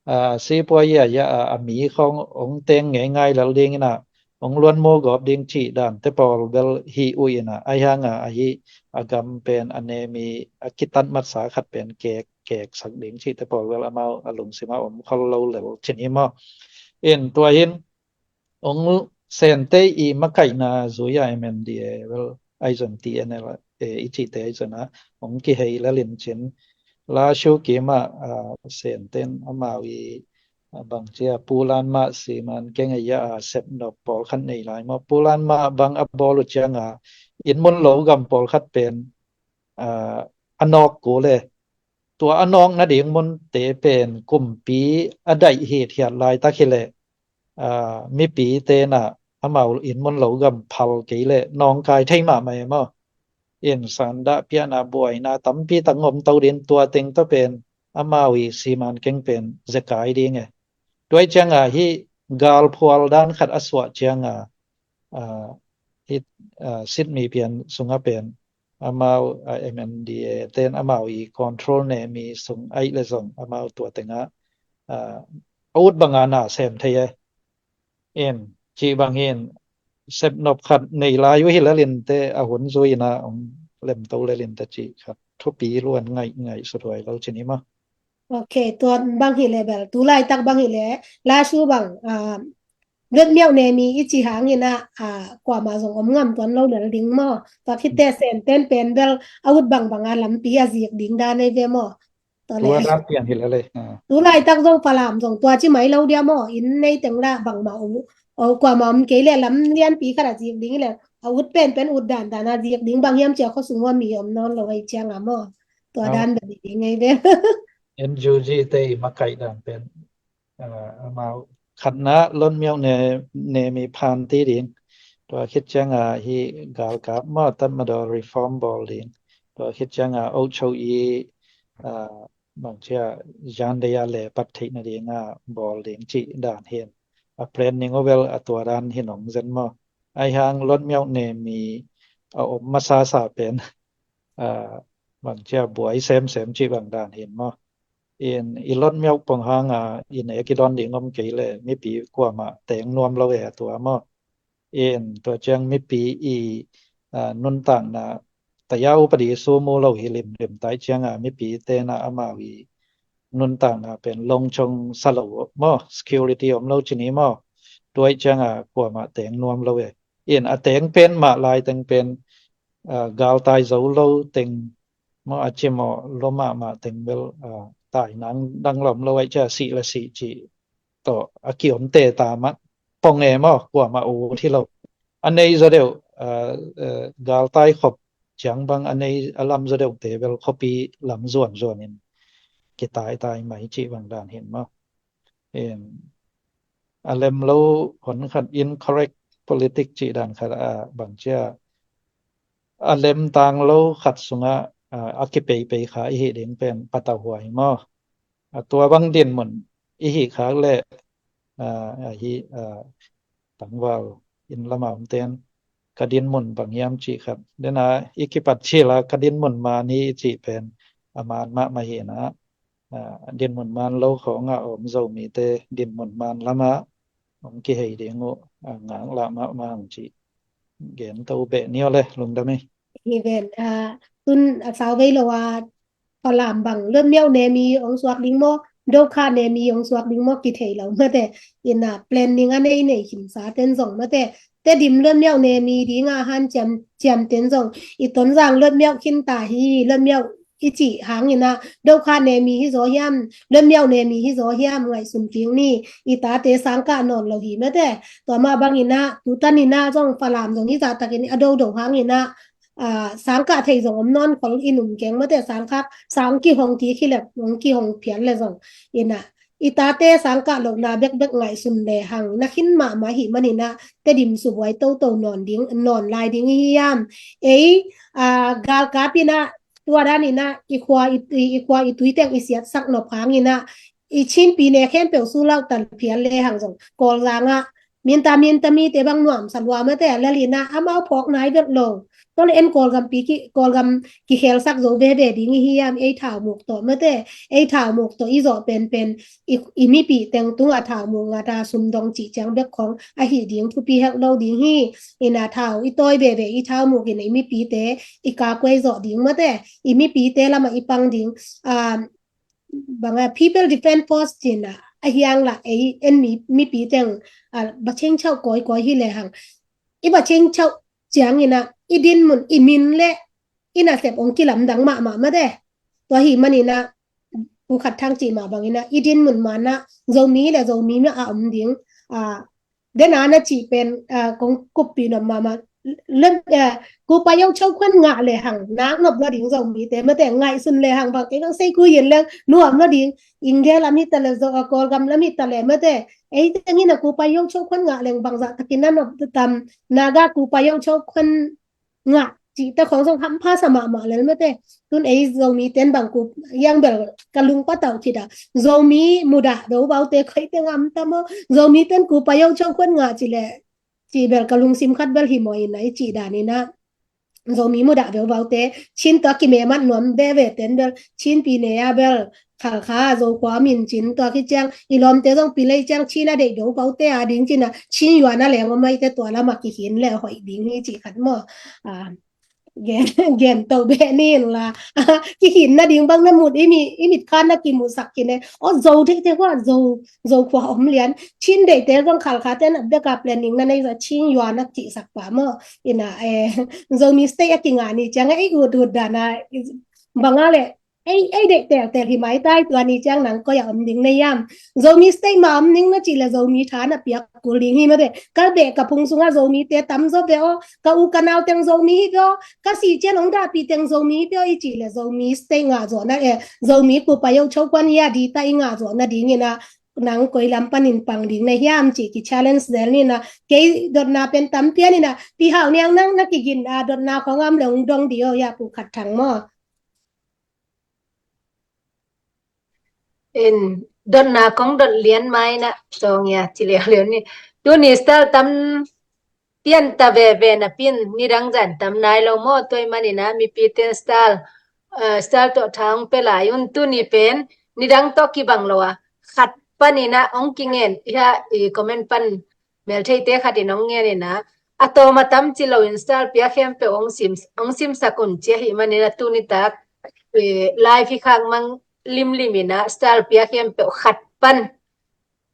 a, si pua ia ia a, a mi khong ong teng ngei ngai lal ding ina ong luan mo gawp ding cih dan te pawl bel hi uh ina, ahi hanga a hi a gam pen a Nemi a kitat matsa khat pen kek, kek sak ding cih te pawl bel amau a lungsima om khol lo lel cin hi maw. In tua hin ong Sen te i makaihna zui a M N D A bel aizon T N L, eh, i cih te aizon a ong kihei lel in cin. Lashu kima, a, Sen ten amau i, a, bang cia Pu Lan Mah siman keng a ia a sep nop pawl khat nei lai maw. Pu Lan Mah bang a bawl uh cianga in mun lo gam pawl khat pen, a, a nawk ku le tua a nawk nading mun te pen kumpi a daih hit hiat lai tak hi le, a, mipi tena amau in mun lo gam phal kei le nawngkai thei mahmah e maw. In sandah piana buaina tampi tak ngom to din tua teng to pen amau i siman keng pen zekai ding e. Tuai cianga hi galphual dan khat a suah cianga, a, hi, a, sit mi pian sunga pen amau, a, M N D A ten amau i control ne mi sung aih le zong amau tua tenga, a, a ut banga na sem thei e. In, ci bang hin sep nop khat nei lai uh hi lel in te a hun zui ina ong lem to lel in te ci khat thupi luan ngai, ngai suthuai lo cin hi maw. Ok, tua bang hi le bel tu laitak bang hi le Lashu bang, a, Lut Miau Nemi i ci hangin a, a, kuama zong om ngam tuan lo lel ding maw. Tua khit te Sen ten pen bel a ut bang banga lampi a zik ding dan ei ve maw. Tua le tua dan pian hi le le, a, tu laitak zong Falam zong tua ci mai lo dia maw. In nei teng la bangma om, o, kuama om kei le lam lianpi khat a zik ding le a ut pen pen ut dan dan a zik ding bang hiam cia kho sung ua mi om nawn lo ei cianga maw. Tua dan bel hi ding ei ve. N U G te i makaih dan pen, a, amau khatna Lut Miau Ne, Nemi phan ti ding. Tua khit cianga hi galkap maw Tatmadaw reform bawl ding. Tua khit cianga ochoi, a, bang cia yan dei a le pat theih nadinga bawl ding cih dan hin a planning uh bel a tua dan hin ong zen maw. Ahi hang Lut Miau Nemi a om masasa pen, a, bang cia buai semsem cih bang dan hin maw. In i Lut Miau pong hanga i nek i don ding om kei le mipi kuama teng nuam lo e a tua maw. In tua ciang mipi i, a, nuntakna taya upadi su mu lo hi limlim tai cianga mipi tena amau i nuntakna pen longcong sa lo maw, security om lo cin hi maw. Tuai cianga kuama teng nuam lo e. In a teng pen mah lai teng pen, ah, galtai zo lo teng maw, a cimawh lua mahmah teng bel, ah, tai nang dang lawm lo ai cia sih la sih cih tawh a kiom te ta mah pong e maw, kuamah ut hi lo. A nei zaw deuh, ah, eh, galtai khop ciang bang a nei a lam zaw deuh te bel khuapi lam zuan zuan in kitai tai mai cih bang dan hin maw. Em, a lem lo hon khat, incorrect politic cih dan khat a bang cia a lem tang lo khat sungah, ah, a kipeipei kha i hi ding pen patauhuai maw. A tua bang dinmun i hi khak leh, ah, a hi, ah, tangval in lama om ten ka dinmun bang hiam cih khat. Dena i kipat cila ka dinmun man hi i cih pen a man mahmah hi na, ah, dinmun man lo khawngah a om Zomite dinmun man lamah hong kihei ding uh, ah, ngaklah mahmah hong cih gen to beh ni aw le, lungdam hi. Hi ven, ah, tun a sau vei lo a, Falam bang luatmiauh nemi hong suak ding maw, Dokha nemi hong suak ding maw, kithei lo mate. Ina planning a nei nei khinsa ten zong mate, Tedim luatmiauh nemi dinga hanciam ciam ten zong i Tonzang luatmiauh khinta hi, luatmiauh i cih hangina, Dokha nemi hi zaw hiam, luatmiauh nemi hi zaw hiam, ngaihsun kik ni. I tate sangkah nawn lo hi mate. Tua mah bangina, tutan ina zong Falam zong hi zahtakin a dodo hangina, ah, sangkah thei zong om nawn khol in um keng mate, sangkah, sang kihong kik hi le, hong kihong phial le zong ina, i tate sangkah lohna bekbek ngaihsun le hang na khin mahmah hi manina, Tedim subuai toto nawn ding, nawn lai ding hi hiam. Ei, ah, galkap ina, tua dan ina, i khua i, i, i khua i tui teng i siatsak nop hangina, i Chinpi ne khempeuh sulauh tan phial le hang zong Kawlzang ah minta, minta mite bang nuamsa lua mate, a lel ina amau phawk nai vet lo. Tua le en Kawlgam pi ki, Kawlgam kikhelsak zo veve ding i hiam, ei thaumuk tawh mate, ei thaumuk tawh i zawh penpen i, i mipi teng tungah thaumuk ngata sumdong cih ciang bek khong ahi ding thupi hek lo ding hi. Ina thau i tawi veve i thaumuk ina i mipite i kakuai zawh ding mate, i mipite lamah i pang ding. Ah, banga People Defense Force cina a hiang la ei en mi, mipi teng, ah, ba chengchauh kawikawi hi le hang. I ba chengchauh ciangina i dinmun, i min le i nasep hong kilamdang mahmah mate. Tua hi manina, Pu Khat Thang cih mah bangina, i dinmun mana Zomi le Zomi mah a om ding, ah, dena na cih pen, ah, kong kuppi nop mahmah. Lem, ah, Kupa Yo Cho Khuan ngah le hang nak nop lo ding Zomite mate, ngaihsun le hang bang kei bang sei ku yin leng nuam lo ding. India lam hi ta le, Zo, ah, Kawlgam lam hi ta le mate, ei tengina Kupa Yo Cho Khuan ngah leng bangzah takin na nop tam, Naga Kupa Yo Cho Khuan ngah cihte khong zong hampha sa mahmah lel mate. Tun ei Zomi ten bang ku hiang bel ka lung patauh khit a, Zomi mudah veuvaute koi teng am tam aw. Zomi ten Kupa Yo Cho Khuan ngah cih le, cih bel ka lungsim khat bel hi maw ina i cih dan ina, Zomi mudah veuvaute Chin tawh kimemat nuam veve ten bel Chinpi ne a bel Khalkha, Zokhua, Minchin, tua khit ciang i lawmte zong pilei ciang Chin a deih veuvaute a ding cina, Chin yuan a leng om aite tua lama kihin le hoih ding hi cih khat maw. Ah, gen, gen to beh ni in la. Kihin nading bang na mut i mi, i mit khan na kimuhsak khin e. Aw, Zo deihte hua, Zo, Zokhua om lian. Chin deihte zong Khalkha ten a beka planning na nei za Chin yuan a cihsak pa maw. Ina, eh, Zomi state a kingah ni ciang ei ut ut dana, banga le ei, ei deih teltel hi maitai, tua ni ciang nang koi a om ding na hiam. Zomi state mah om ding na cih le Zomi tha na piak kul ding hi mate. Ka beh ka phung sungah Zomite tam zaw ve aw, ka u ka nau teng Zomi hi ve aw, ka sih ciang hong dahpih teng Zomi hi ve aw i cih le Zomi state ngah zawh na, eh, Zomi Kupa Yo Cho Khuan hi a di ta i ngah zawh nadingina nang koi lam panin pang ding na hiam cih ki challenge zel nina, kei dotna pen tam pian ina, Pi Hau Niang nang na kigin a dotna khong am le hong dong di aw ya Pu Khat Thang maw. In dotna kong dot lian mai na tawng ya ci liau liau ni. Tuni style tam pian ta veve na pin nidang zan tam nai lo maw, tua i manina mipi ten style, eh, style tawh thang pe lai un. Tuni pen nidang tawh kibang lo a, khat panina hong kingen, i ha i comment pan meltheite khat in hong ngen ina, a tawm a tam ci lo in style pia khempeuh hong sim, hong simsak un ci ahi manina tuni tak, eh, live hi khak mang limlim ina style pia khempeuh khat pan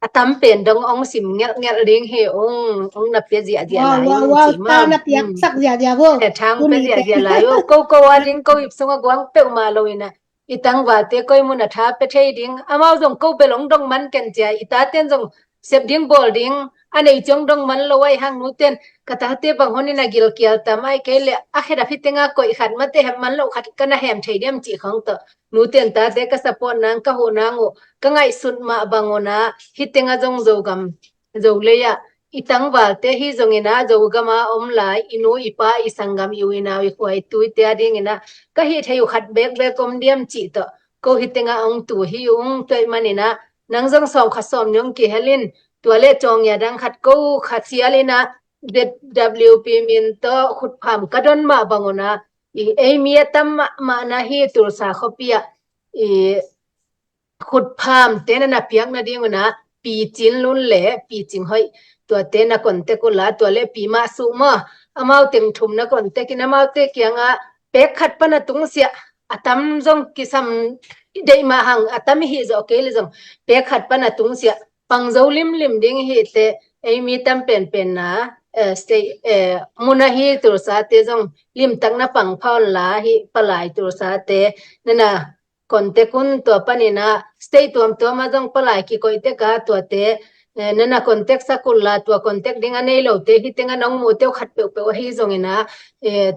a tam pen dong ong sim ngelh ngelh ding hi, ong ong na pia ziahziah lai ung ci ma. Thang na piak sak ziahziah vo. Thang pia ziahziah lai ung. Ko ko a ding ko ip sung a guang peuhmah lo ina, i tangvalte koi mun a tha pia thei ding, amau zong ko bel ong dong man ken cia, i taten zong sep ding bawl ding a nei ciang dong man lo ai hang, nuten ka tate bang hon ina gilkial tam ai kei le a khedap hi tenga koih khat mate hem man lo khat ka na hem thei diam cih khong tawh nuten tate ka support nang ka huh nang uh ka ngaihsut mah bang una hi tenga zong Zogam Zolei ah i tangvalte hi zong ina Zogam a om lai i nu i pa i sanggam i u i nau i khua i tuite a ding ina ka hih thei uh khat bekbek om diam cih tawh ko hi tenga ong tu hi ung tuai man ina nang zong sawm khat sawm ni ong kihel in tua le cawng ia dang khat ko khat sial ina Z W P min tawh khutpham ka don mah bang una i ei mi a tam mahmah na hi Tulsa khuapi ah i khutpham te na na piak nading una Pi Cin Lun le Pi Cing Hoih tuate na contact uh la tua le Pi Mah Suh maw amau teng thum na contact in amaute kianga pek khat pan a tungsiah a tam zong kisam deih mah hang a tam i hih zawh kei le zong pek khat pan a tungsiah pang zo limlim ding i hih teh ei mi tam penpen na state mun ahi Tulsa te zong limtak na pang pha un la hi palai Tulsa te na na contact un tua pan ina state tuamtuam a zong palai kikoih tek a tuate na na contact sak un la tua contact ding a nei lote hi tenga nong muh teu khat peuhpeuh ahi zong ina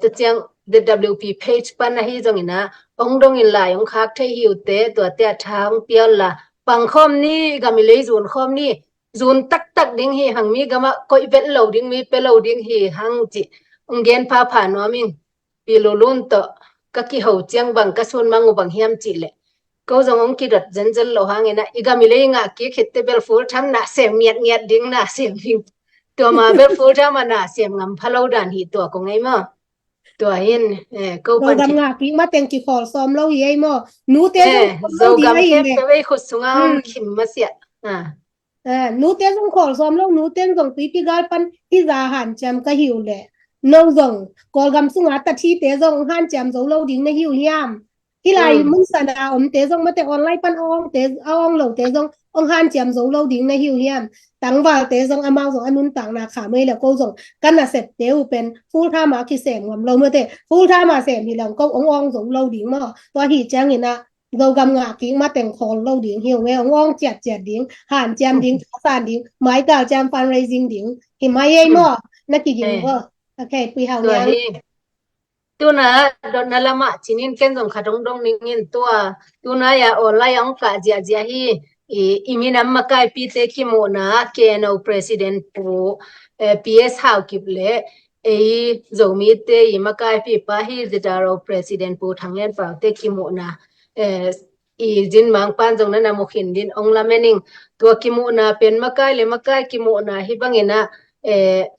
tua ciang Z W P page pan ahi zong ina ong dong in lai ong khak thei hi uh teh tuate a tha ong pia un la pang khawm ni gam i lei zun khawm ni zun taktak ding hi hang mi gam ah koih vet lo ding mi pia lo ding hi hang cih ong gen phapha nuam ing. Pi Lulun tawh ka kiho ciang bang ka sun mang uh bang hiam cih leh ko zong ong kidot zenzen lo hang ina i gam i lei ngah kik khit teh bel full time na sem ngiatngiat ding na sem ding tua ma bel full time a na sem ngam pha lo dan hi tua ko ngei maw. Tua hin ko pan gam ngah kik ma teng kikhawl sawm lo hi ei maw. Nute zong khawl lo ding ahi le khut sunga om khim masiah. Nute zong khawl sawm lo nute zong tuipi gal pan i za hanciam ka hi uh le no zong Kawlgam sunga tathite zong hanciam zo lo ding na hi uh hiam? Hi lai mun sana omte zong mate online pan a awngte a awng lote zong ong hanciam zo lo ding na hi uh hiam? Tangvalte zong amau zong a nuntakna kha mei le ko zong ka nasepte uh pen full time a kisem ngam lo mate full time a sem hi lang ko ong awng zo lo ding maw. Tua hi ciang ina Zogam ngah kik ma teng khawl lo ding hi uh nge ong awng ciatciat ding hanciam ding thasan ding maital ciam fundraising ding hi mai ei maw. Na kiging ko. Okay Pi Hau Niang. Tuna dotna lamah cinin ken zong khat ong dong ningin tua tuna ya online ong kah ziahziah hi. I minam makaipite kimuhna K N O president pu P S Haukip le ei Zomite i makaipipa hi Z R O president pu Thang Lian Paute kimuhna i zin mangpan zong na na mukhin din ong lamening tua kimuhna pen makai le makai kimuhna hi bangina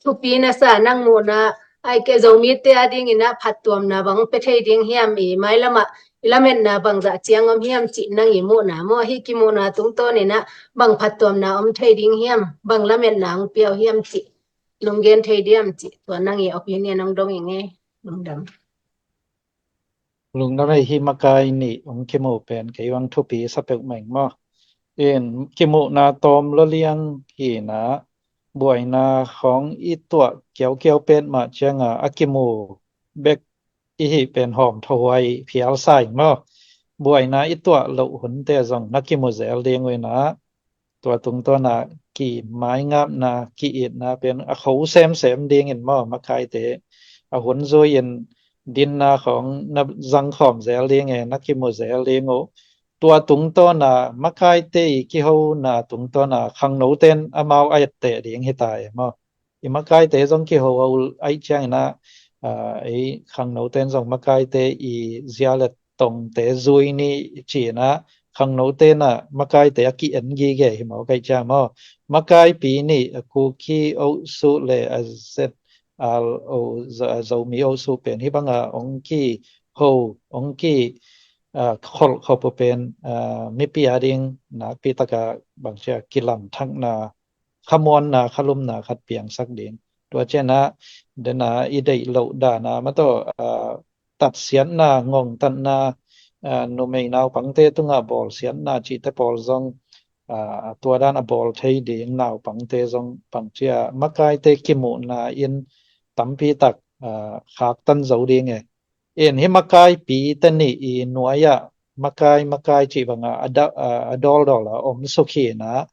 thupi na sa nang muhna ai ke Zomite a dingina phattuamna bang pe thei ding hiam i mailamah i lametna bang zah ciang om hiam cih nang i muhna maw hi kimuhna tungtawnina bang phattuamna om thei ding hiam bang lametna ong piau hiam cih nong gen thei diam cih tua nang i opinion ong dong i ngei. Lungdam. Lungdam ei hi makai nih ong kimu pen kei vang thupi sa peuh meng maw. In kimuhna tawm lua liang hina buaina khawng i tuah kiaukiau pet mah cianga a kimu bek i hih pen hawm thahuai phial sa ing maw. Buaina i tuah loh hunte zong na kimu zel ding uh ina tua tungtawna kimaingapna ki-itna pen a kho semsem dingin maw makaite a hun zui-in dinna khawng na zangkhawm zel ding e na kimu zel ding uh. Tua tungtawna makaite i kihona tungtawna khangnoten amau a etteh ding hita e maw. I makaite zong kiho a ul aih ciangina ei khangnoten zong makaite i zia le tongte zui ni cina khangnote na makaite a ki-en gige hi maw kai cia maw. Makaipi nih a Kuki oh suh le a Z R O Zomi oh suh pen hi banga ong kiho ong ki kholh khop uh pen mipi a ding nakpi taka bangcia kilamthakna khamuanna khalumna khat piangsak ding. Tua ciana dena i deih loh dana mataw tatsiatna ngongtatna numei naupangte tunga bawlsiatna cihte pawl zong a, a tua dan a bawl thei ding naupangte zong bangci a makaite kimuhna in tampi tak, a, khaktan zo ding e. In hih makaipite nih i nuai-ah makai makai cih banga a, da, a, a dawldawl a om suk hi-in ah,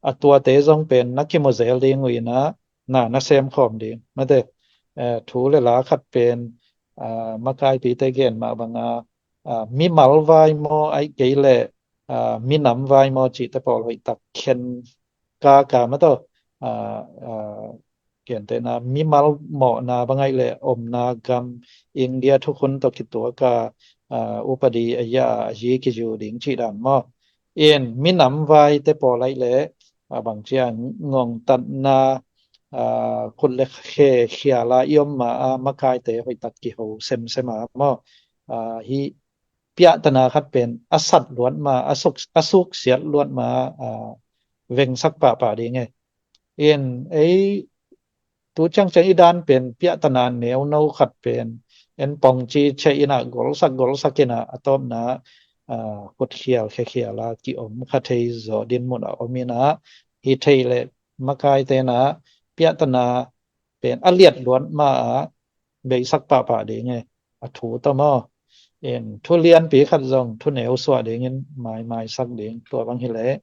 a tuate zong pen na kimu zel ding uh in ah, na na sem khawm ding. Mate, eh, thu le la khat pen, a, makaipite gen mah banga, a, mimal vai maw, ahih kei leh, a, minam vai maw cihte pawl hoih tak khen kaka mataw, a, a, gentehna mimal mawhna bang ahih leh omna gam India thukhun tawh kituak a, a, upadi a ya a yi kiyu ding cih dan maw. In minam vaite pawl ahih leh, a, bangci a ngongtatna, a, khut le khe khial a i om ma a makaite hoih tak kiho semsem a maw. A, hih piahtana khat pen a sat luat ma, a suk, a suksiat luat ma, a, vengsak pahpah ding e. In ei tu ciangciang i dan pen piahtana neuno khat pen en pongci ciah in ah golsak golsak in ah a tawpna, a, khutkhial khekhial a kiom kha thei zaw dinmun a om in ah, hi thei leh makaite in ah piahtana pen a liat luat ma a beisak pahpah ding e, a thu tawh maw. In thu lianpi khat zong thu neu suah dingin maimaisak ding, tua bang hileh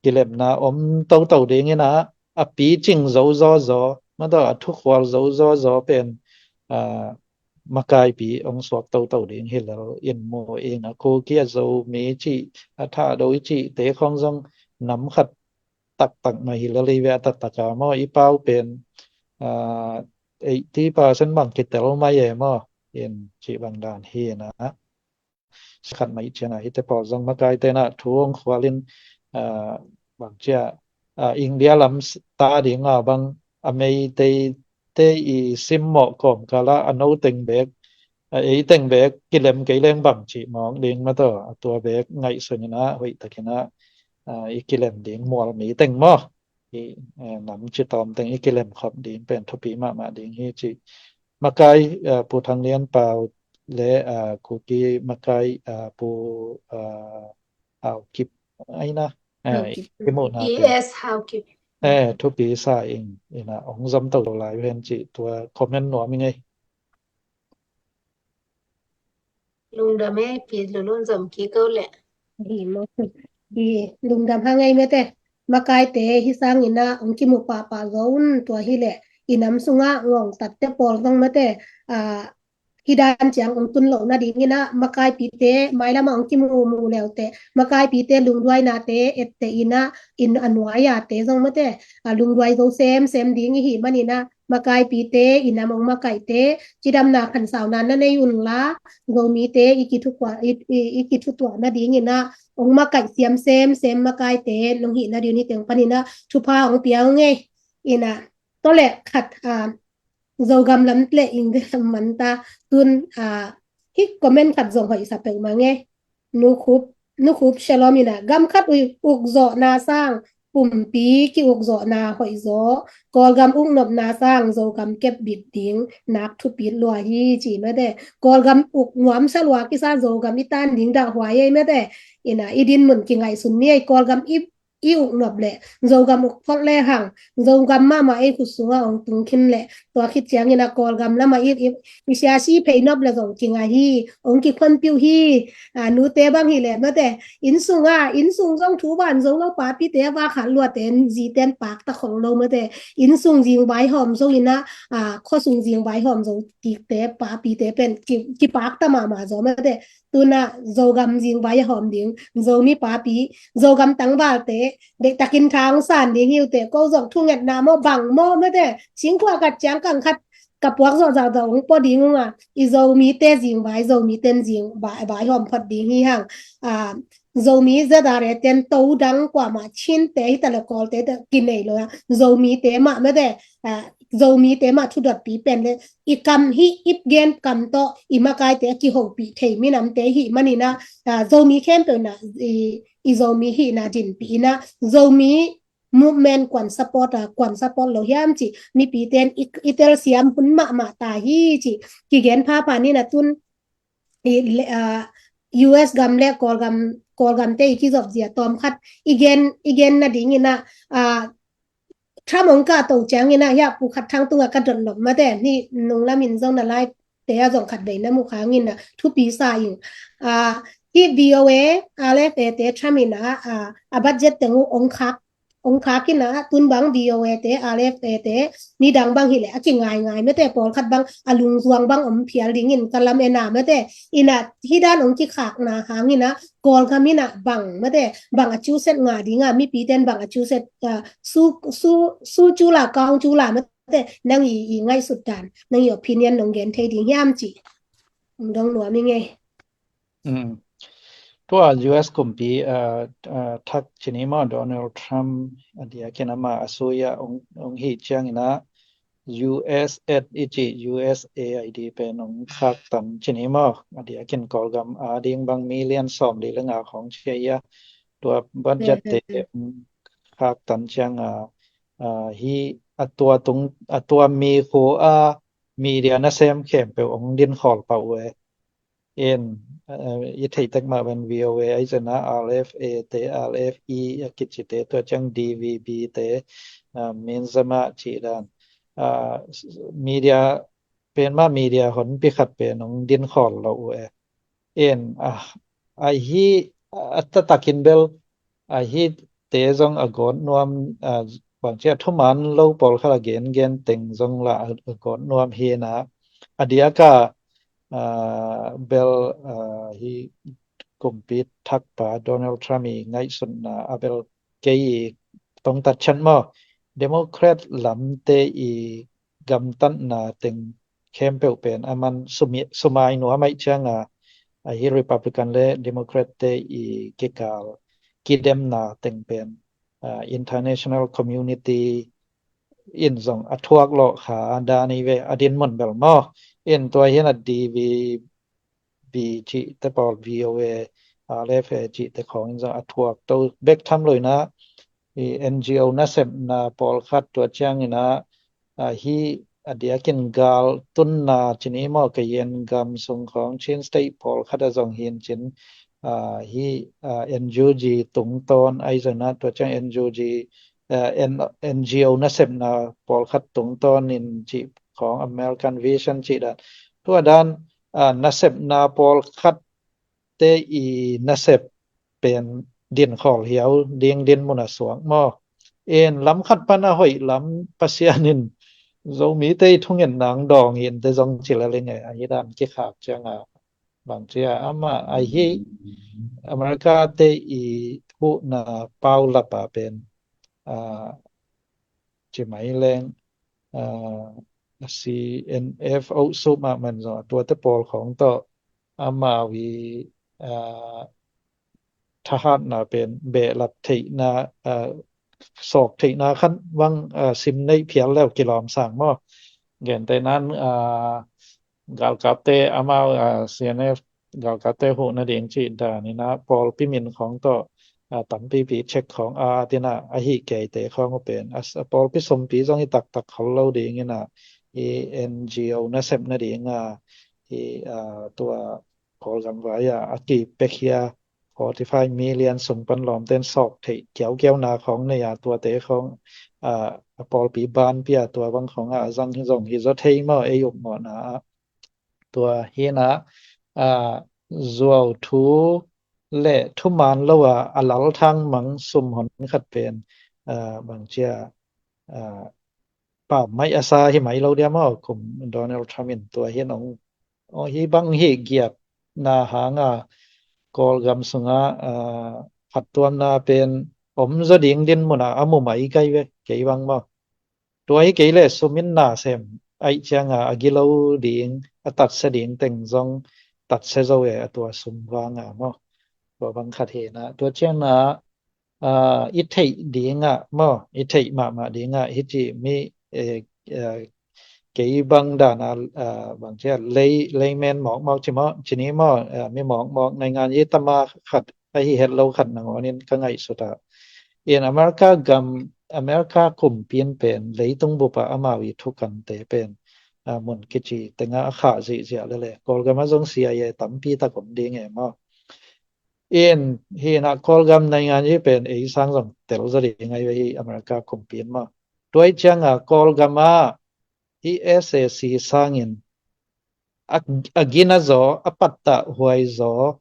kilemna om toto dingin ah, a picing zo zaw zaw mataw, a thukhual zo zaw zaw pen, a, makaipi ong suak toto ding hi lel in mu ing a, Kuki a Zomi cih, a Thado i cihte khawng zong nam khat taktak mah hi lel i ve a taktak a maw, i pau pen, a, eighty percent bang kitel mai e maw, in cih bang dan hi in ah. Khat mah i ciang a hihte pawl zong makaite in ah thu ong khual in, a, bangci a, a, India lam s-, ta ding a bang a Meitei te i simmawh kawmkal ah a no teng beek, a, ei teng beek kilem kei leng bangci mawk ding mataw, a tua beek ngaihsun in ah hoih tak in ah, a, i kilem ding mual mi teng maw. I, a, nam ci tawm teng i kilem khop ding pen thupi mahmah ding hi ci. Makai, a, Pu Thang Lian Pau le, a, Kuki makai, a, Pu, a, Hau Kip, ai na, a, Hau Kip. I muhna pen. Yes, Hau Kip. E, thupi sa ing, in ah ong zom to lai ven ci tua comment nuam ing ei. Lungdam e, Pi Lulun zom kik o leh. Hi maw. Hi, lungdam hang ei mate. Makaite hi sangin ah ong kimu pahpah zaw un, tua hileh i nam sungah ngongtatte pawl zong mate, a, hi dan ciang ong tun loh nadingin ah makaipite mailam ah ong kimu mu leuteh makaipite lungduainate ette in ah, in a nuai-ate zong mate, a, lungduai zo semsem ding i hih manin ah makaipite, i nam ong makaite cidamna khansauna na nei unla, Zomite i kithutuah, i, i, i kithutuah nadingin ah ong makaih siam semsem makaite nong hih nadingin hih teng panin ah thupha ong pia ung ei. In ah tua leh khat, a, Zogam lam le India lam man ta, tun, a, hih comment khat zong hoih sa peuhmah ing ei. Nukhup, Nukhup Shalom in ah, gam khat uk, uk zawhna sang pumpi ki-uk zawhna hoih zaw, Kawlgam uk nopna sang Zogam kep bit ding nak thupit lua hi ci mate. Kawlgam uk nuamsa lua kisa Zogam i tan ding dah huai ei mate. In ah i dinmun kingaihsun ni ei, Kawlgam i, i uk nop leh Zogam uk phot le hang, Zogam mahmah ei khut sungah ong tung khin leh tua khit ciangin ah Kawlgam lamah i, i, i siasi phei nop leh zong kinga hi, ong kikhuanpiuh hi. A, nute bang hileh mate, inn sungah, inn sung zong thu van zo lo papite a va khat luate, zite in pakta khong lo mate. Inn sung zing vaihawm zo in ah, a, khua sung zing vaihawm zo kikte papite pen ki, kipakta mahmah zaw mate. Tun ah Zogam zing vai a hawm ding, Zomi papi, Zogam tangvalte deihtakin tha ong san ding hi uh teh, ko zong thungetna maw bang maw mate, singkhuah khat ciang kang khat ka puak zawh zahzah ong pua ding ung a, i Zomite zing vai, Zomite in zing vai, vaihawm phot ding hi hang. A, Zomi Z R A te in to dang kuamah, Chinte hi ta leh Kawlte te kinei lo a, Zomite mah mate, a, Zomite mah thudotpi pen le i kam hih i gen kam tawh i makaite a kihopih thei minamte hih manin ah, a, Zomi khempeuh in ah i, i Zomi hihna dinpih in ah, Zomi movement kuan support a, kuan support lo hiam cih mipite in i, i telsiam hun mahmah ta hi cih kigen phapha ni in ah, tun i le, a, U S gam le Kawlgam, Kawlgamte i kizop zia tawm khat i gen, i gen nadingin ah, ah, Trump hong kahto ciangin ah, hiah Pu Khat Thang tungah ka dot nop mate, ni nunglamin zong na lai te a zong khat vei na mu khangin ah, thupi sa ing. Ah, hi V O A, R F A te Trump in ah, ah, a budget teng uh hong khak, hong khak in ah, tun bang V O A te, R F A te, nidang bang hileh a kingaingai mate, pawlkhat bang a lungzuang bang om phial dingin ka lam en a mate, in ah hi dan hong kikhakna hangin ah, Kawlgam in ah bang mate, bang a cuset nga ding a, mipite in bang a cuset, ah, su, su, su cula, kaung cula mate, nang i, i ngaihsut dan, nang i opinion nong gen thei ding hiam ci. Hong dong nuam ing ei. Mm. Tua U S kumpi, ah, ah, thak ci ni maw, Donald Trump, a diakin ama a sui ah hong, hong hih ciangin ah, U S aid i cih, U S A I D pen hong khaktan ci ni maw, a diakin Kawlgam a ding bang million sawmli le nga khawng ci a, tua budget te hong khaktan ciang a, ah, hi a tua tung, a tua mi khu a media nasem khempeuh hong din khawl pah uh e. In, eh, i theih tek mah pen V O A ahi zongin ah, R F A te, R F E a kicite, tua ciang D V B te, ah, Mizzima cih dan, ah, media, pen mah media honpi khat pen hong din khawl lo uh e. In, ah, ahi, a taktakin bel, ahi te zong a gawt nuam, ah, bangci a thuman lo pawlkhat a gengen teng zong lah a, a gawt nuam hi in ah, a diak a, ah, bel, ah, hi kumpi thakpa Donald Trump i ngaihsutna a bel kei i tongtat ciang maw, Democrat lamte i gamtatna teng khempeuh pen a man sumi, sumai nuam ahih ciang a, ahi Republican le Democrat te i kikal kidemna teng pen, ah, international community in zong a thuak lawh kha dan hi ve, a dinmun bel maw. In tua hi in ah D V B cihte pawl, V O A, R F A cihte khawng in zong a thuak to bek tham lo in ah, i N G O nasepna pawlkhat, tua ciangin ah, ah, hi a diakin gal tunna ci ni maw, Kayin gam sung khawng Chin State pawlkhat a zong hi in cin, ah, hi, ah, N U G tungtawn ahi zongin ah, tua ciang N U G, ah, N-, N G O nasepna pawlkhat tungtawn in cih khawng, American Vision cih dan. Tua dan, ah, nasepna pawlkhat te i nasep pen din khawl hiau ding dinmun a suak maw. In lam khat pan a hoih lam Pasian in Zomite i thungetna hong dawng hi in te zong ci lel ing e, ahi dan kikhak ciang a, bangci a, ama ahi America te i huhna paulap a pen, ah, ci mai leng, ah, C N F, oh, suk mahmah in zong, tuate pawl khawng tawh amau i, ah, thahatna pen behlap theihna, ah, sawk theihna khat bang, ah, sim neih phial leu kilawm sang maw. Gentehna in, ah, galkapte amau, ah, C N F galkapte huh nading cih dan in ah pawlpi min khawng tawh, ah, tampipi check khawng a, a, tin ah, ahi keite khawng uh pen, ah, pawlpi sumpi zong hi taktak khol lo ding in ah, i N G O nasep nading a, i, ah, tua Kawlgam vai a, a kipia khia forty five million sung pan lawmte in sawk theih kiaukiauna khawng nei a, tuate khawng, ah, a pawlpi banpi a, tua bang khawng a, a zang hi zong hi zaw thei maw, ei upmawhna ah. Tua hi in ah, ah, zuau thu le thuman lo a, a lalthang mang sum hon khat pen, ah, bangci a, ah, pau mai a sa hi mai lo dia maw, kum Donald Trump in tua hi in hong, hong hi bang hi giatna hang a, Kawlgam sung a, ah, phattuamna pen om zaw ding dinmun a, a mu mai kai ve, kei bang maw. Tua hi kei leh sum in na sem ahih ciang a, a gilo ding, a tatsia ding teng zong tatsia zo e, a tua sum vang a maw. Tua bang khat hi in ah, tua ciang a, ah, i theih ding ah maw, i theih mahmah ding ah, hi ci mi, eh, eh, kei bang dan a, ah, bangci a lay, layman mawkmawk ci maw, ci ni maw, ah, mi mawkmawk, naingan i tama khat ahi het lo khat nangawn in ka ngaihsut a. In America gam, America kumpi in pen leitung bup a amau i thukante pen, ah, mun kici teng a khah zihziah lel e. Kawlgam ah zong C I A tampi tak om ding e maw. In hina Kawlgam naingan hi pen ei sang zong tel zaw ding ahi ve hi America kumpi in maw. Tua hi cianga Kawlgam ah hi S A C sangin a, a gina zaw, a pattah huai zaw,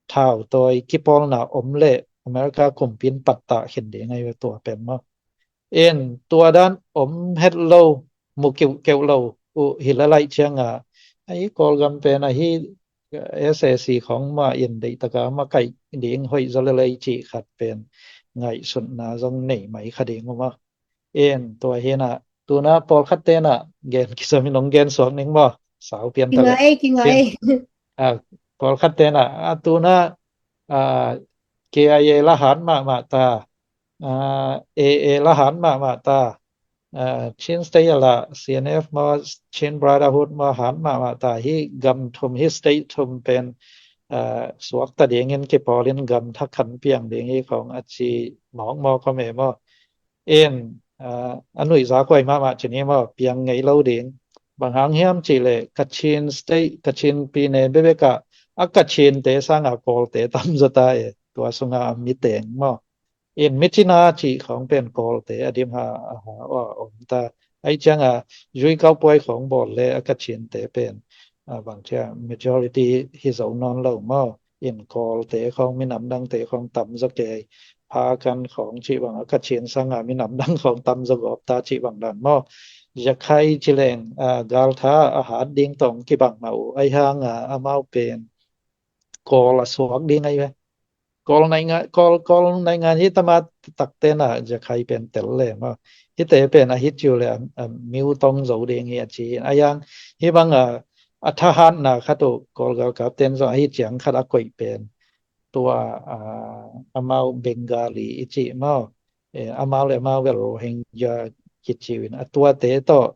thau tawi kipawlna om leh America kumpi in pattah khin ding ahi ve tua pen maw. In tua dan om het lo, mu kiuhkeuh lo uh hi lalaih cianga ahi Kawlgam pen ahi S A C khawng mah in deihtaka makaih ding hoih zaw lelei cih khat pen ngaihsutna zong nei mai kha ding uh maw. In tua hina tuna pawlkhat tenah gen kisam in hong gen suak ning maw. Sau pian ta leh. Kingai, kingai. Ah, pawlkhat tenah a tuna ah, K I A la hat mahmah ta, ah, A A la hat mahmah ta, ah, Chin State a la C N F maw, Chin Brotherhood maw hat mahmah ta, hi gam thum, hi state thum pen ah, suakta dingin kipawlin gam thakhan piang ding hi khawng a ci mawkmawk khawm e maw. In ah, a nuihza khuai mahmah cin hi maw, piang ngei lo ding. Bang hang hiam cihleh Kachin State, Kachin pine bebekah a Kachinte sanga Kawlte tamzata e, tua sunga a miteng maw. In michina cih khawng pen Kawlte a dim ha, a ha, a omta. Ahi cianga zui kaupuai khawng bawl le a Kachinte pen ah, bangcia majority hi zo nawn lo maw. In Kawlte khawng minam dangte khawng tamzaw kei, Phakan khawng cih bang a Kachin sanga minam dang khawng tamzaw gawpta cih bang dan maw. Yakhai cileng ah, galtha a hat ding tawng kibang mah uh ahi hanga amau pen Kawl a suak ding ahi ve. Kawl naingan, Kawl, Kawl naingan hi tama takte na Yakhai pen tel le maw. Hite pen a hit ciu le a, a miu tong zo ding hi a ci hi. A yang hi bang a, a thahatna khat uh Kawl galkapten zong a hit ciang khat a koih pen tua a, amau Bengali i ci maw. E, amau le amau bel Rohingya kici uh in a tuate tawh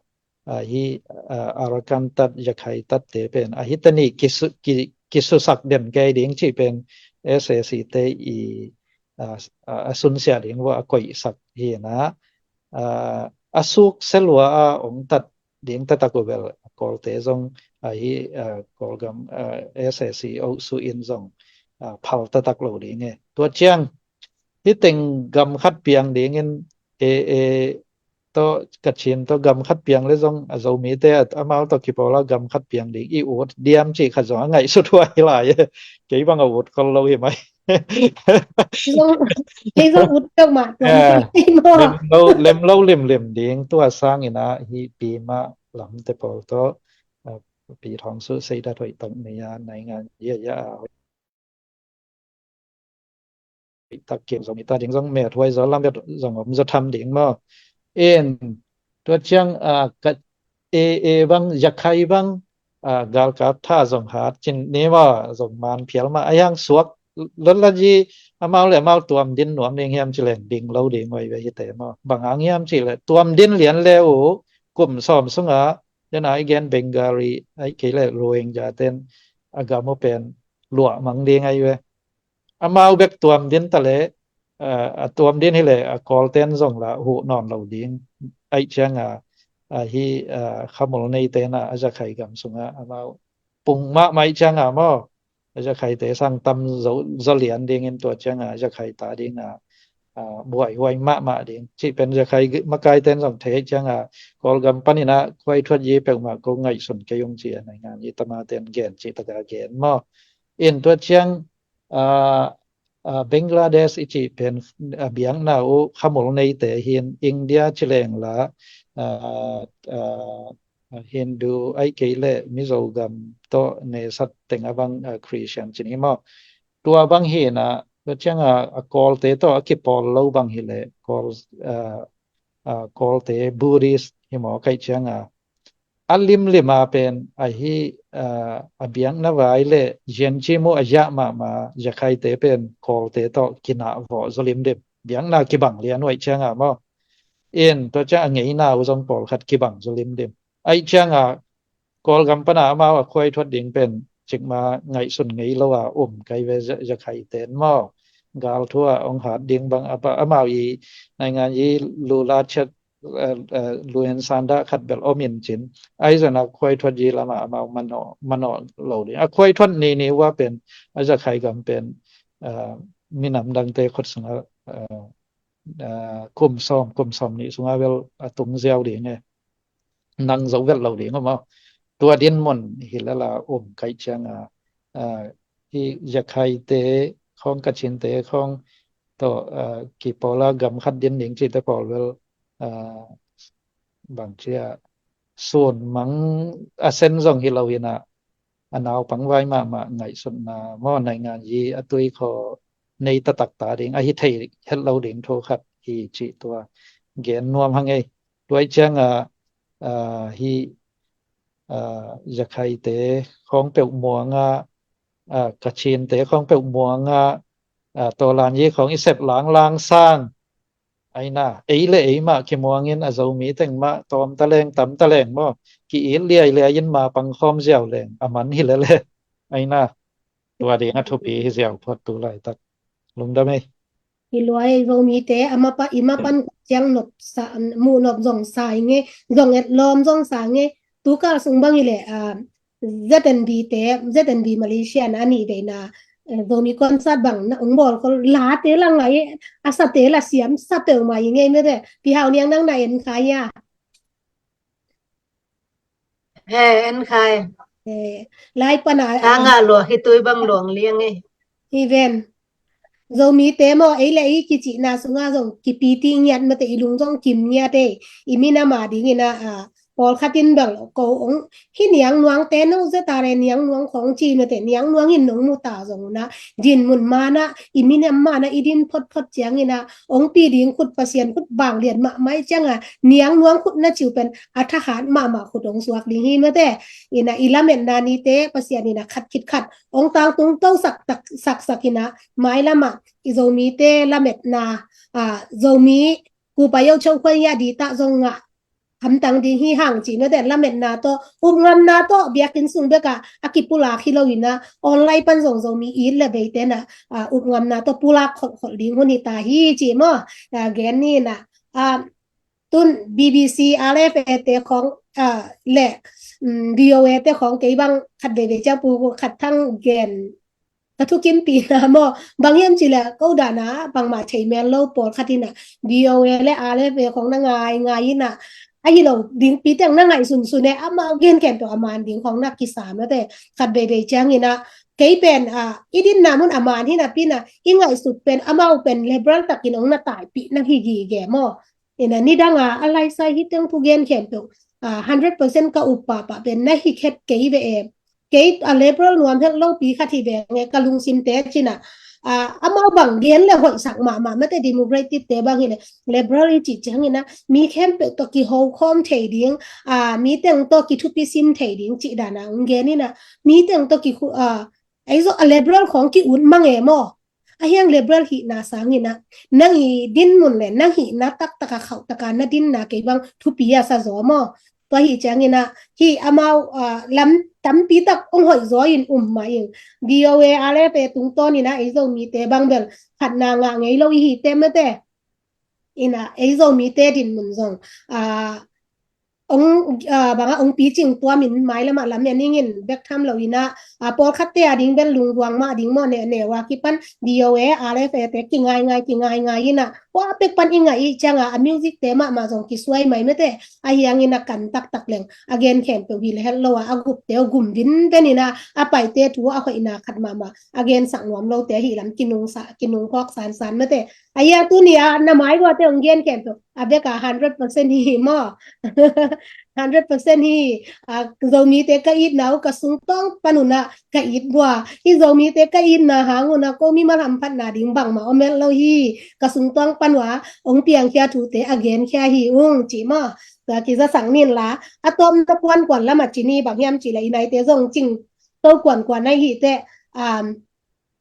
ah, hi ah, Arakan tat, Yakhai tatte pen a hi tani kisu, ki, kisusak den kei ding cih pen S A C te i ah, ah, a sunsia ding vua a koihsak hi na. Ah, a suk selua a ong tat ding tatak uh bel Kawlte zong ah, hi ah, Kawlgam ah, S A C oh su in zong ah, phal tatak lo ding e. Tua ciang hi teng gam khat piang dingin A A tawh Kachin tawh gam khat piang le zong a Zomite a, amau tawh kipawla gam khat piang ding i ut diam cih khat zong a ngaihsut huai lai. Kei bang a ut khol lo hi mai. Kei zong, kei zong ut peuhmah tuam. Eh, kei maw. Lem lo, lem lo limlim ding tua sangin ah hi pi mah lamte pawl tawh ah, pi thawng su sei dat hoih tak nei a naingan ia ia a tak kim zong ita ding zong met huai zaw lam bet zong om zaw tham ding maw. In tua ciang ah, ka A A bang, Yakhai bang ah, galkap tha zong hat cin ni maw, zong man phial mah a yang suak lotlaji amau le amau tuam din nuam ding hiam cileng ding lo ding huai ve hite maw. Bang hang hiam cileh tuam din lian le uh kum sawm sungah den ai gen Bengali ai kei le Rohingya ten a gam uh pen luah mang ding ai ve. Amau bek tuam din ta le ah, a tuam din hi le a Kawlten zong la huh nawn lo ding. Ai cianga ah, hi ah, khamul neiten ah, a Yakhai gam sungah amau pung mahmah cianga maw. A Yakhaite sang tam zo, zo lian dingin tua cianga Yakhai ta dinga ah, buaihuai mahmah ding. Cih pen Yakhai makaiten zong thei cianga Kawlgam panin ah khuai thuat yi peuhmah ko ngaihsun kei ung ci a naingan yi tamaten gen cih taka gen maw. In tua ciang ah, ah, Bangladesh i cih pen ah, biakna uh khamul neite hin India cileng la ah, ah, Hindu ai kei le Mizo gam tawh nesat teng a bang ah, Christian cin hi maw. Tua bang hi na tua cianga a Kawlte tawh a kipawl lo bang hi le Kawl ah, ah, Kawlte Buddhist hi maw kai cianga a limlim a pen ahi ah, a biakna vai le zian ci mu a ziah mahmah Yakhaite pen Kawlte tawh kinah vawh zaw limlim biakna kibang lian uh ai cianga maw. In tua ciang a ngeina uh zong pawlkhat kibang zaw limlim ai cianga Kawlgam pana amau a khuai thuat ding pen cikma ngaihsun ngei lo a um kai ve Yakhaiten maw. Galthua ong hat ding bang apa amau i naingan i lula chet eh, eh, luin sanda khat bel om in cin ai zana khuai thuat yi lama amau manawh, manawh lo ding. A khuai thuat ni ni ua pen a Yakhai gam pen ah, minam dangte khut sungah, ah, ah, kum sawm, kum sawm nih sungah bel a tung ziau ding e. Nang zo vet lo ding maw. Tua din mun hi lala um kaih cianga, ah, hi Zakhaite khawng, Kachinte khawng tawh, ah, kipawl a gam khat din ding cite pawl bel, ah, bang cia sun mang a sen zong hi lo hi na, a naupang vai mahmah ngaihsutna maw, naingan yi a tui khaw nei taktak ta ding, a hi thei het lo ding thu khat hi cih tua gen nuam hang ei. Tua ih cianga, ah, hi, ah, Zakhaite khawng peuh muanga, ah, Kachinte khawng peuh muanga, ah, tawlan yi khawng i sep lang lang sang, aina, ei le ei mah kimuangin a Zomi teng mah tawm taleng, tam taleng maw, ki-it liai liai in ma pang khawm ziau leng a man hi lele. Aina, tua ding a thupi hi ziau phot tu laitak. Lungdam ei. Hi luai, Zomite a mapan, i mapan ciang nop sa, muh nop zong sa i nge, zong et lawm zong sa nge, tu kal sung bang hi le, ah, Z N B te, Z N B Malaysia na a nih veina, eh, Zomi concert bang na ong bawl khol, late la ngai, a sate la siam sa peuhmah i ngei mete, Pi Hau Niang nang na en khai a. He, en khai. Eh, lai pana, ka ah, nga lua hi tui bang luang liang e. Hi ven. Zomite maw, ei le ei kicihna sunga zong kipiti ngiat mete, i lung zong kim ngiat ei. I minam a dingina, ah, pawlkhat in bel ko ong, hi Niang Nuang te no zeta le Niang Nuang khawng ci mete, Niang Nuang in nong mu ta zong una, din mun mana, i minam mana, i din photphot ciangina, ong pi ding khut, Pasian khut bang lian mahmah i cianga, Niang Nuang khut na ciu pen a thahat mahmah khut ong suak ding hi mete. Ina i lametna nite Pasian ina khat khit khat ong tangtung to sak tak, sak sak ina, mai lama i Zomite lametna, ah, Zomi kupa yo chau khoi ya di ta zong nga hamtang ding hi hang ci mete, lametna tawh, upngamna tawh, biakinn sung beka a kipulak hi lo ina, online pan zong Zomi it le beite na, ah, upngamna tawh pulak kholhkholh ding hun hi ta hi ci maw, ah, gen ni na, ah, tun B B C, R F A te khawng, ah, le, mm, V O A te khawng kei bang khat veivei ciang pu khat thang gen ka thukimpihna maw, bang hiam cih leh ko dana bangmah thei mel lo pawlkhat ina V O A le R F A khawng na ngai ngai ina, ahi lo ding pi teng na ngaih sunsun e, amau gen khempeuh a man ding khawng na kisa mete, khat veivei ciang ina, kei pen, ah, i dinna mun a man hi napi ina, i ngaihsut pen amau pen liberal takin ong na taipih na hi gige maw. Ina nidanga a laisai hi teng thu gen khempeuh, ah, hundred percent ka up pahpah pen na hi khet kei ve e. Kei a liberal nuam het lopi khat hi ve nge ka lungsim te cina. Ah, amau bang gen le hoihsak mahmah mete, democratic te bang hi le liberal i cih ciangina mi khempeuh tawh kiho khawm thei ding, ah, mi teng tawh kithupi sim thei ding cih dana ong gen ina, mi teng tawh kikhu, ah, ei zo a liberal khawng ki-ut mang e maw. Ahiang liberal hihna sangina, nang i dinmun le nang hihna taktaka khauhtaka na dinna kei bang thupi a sa zaw maw. Tua hi ciangina, hi amau, ah, lam tampi tak ong hoih zaw in um mah ing. V O A, R F A tungtawn ina ei Zomite bang bel khatna ngah ngei lo i hi te mete. Ina ei Zomite dinmun zong, ah, ong, ah, banga ong picing tuamin mailamah lam en ingin bek tham lo ina, ah, pawlkhatte a ding bel lungduang mah ding maw, ne, ne wa kipan V O A, R F A te kingai ngai, kingai ngai ina, hua pek pan i ngai i cianga a music te mahmah zong kisuai mai mete, ahiangina kan taktak leng a gen khempeuh hi le het lo a, a gupte uh gum vinven ina, a paite thu a hoihna khat mahmah a gensak nuam lote hi lam kinungsa, kinungphawk sansan mete. Ahiang tuni a na maigua te ong gen khempeuh a beka hundred percent hi maw. Hundred percent hi. Ah, Zomite ka itna uh ka sungtawng pan una ka it bua. Hi Zomite ka itna hang una ko mimal hamphatna ding bangmah om het lo hi. Ka sungtawng pan ua ong piangkhia thute a genkhia hi ung ci maw. Tua kizasak nin la, a tawpna kuankuan lama cini bang hiam ci le i naite zong cing to kuankuan ahi te, um,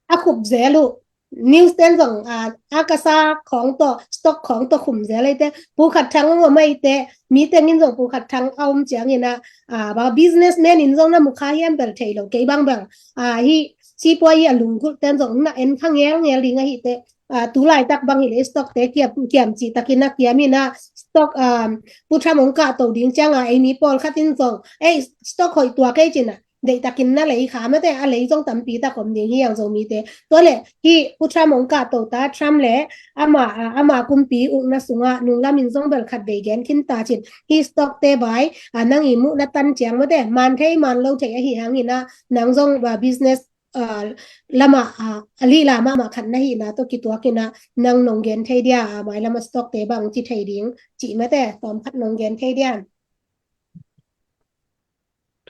a khup zel uh. News ten zong, ah, a kasa khawng tawh, stock khawng tawh khum zel ei te, Pu Khat Thang a om ei te, mi tengin zong Pu Khat Thang a om ciangina, ah, ba businessman in zong na mukha hiam bel thei lo kei bang bang. Ah, hi sipuai a lunggulh ten zong na en kha ngel ngel ding ahi te, ah, tu laitak bang hi le stock te kiam, kiam cih takin a kiam ina, stock, ah, Pu Tham ong kahto ding cianga ei mi pawlkhat in zong, ei, stock hoih tua kei cina, deihtakin na lei kha mate, a lei zong tampi tak om ding hi ang Zomite. Tua le hi Pu Trump hong kahto ta, Trump le ama, a, ama kumpi ukna sungah nunglamin zong bel khat vei gen khin ta cin. Hi stock te bai, a, nang i muhna tan ciang mate, man thei man lo thei ahi hangin a, nang zong, a, business, a, lamah, a, a lila mahmah khat na hihna tawh kituakin a, nang nong gen thei dia, a, mailam a stock te bang ci thei ding, cih mate, tawm khat nong gen thei dia.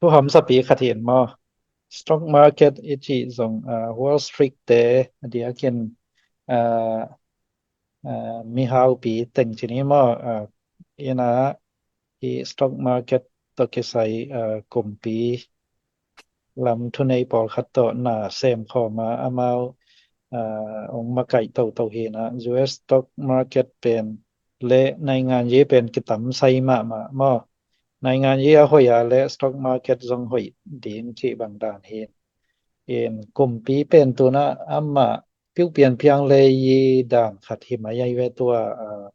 Thu hamsapi khat hi in maw. Stock market i cih zong, ah, Wall Street te a diakin, ah, ah, mihaupi teng ci ni maw. Ah, ina hi stock market tawh kisai, ah, kumpi lam thunei pawlkhat tawh na sem khawm a amau, ah, hong makaih toto hi in a, U S stock market pen le naingan yi pen kitam sai mahmah maw. Naingan yi a hoih a le stock market zong hoih ding cih bang dan hi in. Kumpi pen tuna amah piu pian piang le yi dan khat hi mai ai ve tua, ah,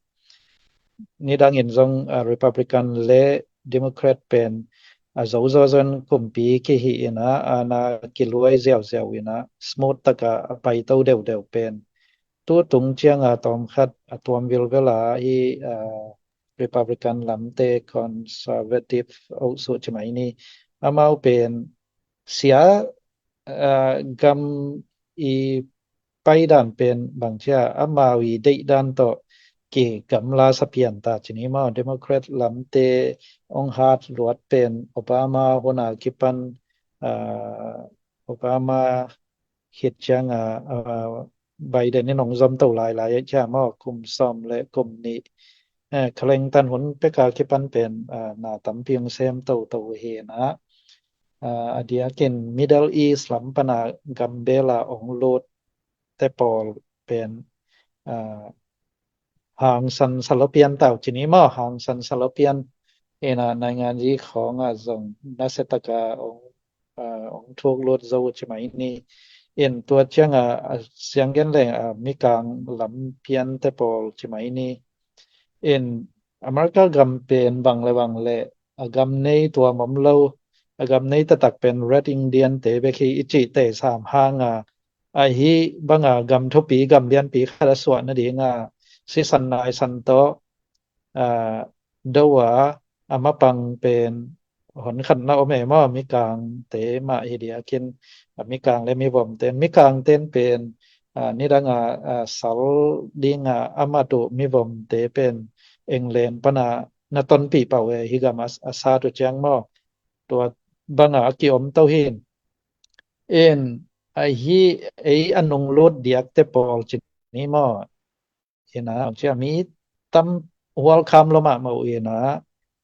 nidangin zong, ah, Republican le Democrat pen a zo zo zon kumpi kihi in a, a na kiluai ziauziau in a, smooth taka a pai to deuhdeuh pen. Tu tung cianga tawmkhat a tuam vilvel a hi, ah, Republican lamte conservative oh suh ci mai ni. Amau pen sia, ah, gam i paidan pen bangcia amau i deihdan tawh kigamla sapian ta ci ni maw. Democrat lamte hong hat luat pen Obama huna kipan, ah, Obama khit cianga, ah, Biden in hong zom to lailai cia maw, kum sawm le kum nih, eh, khalengtan hun peka kipan pen, ah, na tampi hong sem toto hi in a, ah, a diakin Middle East lam pana gambela hong lut te pawl pen, ah, hangsan salopian tau ci ni maw, hangsan salopian. Ina naingan yi khawng a zong nasetaka hong, ah, hong thuk lut zo ci mai ni. In tua cianga, ah, sianggen leng, ah, mikang lampian te pawl ci mai ni. In America gam pen bang le bang le a gam nei tua mom lo, a gam nei taktak pen Red Indian te bek hi i cih te sam hanga, ahi banga gam thupi gam lianpi khat a suah nadinga sisan naisan tawh, ah, do a, a mapang pen hon khatna om e maw, mikang te mah hi diakin, ah, mikang le mivom ten, mikang ten pen, ah, nidanga, ah, sal dinga a matu mivom te pen England pana na tonpih pau e, hi gam a, a sat uh ciang maw. Tua banga a kiom to hi in. In ahi ei a nunglut diakte pawl ci ni maw. Ina cia mi tam hual kham lo mahmah uh ina,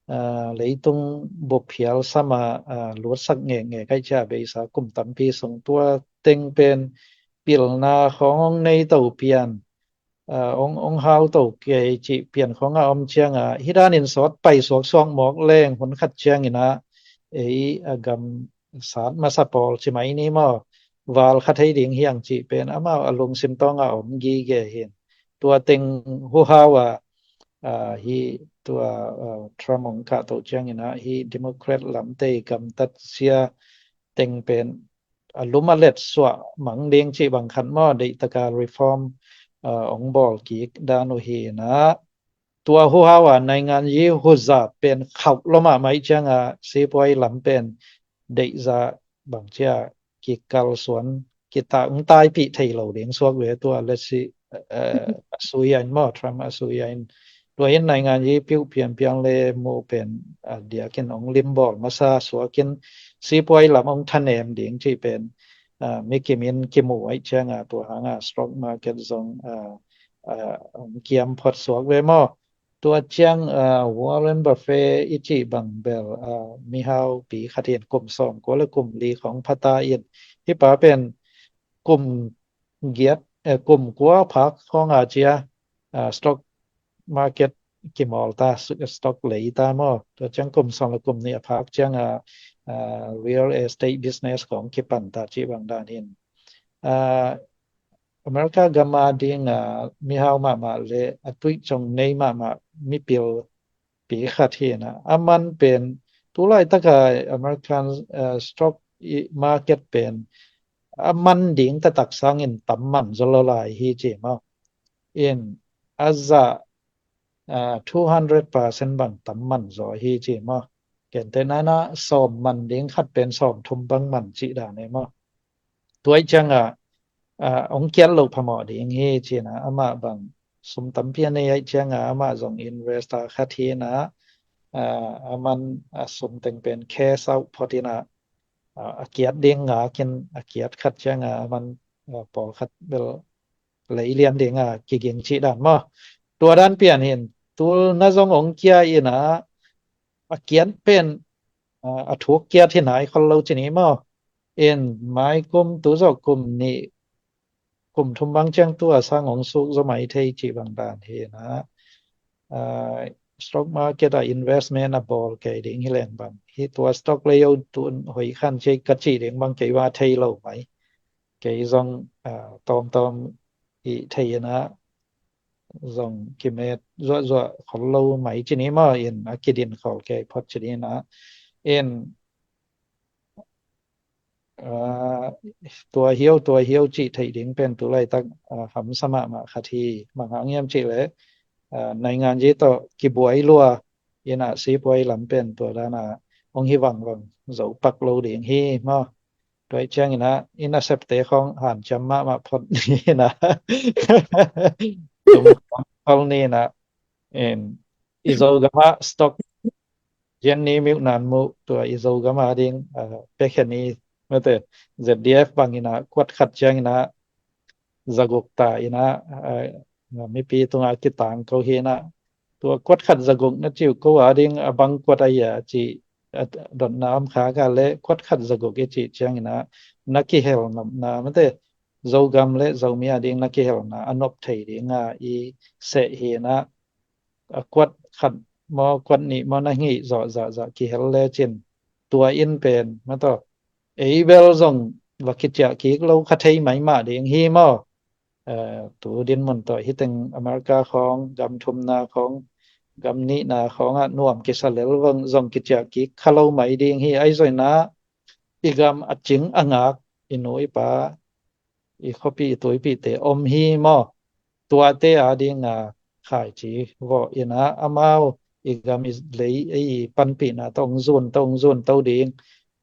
ah, leitung bup phial sama, ah, lutsak ngekngek ai cia beisa kum tampi sung tua teng pen pilna khawng hong nei to pian, ah, hong, hong hau to kei cih pian khawng a om cianga hi danin sawt pai suaksuak mawk leng hun khat ciangina ei a gam sat masa pawl ci mai ni maw, val kha thei ding hiang cih pen amau a lungsim tawnga om gige hin. Tua teng huhau a, ah, hi tua, ah, Trump hong kahto ciangina hi Democrat lamte gamtat sia teng pen a lum a let suah mang ding cih bang khat maw, deihtaka reform, ah, hong bawl kik dan uh hi na. Tua huhau a naingan yi huzat pen khauh lo mahmah cianga sipuai lam pen deihza bangcia kikal suan kita ung taipih thei lo ding suak ve tua le si, eh, a sui a in maw, Trump a sui a in. Tua in naingan yi piu pian piang le mu pen, ah, diakin ong limbawl masa suakin sipuai lam ong thanem ding cih pen, ah, mi kimin kimu ai cianga tua hanga stock market zong, ah, ah, ong kiam phot suak ve maw. Tua ciang, ah, Warren Buffett i cih bang bel, ah, mihaupi khat hin kum sawm kua le kum li khong phata in hi pa pen kum giat, eh, kum kua phak khong a cia, ah, stock market kimawl ta, s-, stock lei ta maw. Tua ciang kum sawm le kum nih a phak ciang a, ah, real estate business khong kipan ta cih bang dan hin. Ah, America gam a ding a mihau mahmah le a tuih cong nei mahmah mipil pi khat hi na. A man pen tulaitaka American, ah, stock i market pen a man ding taktak sangin tam man zaw lo lai hi ci maw. In a zah, ah, two hundred percent bang tam man zaw hi ci maw. Kente nana sawm man ding khat pen sawm thum bang man ci dan e maw. Tua ih cianga, ah, ong kiat loh phamawh ding hi cina amah bang sum tampi a nei aih cianga amah zong investor khat hina, ah, a man a sum teng pen cash out phot ina, ah, a kiat ding ngakin a kiat khat cianga a man, ah, pawlkhat bel lei lian dinga kiging cih dan maw. Tua dan pian hin tul na zong ong kia ina a kiat pen, ah, a thuk kiat hi nai khol lo cini maw. In mai kum tu zawh kum nih kum thum bang ciang tua sang ong suk zaw mai thei cih bang dan hi na. Ah, stock market a investment a bawl kei ding hi leng bang hi tua stock lei yo tun hoi khan ci ka cih ding bang kei va thei lo mai. Kei zong, ah, tawmtawm i thei ina zong kimet zuahzuah khol lo mai cini maw in a kidin khol kei phot cini na. In, ah, tua hiau tua hiau cih theih ding pen tu laitak, ah, hamsa mahmah khat hi. Bang hang hiam cih leh, ah, naingan ji tawh kibuai lua ina sipuai lam pen tua dana ong hi vangvang zo pak lo ding hi maw. Tua ih ciang ina ina septe khong hanciam mahmah phot ni ina tum khol ni ina. In i Zogama stock Jenny miuh nan muh tua i Zogama ding, ah, pekhe ni mate Z D F bang ina kuat khat ciang ina zaguk ta ina, ah, mipi tunga kitang ko hi ina tua kuat khat zaguk na ciu ko a ding a bang kuat a ia ci, ah, dotna om kha ka le kuat khat zaguk i ci ciang ina na kihel nopna mate Zogam le Zomi a ding na kihelna a nop thei dinga i seh hi ina a kuat khat maw kuat nih maw na ngih zawh zahzah kihel lecin tua in pen mataw ei bel zong va kiciah kik lo kha thei maimah ding hi maw. Eh, tu dinmun tawh hiteng America khawng gam thumna khawng gam nihna khawngah nuam kisa lel vang zong kiciah kik kha lo mai ding hi. Ahi zoina i gam a cing a ngak i nu i pa i khuapi i tuipite om hi maw. Tuate a dinga khaici vawh ina amau i gam i lei i panpihna tawh ong zun tawh ong zun to ding.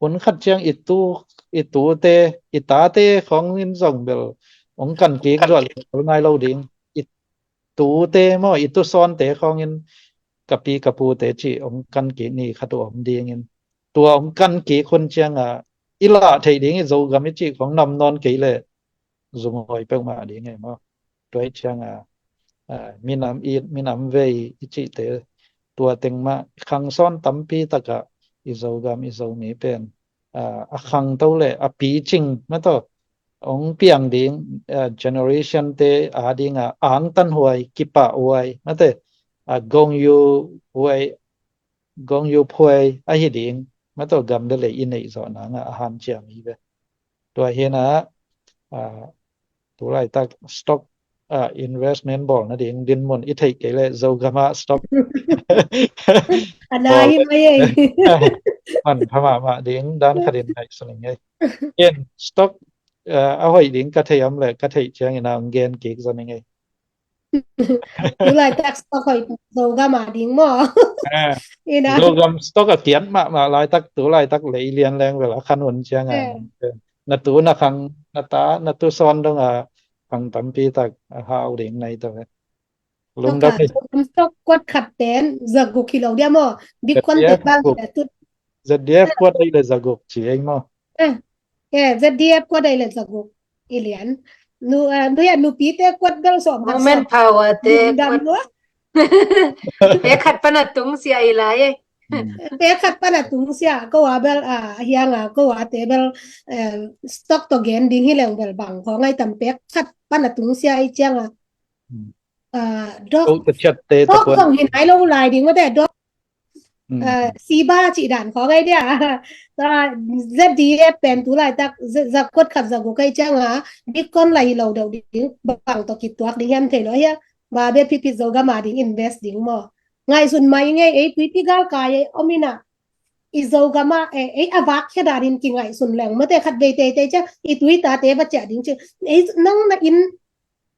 Hun khat ciang i tu i tute i tate khawng in zong bel ong kan kik zuah ngai lo ding. I tute maw i tusawnte khawng in ka pi ka pute ci ong kan kik ni khat uh om dingin tua ong kan kik hun cianga i lah theih ding i Zogam i cih khawng nam nawn kei leh zumhuai peuhmah ding e maw. Tua i cianga, ah, minam it minam vei i cihte tua teng mah khangsawn tampi takah i Zogam i Zomi pen, ah, a khangto le a picing mataw ong piang ding, ah, generation te a dinga angtan huai kipah huai mate, ah, gong yu huai gong yu phuai ahi ding mataw gam le lei i neih zawh nanga a hanciam hi ve. Tua hina, ah, tu laitak stock, ah, investment bawl nading dinmun i theih kei le Zogama stock a na hi mai ei. Man phamahmah ding dan khatin ngaihsun ing ei. In stock, ah, a hoih ding ka thei om le ka theih ciangin a ong gen kik zon ing ei. Tu laitak stock hoih Zogam a ding maw. Ina Zogam stock a kiat mahmah laitak tu laitak lei lian leng vel a khan hun cianga na tu na khang na ta na tusawn donga khang tampi tak a hau ding nai ta ve. Lungdam ni. Zogam stock kuat khat pen zaguk hi lo dia maw. Bitcoin te bang hi la tu. Z D F kuat ai le zaguk ci ei maw. Eh, Z D F kuat ai le zaguk i lian. Nu, ah, nu ya nupite kuat bel sawm khat. Women power te kuat. Pe khat pana tung sia i lai eh. Pe khat pana tung sia ko a bel, ah, hianga ko a te bel, eh, stock to gen ding hi leng bel bang ko ngai tam pe khat pana tung sia i cianga. Ah, dok. Ko te chat te ta kuan. Dok zong hi nai lo lai ding mate dok. Ah, siba ci dan khawng ai dia. Ah, Z D F pen tu laitak za kuat khat zaguk ai cianga Bitcoin lai lo deuh ding bang tawh kituak ding hiam thei lo hia. Ba bia phitphit Zogama ding invest ding maw. Ngaihsun mai ngei ei tuipi galkai ei om ina. i Zogam ah, eh, ei a vak khia danin kingaihsun leng mate, khat vei teitei ciang i tuitate va ciah ding ci. Ei nang na inn,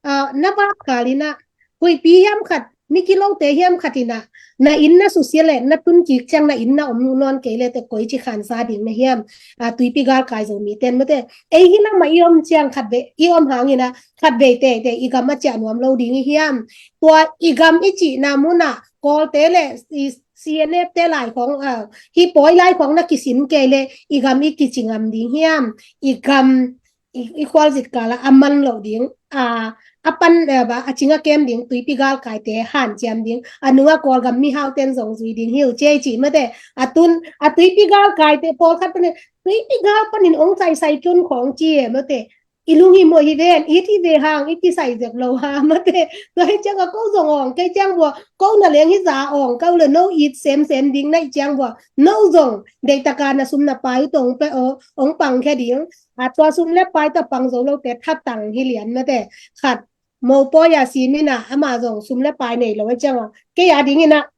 ah, na vak kal in ah, huihpi hiam khat, mi kilote hiam khat in ah, na inn na susia le na tun kik ciang na inn na om nawn kei le te koici khansa ding na hiam? Ah, tuipi galkai Zomi ten mate, ei hi lamah i om ciang khat vei, i om hangin ah khat vei teitei i gam a ciah nuam lo ding i hiam? Tua i gam i cihna mun ah Kawlte le i C N F te lai khawng, ah, hi pawi lai khawng na kisin kei le i gam i kici ngam ding hiam? I gam i, i khualzin kal ah a man loh ding, a, a pan, eh, ba, a cing a kem ding tuipi galkaite hanciam ding, a nung ah Kawlgam mihaute in zong zui ding hi uh ci ei ci mate. A tun a tuipi galkaite pawlkhat panin tuipi gal panin ong saisai tun khawng ci e mate. I lunghimawh hi ven, it hi ve hang, i kisai zek lo ha mate. Tua hi ciang a ko zong awng kei ciang bua, ko na leng hi za awng kau le no it semsem ding na hih ciang bua, no zong deihtak a na sum na pai uh tawh ong pe aw, ong pang khia ding. A tua sum le pai tawh pang zo lote thatang hi lian mate. Khat mopawi a sim in ah ama zong sum le pai nei lo a ciang a, kei a ding in ah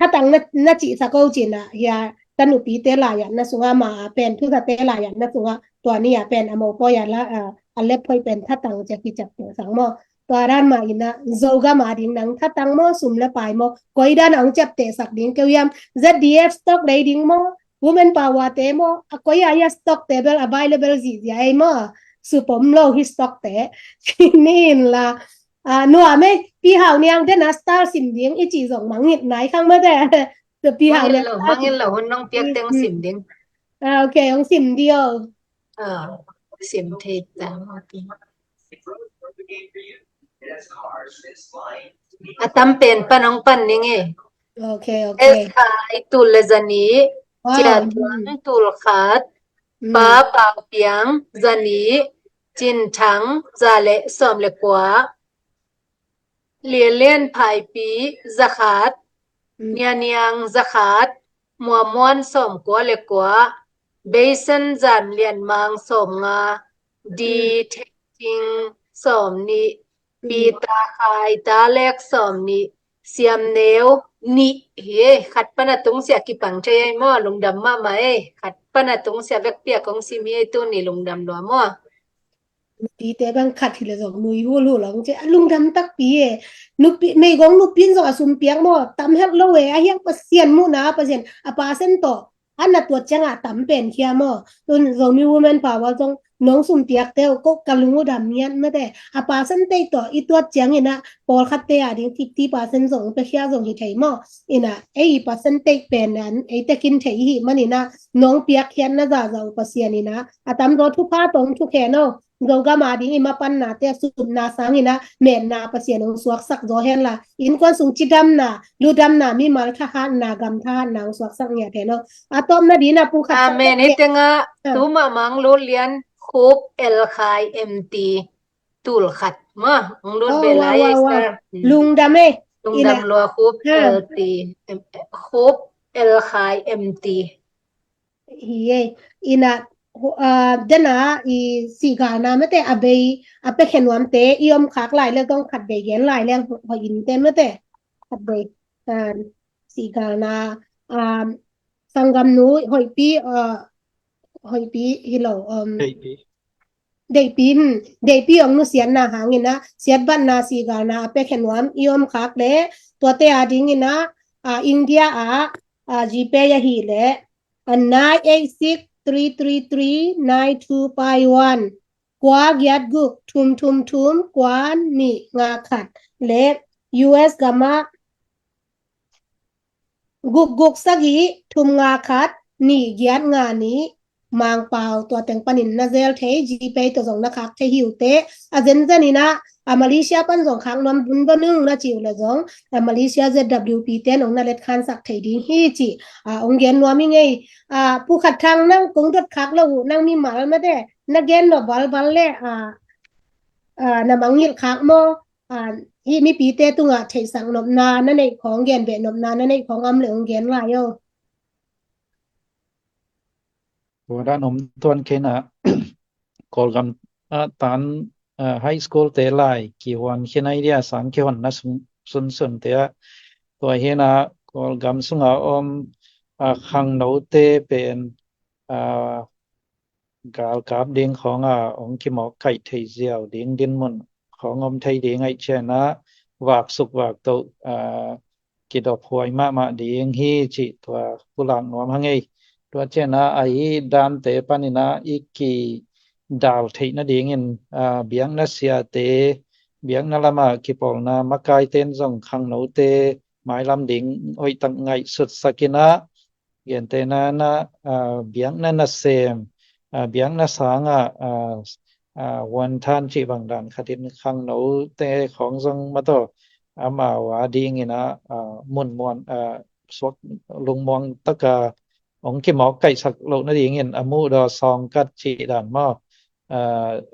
thatang na, na cihsak o ci in ah, hia tanupite laiatna sungah ama a pen, thusate laiatna sungah tua ni a pen a mopawi a la, a, a lep hoih pen thatang ci a kiciaptehsak maw? Tua dan mah in ah Zogam a ding nang thatang maw, sum le pai maw, koi dan a ong ciaptehsak ding keu hiam? Z D F stock lei ding maw, Women Power te maw, a koi a hia stock te bel available zihziah ei maw? Sup om lo hi stock te. Ci ni in la, ah, nuam ei, Pi Hau Niang den a star sim ding i cih zong mangngilh nai khang mate. Tua Pi Hau Niang mangngilh lo, mangngilh lo, hun nong piak teng sim ding. Ah, ok, ong sim dih o. Ah, sim thei ta. A tam pen pan ong pan ning e. Ok, ok. S Khai tul le zani, wow. Cia Tuan tul khat, Pa Pau Piang zani, Cin Thang za le sawm le kua, Lia Lian Phaipi za khat, Nia Niang za khat, Mua Muan sawm kua le kua, Beisan Zan Lian Mang sawm nga, Di Thei Ting sawm nih, Pi Ta Khai Ta Lek sawm nih, Siam Neu nih hi. Khat pan a tungsiah kipang thei ei maw, lungdam mahmah ei. Khat pan a tungsiah vekpi a kong sim hi ei, tuni lungdam lua maw. Nupite bang khat hi le zong nui hulhul ong ci a, lungdam takpi e. Nupi, meigong nupi in zong a sum piak maw, tam het lo e, a hiang Pasian muhna, Pasian a percent tawh a na tuat ciangah tam pen khia maw. Tun Zomi Women Power zong nong sum piak teu ko ka lung uh dam ngiat mate. A percentage tawh i tuat ciangin ah pawlkhatte a ding fifty percent zong pia khia zong hi thei maw. In ah ei percentage pen an ei tekin thei hi manin ah nong piak khiatna zahzah uh Pasian in ah a tamzaw thupha tawh ong thukhen o. Zogam a ding i mapannate a supna sangin ah metna Pasian ong suaksak zaw hen la, innkuan sung cidamna, ludamna, mimal thahatna, gam thahatna ong suaksak ngiat hen o. A tawpna ding ah pu khat. Amen. Hi tengah tu mahmah ong lut lian, Khup El Khai M T tul khat. Ma, ong lut bel lai, wow, wow, wow. Lungdam e. Lungdam lua, Khup El T, Khup El Khai M T. Hi e, in ah, ah, den a i sihgalna mate a bei a pia khe nuamte i om khak lai le zong khat bei gen lai le hoih in te mate. Khat bei, ah, sihgalna, ah, sanggamnu Hoihpi, ah, Hoihpi hi lo, um, Hoihpi. Deihpi, hmm, Deihpi ong nusiatna hangin ah siatbatna sihgalna a pia khe nuam i om khak le tuate a dingin ah, ah, India ah, ah, GPay ahi le, a nine eight six three three three nine two five one, kua giat guk thum thum thum kua nih nga khat le U S gam ah guk guk sagih thum nga khat nih giat nga nih, Mangpau tua teng panin na zel thei, GPay tawh zong na khak thei hi uh teh. A zenzen in ah, a Malaysia pan zong khak nuam vun va nung na ci uh le zong, a Malaysia Z W P ten ong na let khansak thei ding hi ci, a, ong gen nuam hi ngei. A, Pu Khat Thang, nang kong dot khak lo uh, nang mimal mate, na gen nop valval le, a, a, na mangngilh khak maw? A, hih mipite tungah theihsak nopna na neih khawng, gen beh nopna na neih khawng om le ong gen lai o. Tua dan om tuan kei na, Kawlgam, a, tan, a, high school te lai kihuan khin idea sang kihonna sung, sunsun te ah, tua hi na Kawlgam sunga om a, khangnote pen, a, galkap ding khawng a hong kimawk kaih thei ziau ding dinmun khawng om thei ding ahih ciangah vaksuk vaktoh, a, kidophuai mahmah ding hi cih tua pulak nuam hang ei. Tua ciangah ahi dante paninah i kidal theih nadingin, a, biakna siate, biakna lamah kipawlna makaite in zong khangnote mailam ding hoihtak ngaihsutsak inah, gentehna inah, a, biakna nasem, a, biakna sangah, a, a, vuanthan cih bang dan khatin khangnote khawng zong mataw amau a dinginah, a, munmuan, a, suak lungmuang taka hong kimawk kaihsak loh nadingin a muhdaw sawngkat cih dan maw, a,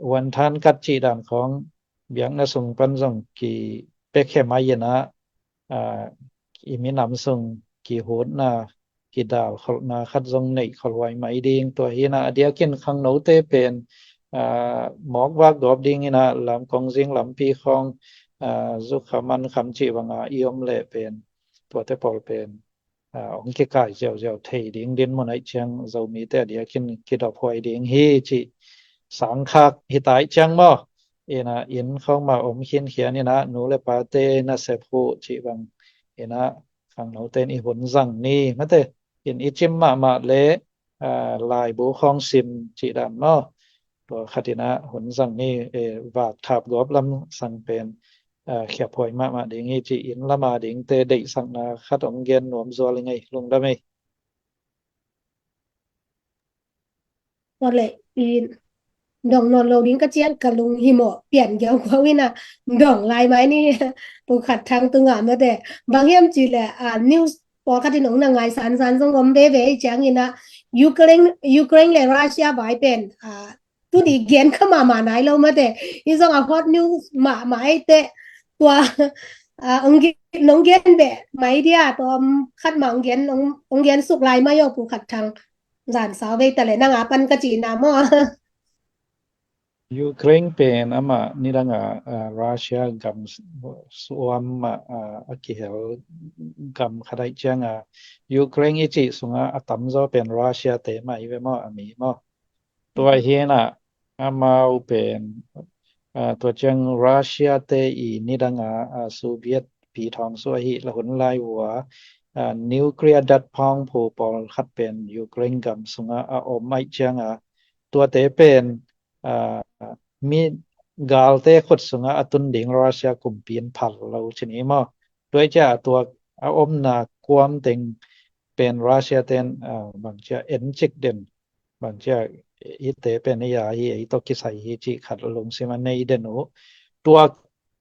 vuanthan kat cih dan khawng biakna sung pan zong kipekhe mai inah, a, i minam sung kihutna, kidal kholhna khat zong neih kholhuai mai ding. Tua hinah a diakin khangnote pen, a, mawk vak gawp dinginah lam kongzing lampi khawng, a, zukha mankham cih banga i om leh pen tuate pawl pen, a, hong kikai ziauziau thei ding dinmun ahih ciang Zomite a diakin kidophuai ding hi cih sangkhak hita ahih ciang maw, inah inn khawng mah om khinkhian inah nu le pate nasep huh cih bang inah khangnote in i hun zang ni mate, in i cim mahmah le, a, laibu khawng sim cih dan maw, tua khat inah hun zang ni, e, vak thap gawp lam sang pen, a, khiaphuai mahmah ding hi ci-in lama dingte deihsakna khat hong gen nuam zual i ngei lungdam ei. Tua leh i dong nawn lo ding ka ciang ka lunghimawh pian giaugiau inah dong lai mai ni. Pu Khat Thang tungah mate bang hiam cih leh, a, news pawlkhat in hong na ngai sansan zong om veve i ciang inah Ukraine, Ukraine le Russia vai pen, a, tuni gen kha mahmah nai lo mate. I zong a hot news mahmah ei teh tua, a, hong gen, hong gen beh mai dia tua khat mah hong gen, hong, hong gen suk lai mai aw Pu Khat Thang. Zan sau vei ta leh nang a pan ka cihna maw. Ukraine pen amah nidanga, a, Russia gam suam mah, a, a kihel gam khat ahih cianga Ukraine i cih sunga a tamzaw pen Russia te mah i ve maw, a mi maw. Tua hinah amau pen, a, tua ciang Russia te i nidanga, a, Soviet pi thawng suah hi la hun lai vua, a, nuclear dat phawng phu pawlkhat pen Ukraine gam sunga a om ahih cianga tuate pen, a, mi galte khut sunga a tun ding Russia kumpi in phal lo ci ni maw. Tua ahih ciah a tua a omna kuam teng pen Russia ten, a, bangcia encik den, bangcia ite pen ei a hi, ei tawh kisai hi cih khat lungsim a nei den uh. Tua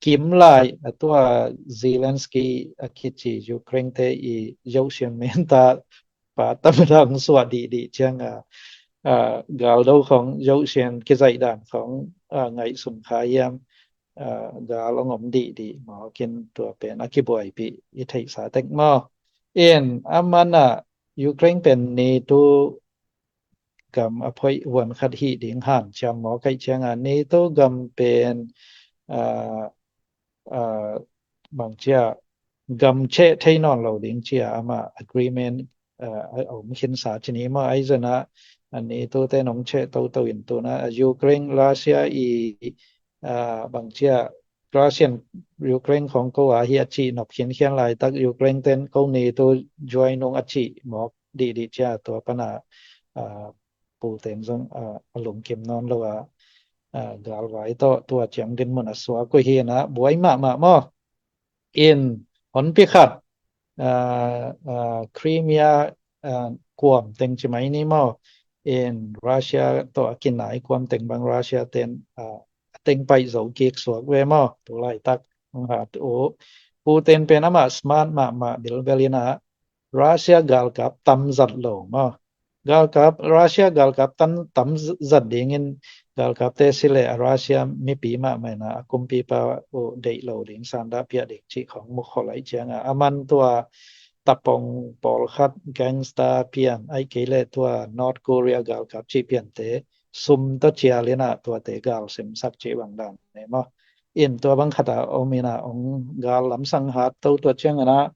kim lai a tua Zelensky a kici Ukraine te i zohsian menta pa tamdang suah dihdih cianga, a, galdo khong zohsian kizaih dan khong, a, ngaihsun kha hiam, a, gal hong om dihdih mawkin tua pen a kibuaipih i theihsa tek maw. In a mana Ukraine pen NATO gam a phoih vuan khat hih ding hanciam mawk ahih cianga NATO gam pen, a, a, bangcia gam cheh thei nawn lo ding cia ama agreement, a, a om khinsa ci ni maw. Ahi zana a NATO te nong cheh toto in tuna a Ukraine Russia i, a, bangcia Russian Ukraine khong ko a hi a cih nop khinkhian laitak Ukraine ten ko NATO join nung a cih mawk dihdih cia tua pana, a, Putin zong, a, a lungkim nawn lo a, a, galvai tawh tua ciang dinmun a suak uh hi na buai mahmah maw. In honpi khat, a, a, Crimea, a, kuam teng ci mai ni maw. In Russia tawh a kinai kuam teng bang Russia ten, a, a teng paih zo kik suak ve maw. Tu laitak hong hat uh. Putin pen amah smart mahmah bilbel in a Russia galkap tam zat lo maw. Galkap, Russia galkap tam, tam zat dingin galkapte si le a Russia mipi mahmah in a kumpipa uh deih lo ding sandah piah ding cih khong mukhol ahih cianga a man tua tapong pawlkhat gangster pian ahih kei le tua North Korea galkap cih piante sum tawh cial in a tuate gal simsak cih bang dan ne maw. In tua bang khat a om in a hong gal lamsang hat to tua ciang in a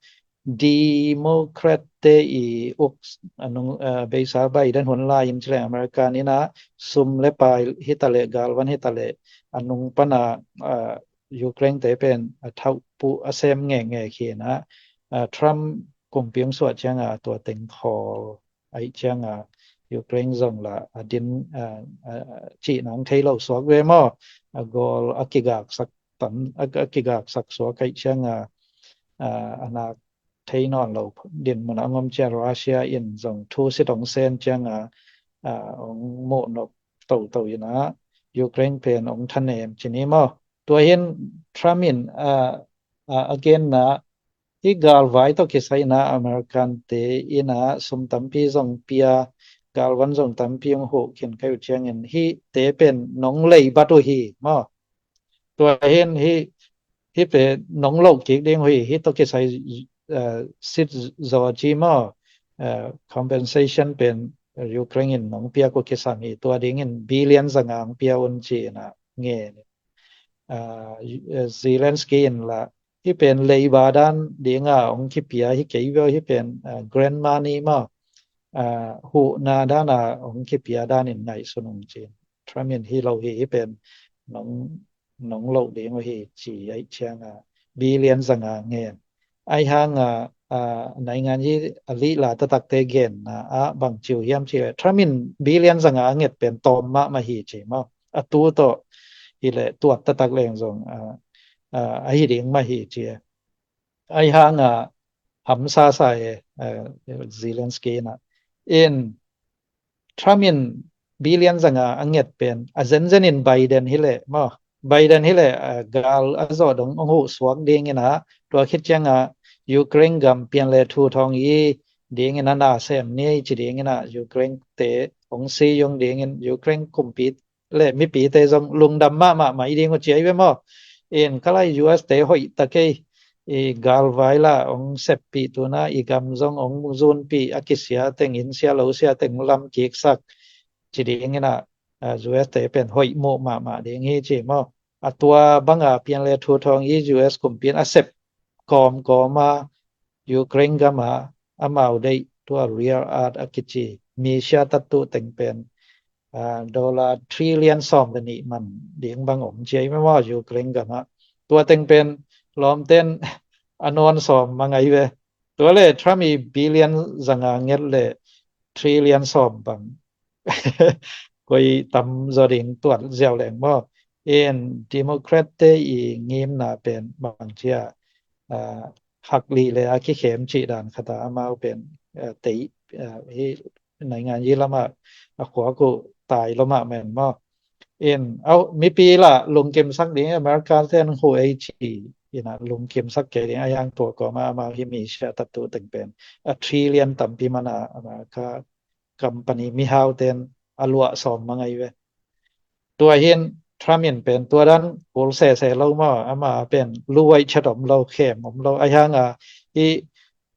Democrat te i uk a nung, a, beisa Biden hun lai-in ci leng American in ah sum le pai hi ta leh, galvan hi ta leh, a nung pan a, a, Ukraine te pen a thauhpuh a sem ngenge hi in ah, a, Trump kumpi hong suah ciang a tua teng khawl ahih ciang a Ukraine zong lah a din, a, a, a, cihna hong thei lo suak ve maw? A gawl a kigaksak tam, a, a kigaksak suak ahih ciang a, a, a nak thei nawn lo dinmun a hong om ciang Russia in zong thu sit hong sem ciang a, a, hong muh nop toto in ah Ukraine pen hong thanem ci ni maw? Tua hi in Trump in, a, a, a genna, hih galvai tawh kisai in ah American te in ah sum tampi zong pia, galvan zong tampi hong huh khin ka hih uh ciangin hihte pen nong leibat uh hi maw? Tua hi in hih, hih pen nong loh kik ding uh hi, hih tawh kisai, a, sit zaw ci maw? A, compensation pen Ukraine in nong piak uh kisam hi, tua dingin billion zanga hong pia un ci in ah ngen. A, Zelensky in lah hih pen leiba dan ding a hong kipia hi kei ve, hih pen, a, grant money maw? A, huhna dan a hong kipia dan in ngaihsun ung ci. Trump in hi lo hi, hih pen nong, nong loh ding uh hi ci ahih ciang a billion zanga ngen. Ahih hang a, a, naingan yi a lihla taktakte genna ah bang ci uh hiam cih leh Trump in billion zanga a nget pen tawm mahmah hi ci maw? A tu tawh hi leh tuat taktak leng zong, a, a, a hi ding mah hi ci. Ahih hang a hamsa sa e, a, Zelensky in ah. In Trump in billion zanga a nget pen a zenzen in Biden hi leh maw? Biden hi leh, a, gal a zawh dong hong huh suak ding in ah, tua khit ciang a Ukraine gam pian le thu thawng i ding in a na sem ni ci ding in ah Ukraine te hong si ung ding in Ukraine kumpi le mipite zong lungdam mahmah mai ding uh ci ahi ve maw? In ka lai U S te hoih ta kei, i galvai lah hong seppih tu in ah i gam zong hong zunpih, a kisia teng, inn sia lo sia teng lam kiksak ci ding in ah, a, U S te pen hoih muh mahmah ding hi ci maw? A tua bang a pian le thu thawng i U S kumpi in a sep kawmkawm a Ukraine gam a amau deih tua rare earth a kici mi sia tattu teng pen, a, dollar trillion sawm le nih man ding bang om ci ahi maw Ukraine gam ah. Tua teng pen lawmten a nawn sawm mang ahi ve. Tua le Trump i billion zanga nget le trillion sawm bang koi tam zaw ding tuat ziau leng maw? In Democrat te i ngimna pen bang ci a, a, hak lih le a kikhem cih dan khat a amau pen, a, tei, a, hi naingan yi lam ah a khuak uh tai lo mahmah maw? In, au, mipi lah lungkimsak ding America ten hu ei ci in ah lungkimsak kei ding a, yang tua kawm a amau hi mi sia tattu teng pen a trillion tampi man a America company mihau ten a luah sawm mang ahi ve. Tua hi in Trump in pen tua dan kul sese lo maw, ama pen luai chat om lo, khem om lo. Ahih hang a hih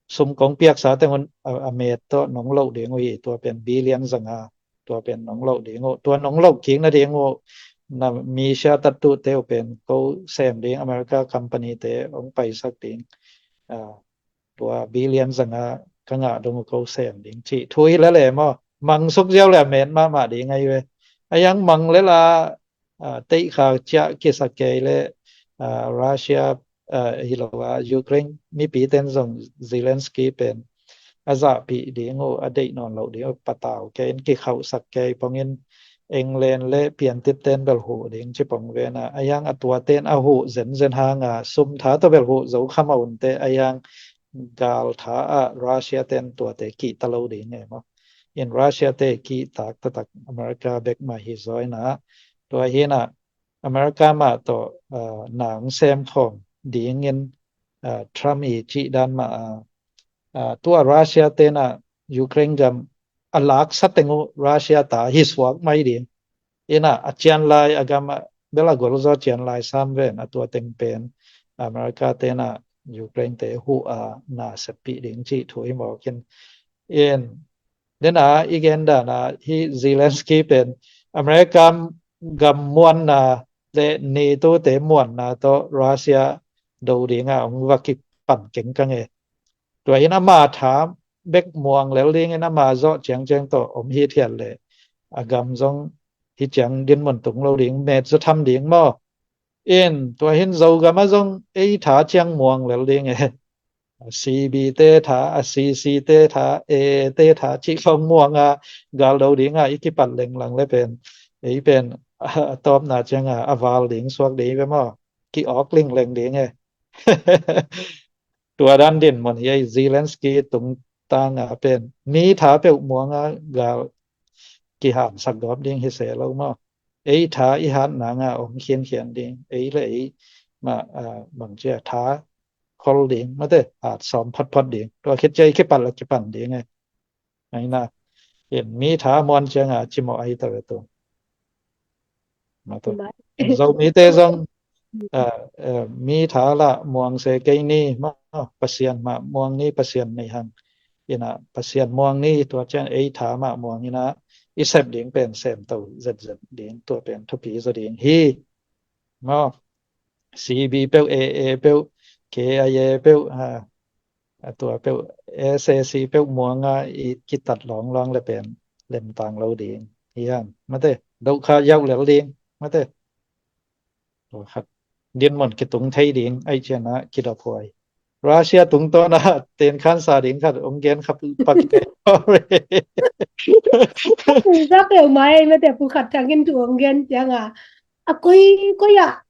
sum kong piaksa teng un a, a met tawh nong loh ding uh hi, tua pen billion zanga, tua pen nong loh ding uh, tua nong loh kik nading uh na mi sia tattu te uh pen ko sem ding, America company te hong paisak ding, a, tua billion zanga ka ngah dong uh ko sem ding cih thu hi lele maw? Mang suk ziau le a met mahmah ding ahi ve. A yang mang le la, a, teih kha ciah kisa kei le, a, Russia, a, hi lo a, Ukraine mipi ten zong Zelensky pen a zahpih ding uh, a deih nawn loh ding uh patau kei in kikhauhsak kei pongin England le piantit ten bel huh ding ci pong ve na. A yang a tua ten a huh zenzen hang a sum tha tawh bel huh zo kha mah un teh, a yang gal tha ah Russia ten tuate kihta lo ding e maw? In Russia te kihtak taktak America bek mah hi zaw in ah, tua hi in ah America mah tawh, ah, na hong sem khawm dingin, ah, Trump i cih dan mah, ah, ah, tua Russia te in ah Ukraine gam a laksa teng uh Russia ta hi suak mai ding. In ah a cian lai a gam ah bel a gol zaw cian lai sam ven a tua teng pen America te in ah Ukraine te huh a na seppih ding cih thu hi mawk in. In den a i gen dan a hi Zelensky pen America gam muanna le NATO te muanna tawh Russia do ding a hong va kipan kengkang e. Tua in ama tha bek muang lel ding in ama zawh ciangciang tawh om hithiat leh a gam zong hi ciang dinmun tung lo ding, met zaw tham ding maw? In tua hin Zogam ah zong ei tha ciang muang lel ding e. A C B te tha, a C C te tha, A A te tha cih khawng muang a, gal do ding a i kipat lenglang le pen, ei pen a tawpna ciang a a val ding suak ding ve maw? Ki-awk lingleng ding e. Tua dan dinmun hi ei. Zelensky tungtang a pen mi tha peuh muang a gal kihangsak gawp ding hi se lo maw? Ei tha i hat nang a om khiankhian ding, ei le ei mah, a, bang cia tha khol ding, mate, hat sawm photphot ding. Tua khit cia i kipat la kipan ding e. Aina, in mi tha muan ciang a cimawh ai ta ve tu. Mate. Zomite zong, a, a, mi tha la muang se kei ni, ma, Pasian mah muang ni, Pasian nei hang. Ina, Pasian muang ni, tua ciang ei tha mah muang ina, i sep ding pen sem to zetzet ding, tua pen thupi zaw ding hi. Maw, C B peuh, A A peuh, K I A peuh, a, a tua peuh, S A C peuh muang a i kitat lawnglawng le pen lemtang lo ding. Hian, mate, do kha yauh lel ding, mate. Tua khat dinmun kitung thei ding, ai cian a kidop huai. Russia tungtawn a ten khan sa ding khat ong gen kha pak kei. Sorry. Ka pui za peuh mai, mate, Pu Khat Thang in tu ong gen ciang a, a koi koi a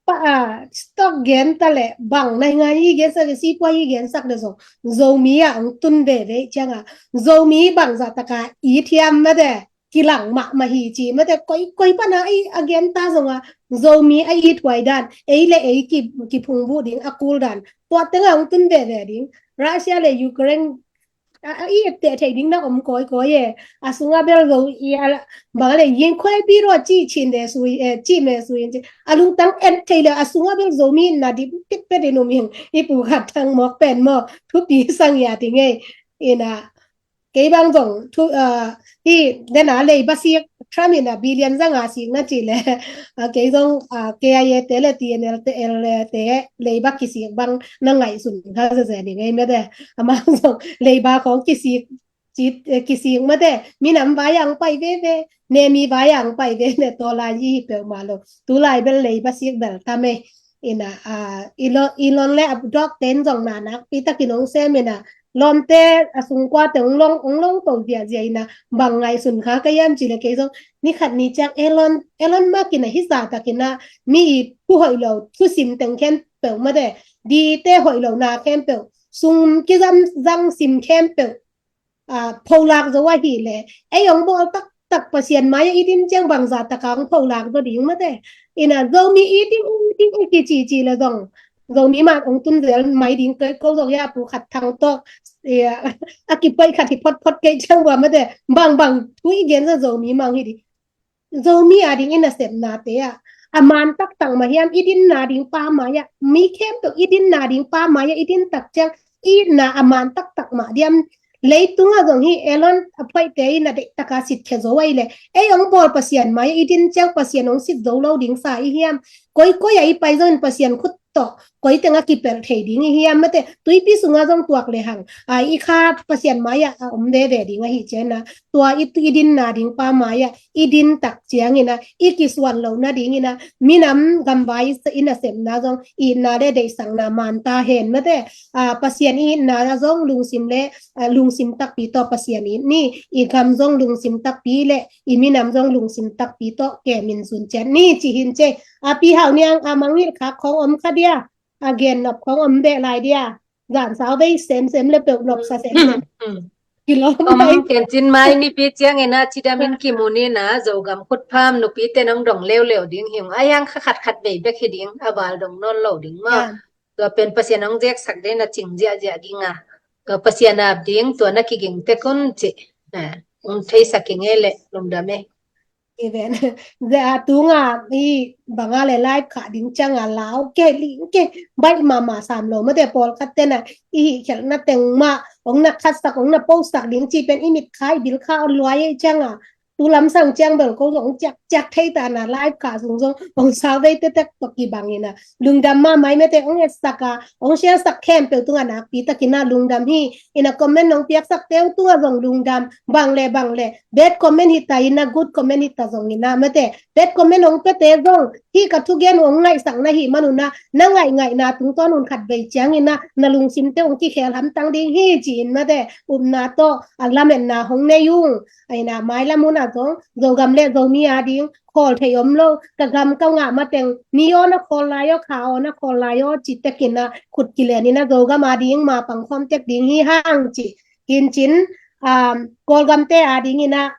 pa, a, stock gen ta le bang nai ngai i gen sak, si pua i gen sak le zong Zomi a ong tun veve ciang a, Zomi bang za taka i thiam, mate, kilang mahmah hi ci, mate, koi koi pana i a gen ta zong a Zomi a i thuai dan, ei le ei ki, kiphung bu ding a kul dan, tua teng a ong tun veve ding. Russia le Ukraine a, a i et teh thei ding na om kawikawi e. A sunga bel zo i a, bang le yin khoi pi ro ci chin de sui e, ci me sui in ci. A lungtang et thei le a sunga bel Zomi na dim pit pet in um hing. I Pu Khat Thang mawk pen maw, thupi sang ya ti ngei. Ina, kei bang zong thu, a, hi dena leiba sik, Trump ina billion zanga sik na ci le, a, kei zong, a, K I A te le T N L te, L te leiba kisik bang na ngaihsun kha zeze ni ngei, mate. Amang zong leiba khong kisik, ci, eh, kisik, mate, minam vai ang pai veve, nemi vai ang pai veve, to lai i hi peuhmah lo. Tu lai bel leiba sik bel tam e. Ina, a, Elon, Elon le a dawk ten zong na nakpi takin ong sem ina, lawmte a sungkua te ong long, ong long to ziahziah ina, bang ngaihsun kha ka hiam ci le kei zong, ni khat ni ciang Elon, Elon Musk ina hi za takin a, mi i thu hoih lo, thusim teng khempeuh, mate, dite hoih lo na khempeuh, sum kizam zang sim khempeuh, a, pholak zo ahi le, ei ong bawl taktak Pasian mai-ah i din ciang bangza taka ong pholak zo ding, mate. Ina Zomi i ding, i ding i kici ci le zong, Zomi man ong tun zel mai ding kei ko zong, ya Pu Khat Thang tawh, ia, a kipaih khat hi photphot kei ciang bua, mate. Bangbang thu i gen zong Zomi mang hi ding. Zomi a ding i nasepnate ah a man taktak mah hiam, i dinna ding pa mai-ah, mi khempeuh i dinna ding pa mai-ah i din tak ciang, i itna a man taktak mah diam? Leitungah zong hi Elon a phoihte in a deih taka sitkhia zo ahi le, ei ong bawl Pasian mai-ah i din ciang Pasian ong sit zo lo ding sa i hiam? Koikoi ah i pai zongin Pasian khut tawh koi tengah kipelh thei ding i hiam, mate? Tuipi sungah zong tuak le hang, a, i kha Pasian mai-ah a om veve ding ahi ciana, tua i, i dinna ding pa mai-ah i din tak ciangina, i kisuan loh nadingina, minam gamvai i nasepna zong itna le deihsakna man ta hen, mate. A, Pasian i itna zong lungsim le, a, lungsim takpi tawh Pasian it ni, i gam zong lungsim takpi le i minam zong lungsim takpi tawh kemin zun ciat ni, ci hin ce. A, Pi Hau Niang, a, mangngilh khak khong om kha dia, a, gen nop khong om beh lai dia. Zan sau bei semsem le peuh nop sa semsem. Kilawm om mai. Kencin mai nipi ciangina cidamin kimunina, Zogam khutpham nupite nong dong leuleu ding hi ung. A hiang kha khatkhat bei bek hi ding, a val dong nawn lo ding maw. Ya. Tua pen Pasian ong zeksak dena cing ziahziah dinga, tua Pasian ap ding, tua na kiging tek un ci. A, ong theisak i ngei le lungdam e. Even ze a tunga i banga le live khah ding cianga lau ke ling ke, baih mahmah sam lo, mate, pawlkhat tena i hih khelhna teng mah ong na khatsak, ong na posak ding ci pen i mit kha, i bil kha on luai ei cianga, tu lam sang ciang bel ko zong ciak ciak thei ta na live ka sung zong ong sau vei te tek to kibang ina lungdam mahmah mate ong etsak a ong share sak khempeuh tungah nakpi takin a lungdam hi. Ina comment ong piaksak teu tungah zong lungdam bang le bang le bad comment hi ta ina good comment hi ta zong ina mate bad comment ong pete zong hi ka thugen ong ngaihsak na hi manuna na ngaih ngaihna tungtawn un khat vei ciang ina na lungsim te ong kikhel hamtang ding hi ci in mate upna tawh a lametna hong nei ung. Aina mailam hun a zong Zogam le Zomi a ding khawl thei om lo ka gam ka ngah mateng ni aw na khawl lai aw kha aw na khawl lai aw ci tekin a khut kilen ina Zogam a ding ma pang khawm tek ding hi hang ci. Kincin Kawlgam te a ding ina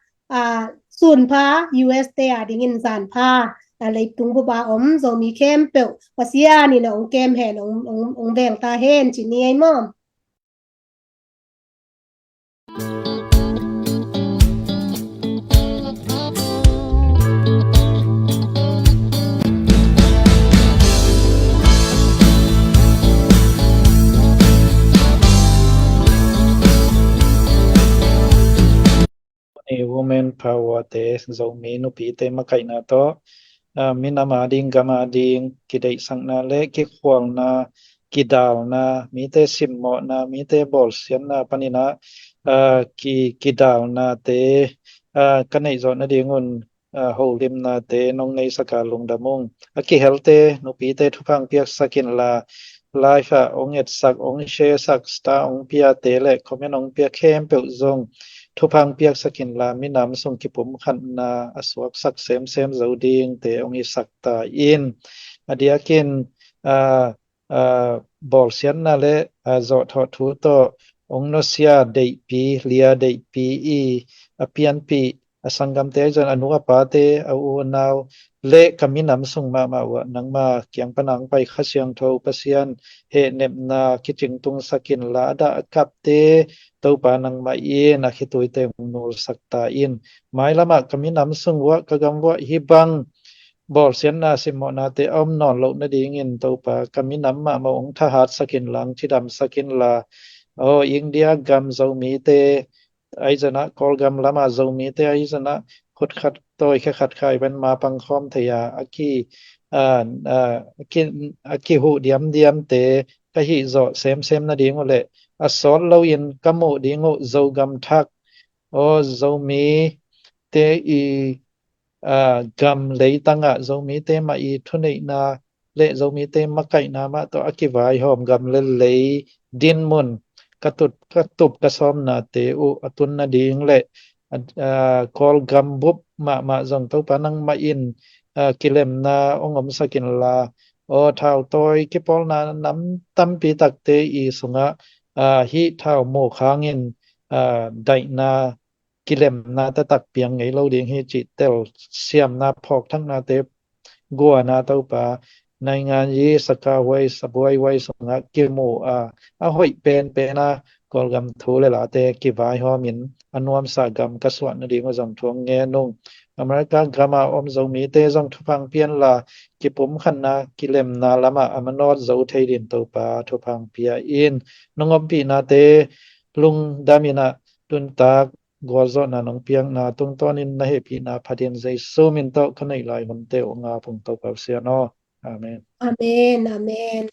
sunpha U S te a dingin zanpha a leitung bup a om Zomi khempeuh Pasian ina ong kem hen ong veng ta hen ci ni ei maw? Ni women power te Zomi nupite makaihna tawh minam a ding gam a ding kideihsakna le kikhualna kidalna mite simmawhna mite bawlsiatna paninah kidalnate ka neih zawh nadingun holimnate nong neisaka lungdam ung. A kihelte nupite thupha piaksakin la live ah ong etsak ong share sak star ong piate le comment ong pia khempeuh zong thupha piaksakin la minam sung kipumkhatna a suaksak semsem zo dingte ong isak ta in a diakin bawlsiatna le zawhthawh thu tawh ong nusia deihpi lia deihpi i a pianpih a sanggamte zon a nu a pate a u a nau le ka minam sung mahmah uah nangma kiang panang pai Kha Siangtho Pasian hehnepna kicingtungsakin la a dah a kapte Topa nangmah in a khituite ong nulsak ta in mailamah ka minam sung uah ka gam uah hi bang bawlsiatna simmawhnate a om nawn loh nadingin Topa ka minam mahmah ong thahatsakin la cidamsakin la aw India gam Zomite aizanah Kawlgam lama Zomite aizanah khutkhat tawi khekhat khai ven ma pangkhawm thei a a ki a kihuh diamdiamte ka hih zawh semsem nading uh leh a sawt loin ka muh ding uh Zogam thak aw Zomite i gam leitangah Zomite mah i thuneihna le Zomite makaihna mah tawh a kivaihawm gam le lei dinmun ka tup ka sawmnate uh a tun nading le Kawlgam bup mahmah zong Topa nangmah in kilemna ong omsakin la aw thautawi kipawlna nam tampi takte i sungah hih thau mukhangin daihna kilemna taktak piang ngei lo ding hi cih telsiamna phawkthaknate guana Topa naingan yi sakahuai sabuaihuai sungah kimu a a hoih penpen a Kawlgam thu le late kivaihawmin a nuamsa gam ka suah nading uh zong thuang ngen ung. America gama om Zomite zong thupha pian la kipumkhatna kilemna lamah a manawt zo thei din Topa thupha pia in nong ompihnate lungdaminah tuntak gualzawhna nong piakna tungtawnin na hehpihna phatin Jesu min tawh ka neih lai hunte uh nga pung Topa Pasian aw. Amen. Amen. Amen.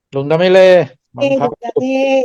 Lungdam ei le. Mangpha. Lungdam ei.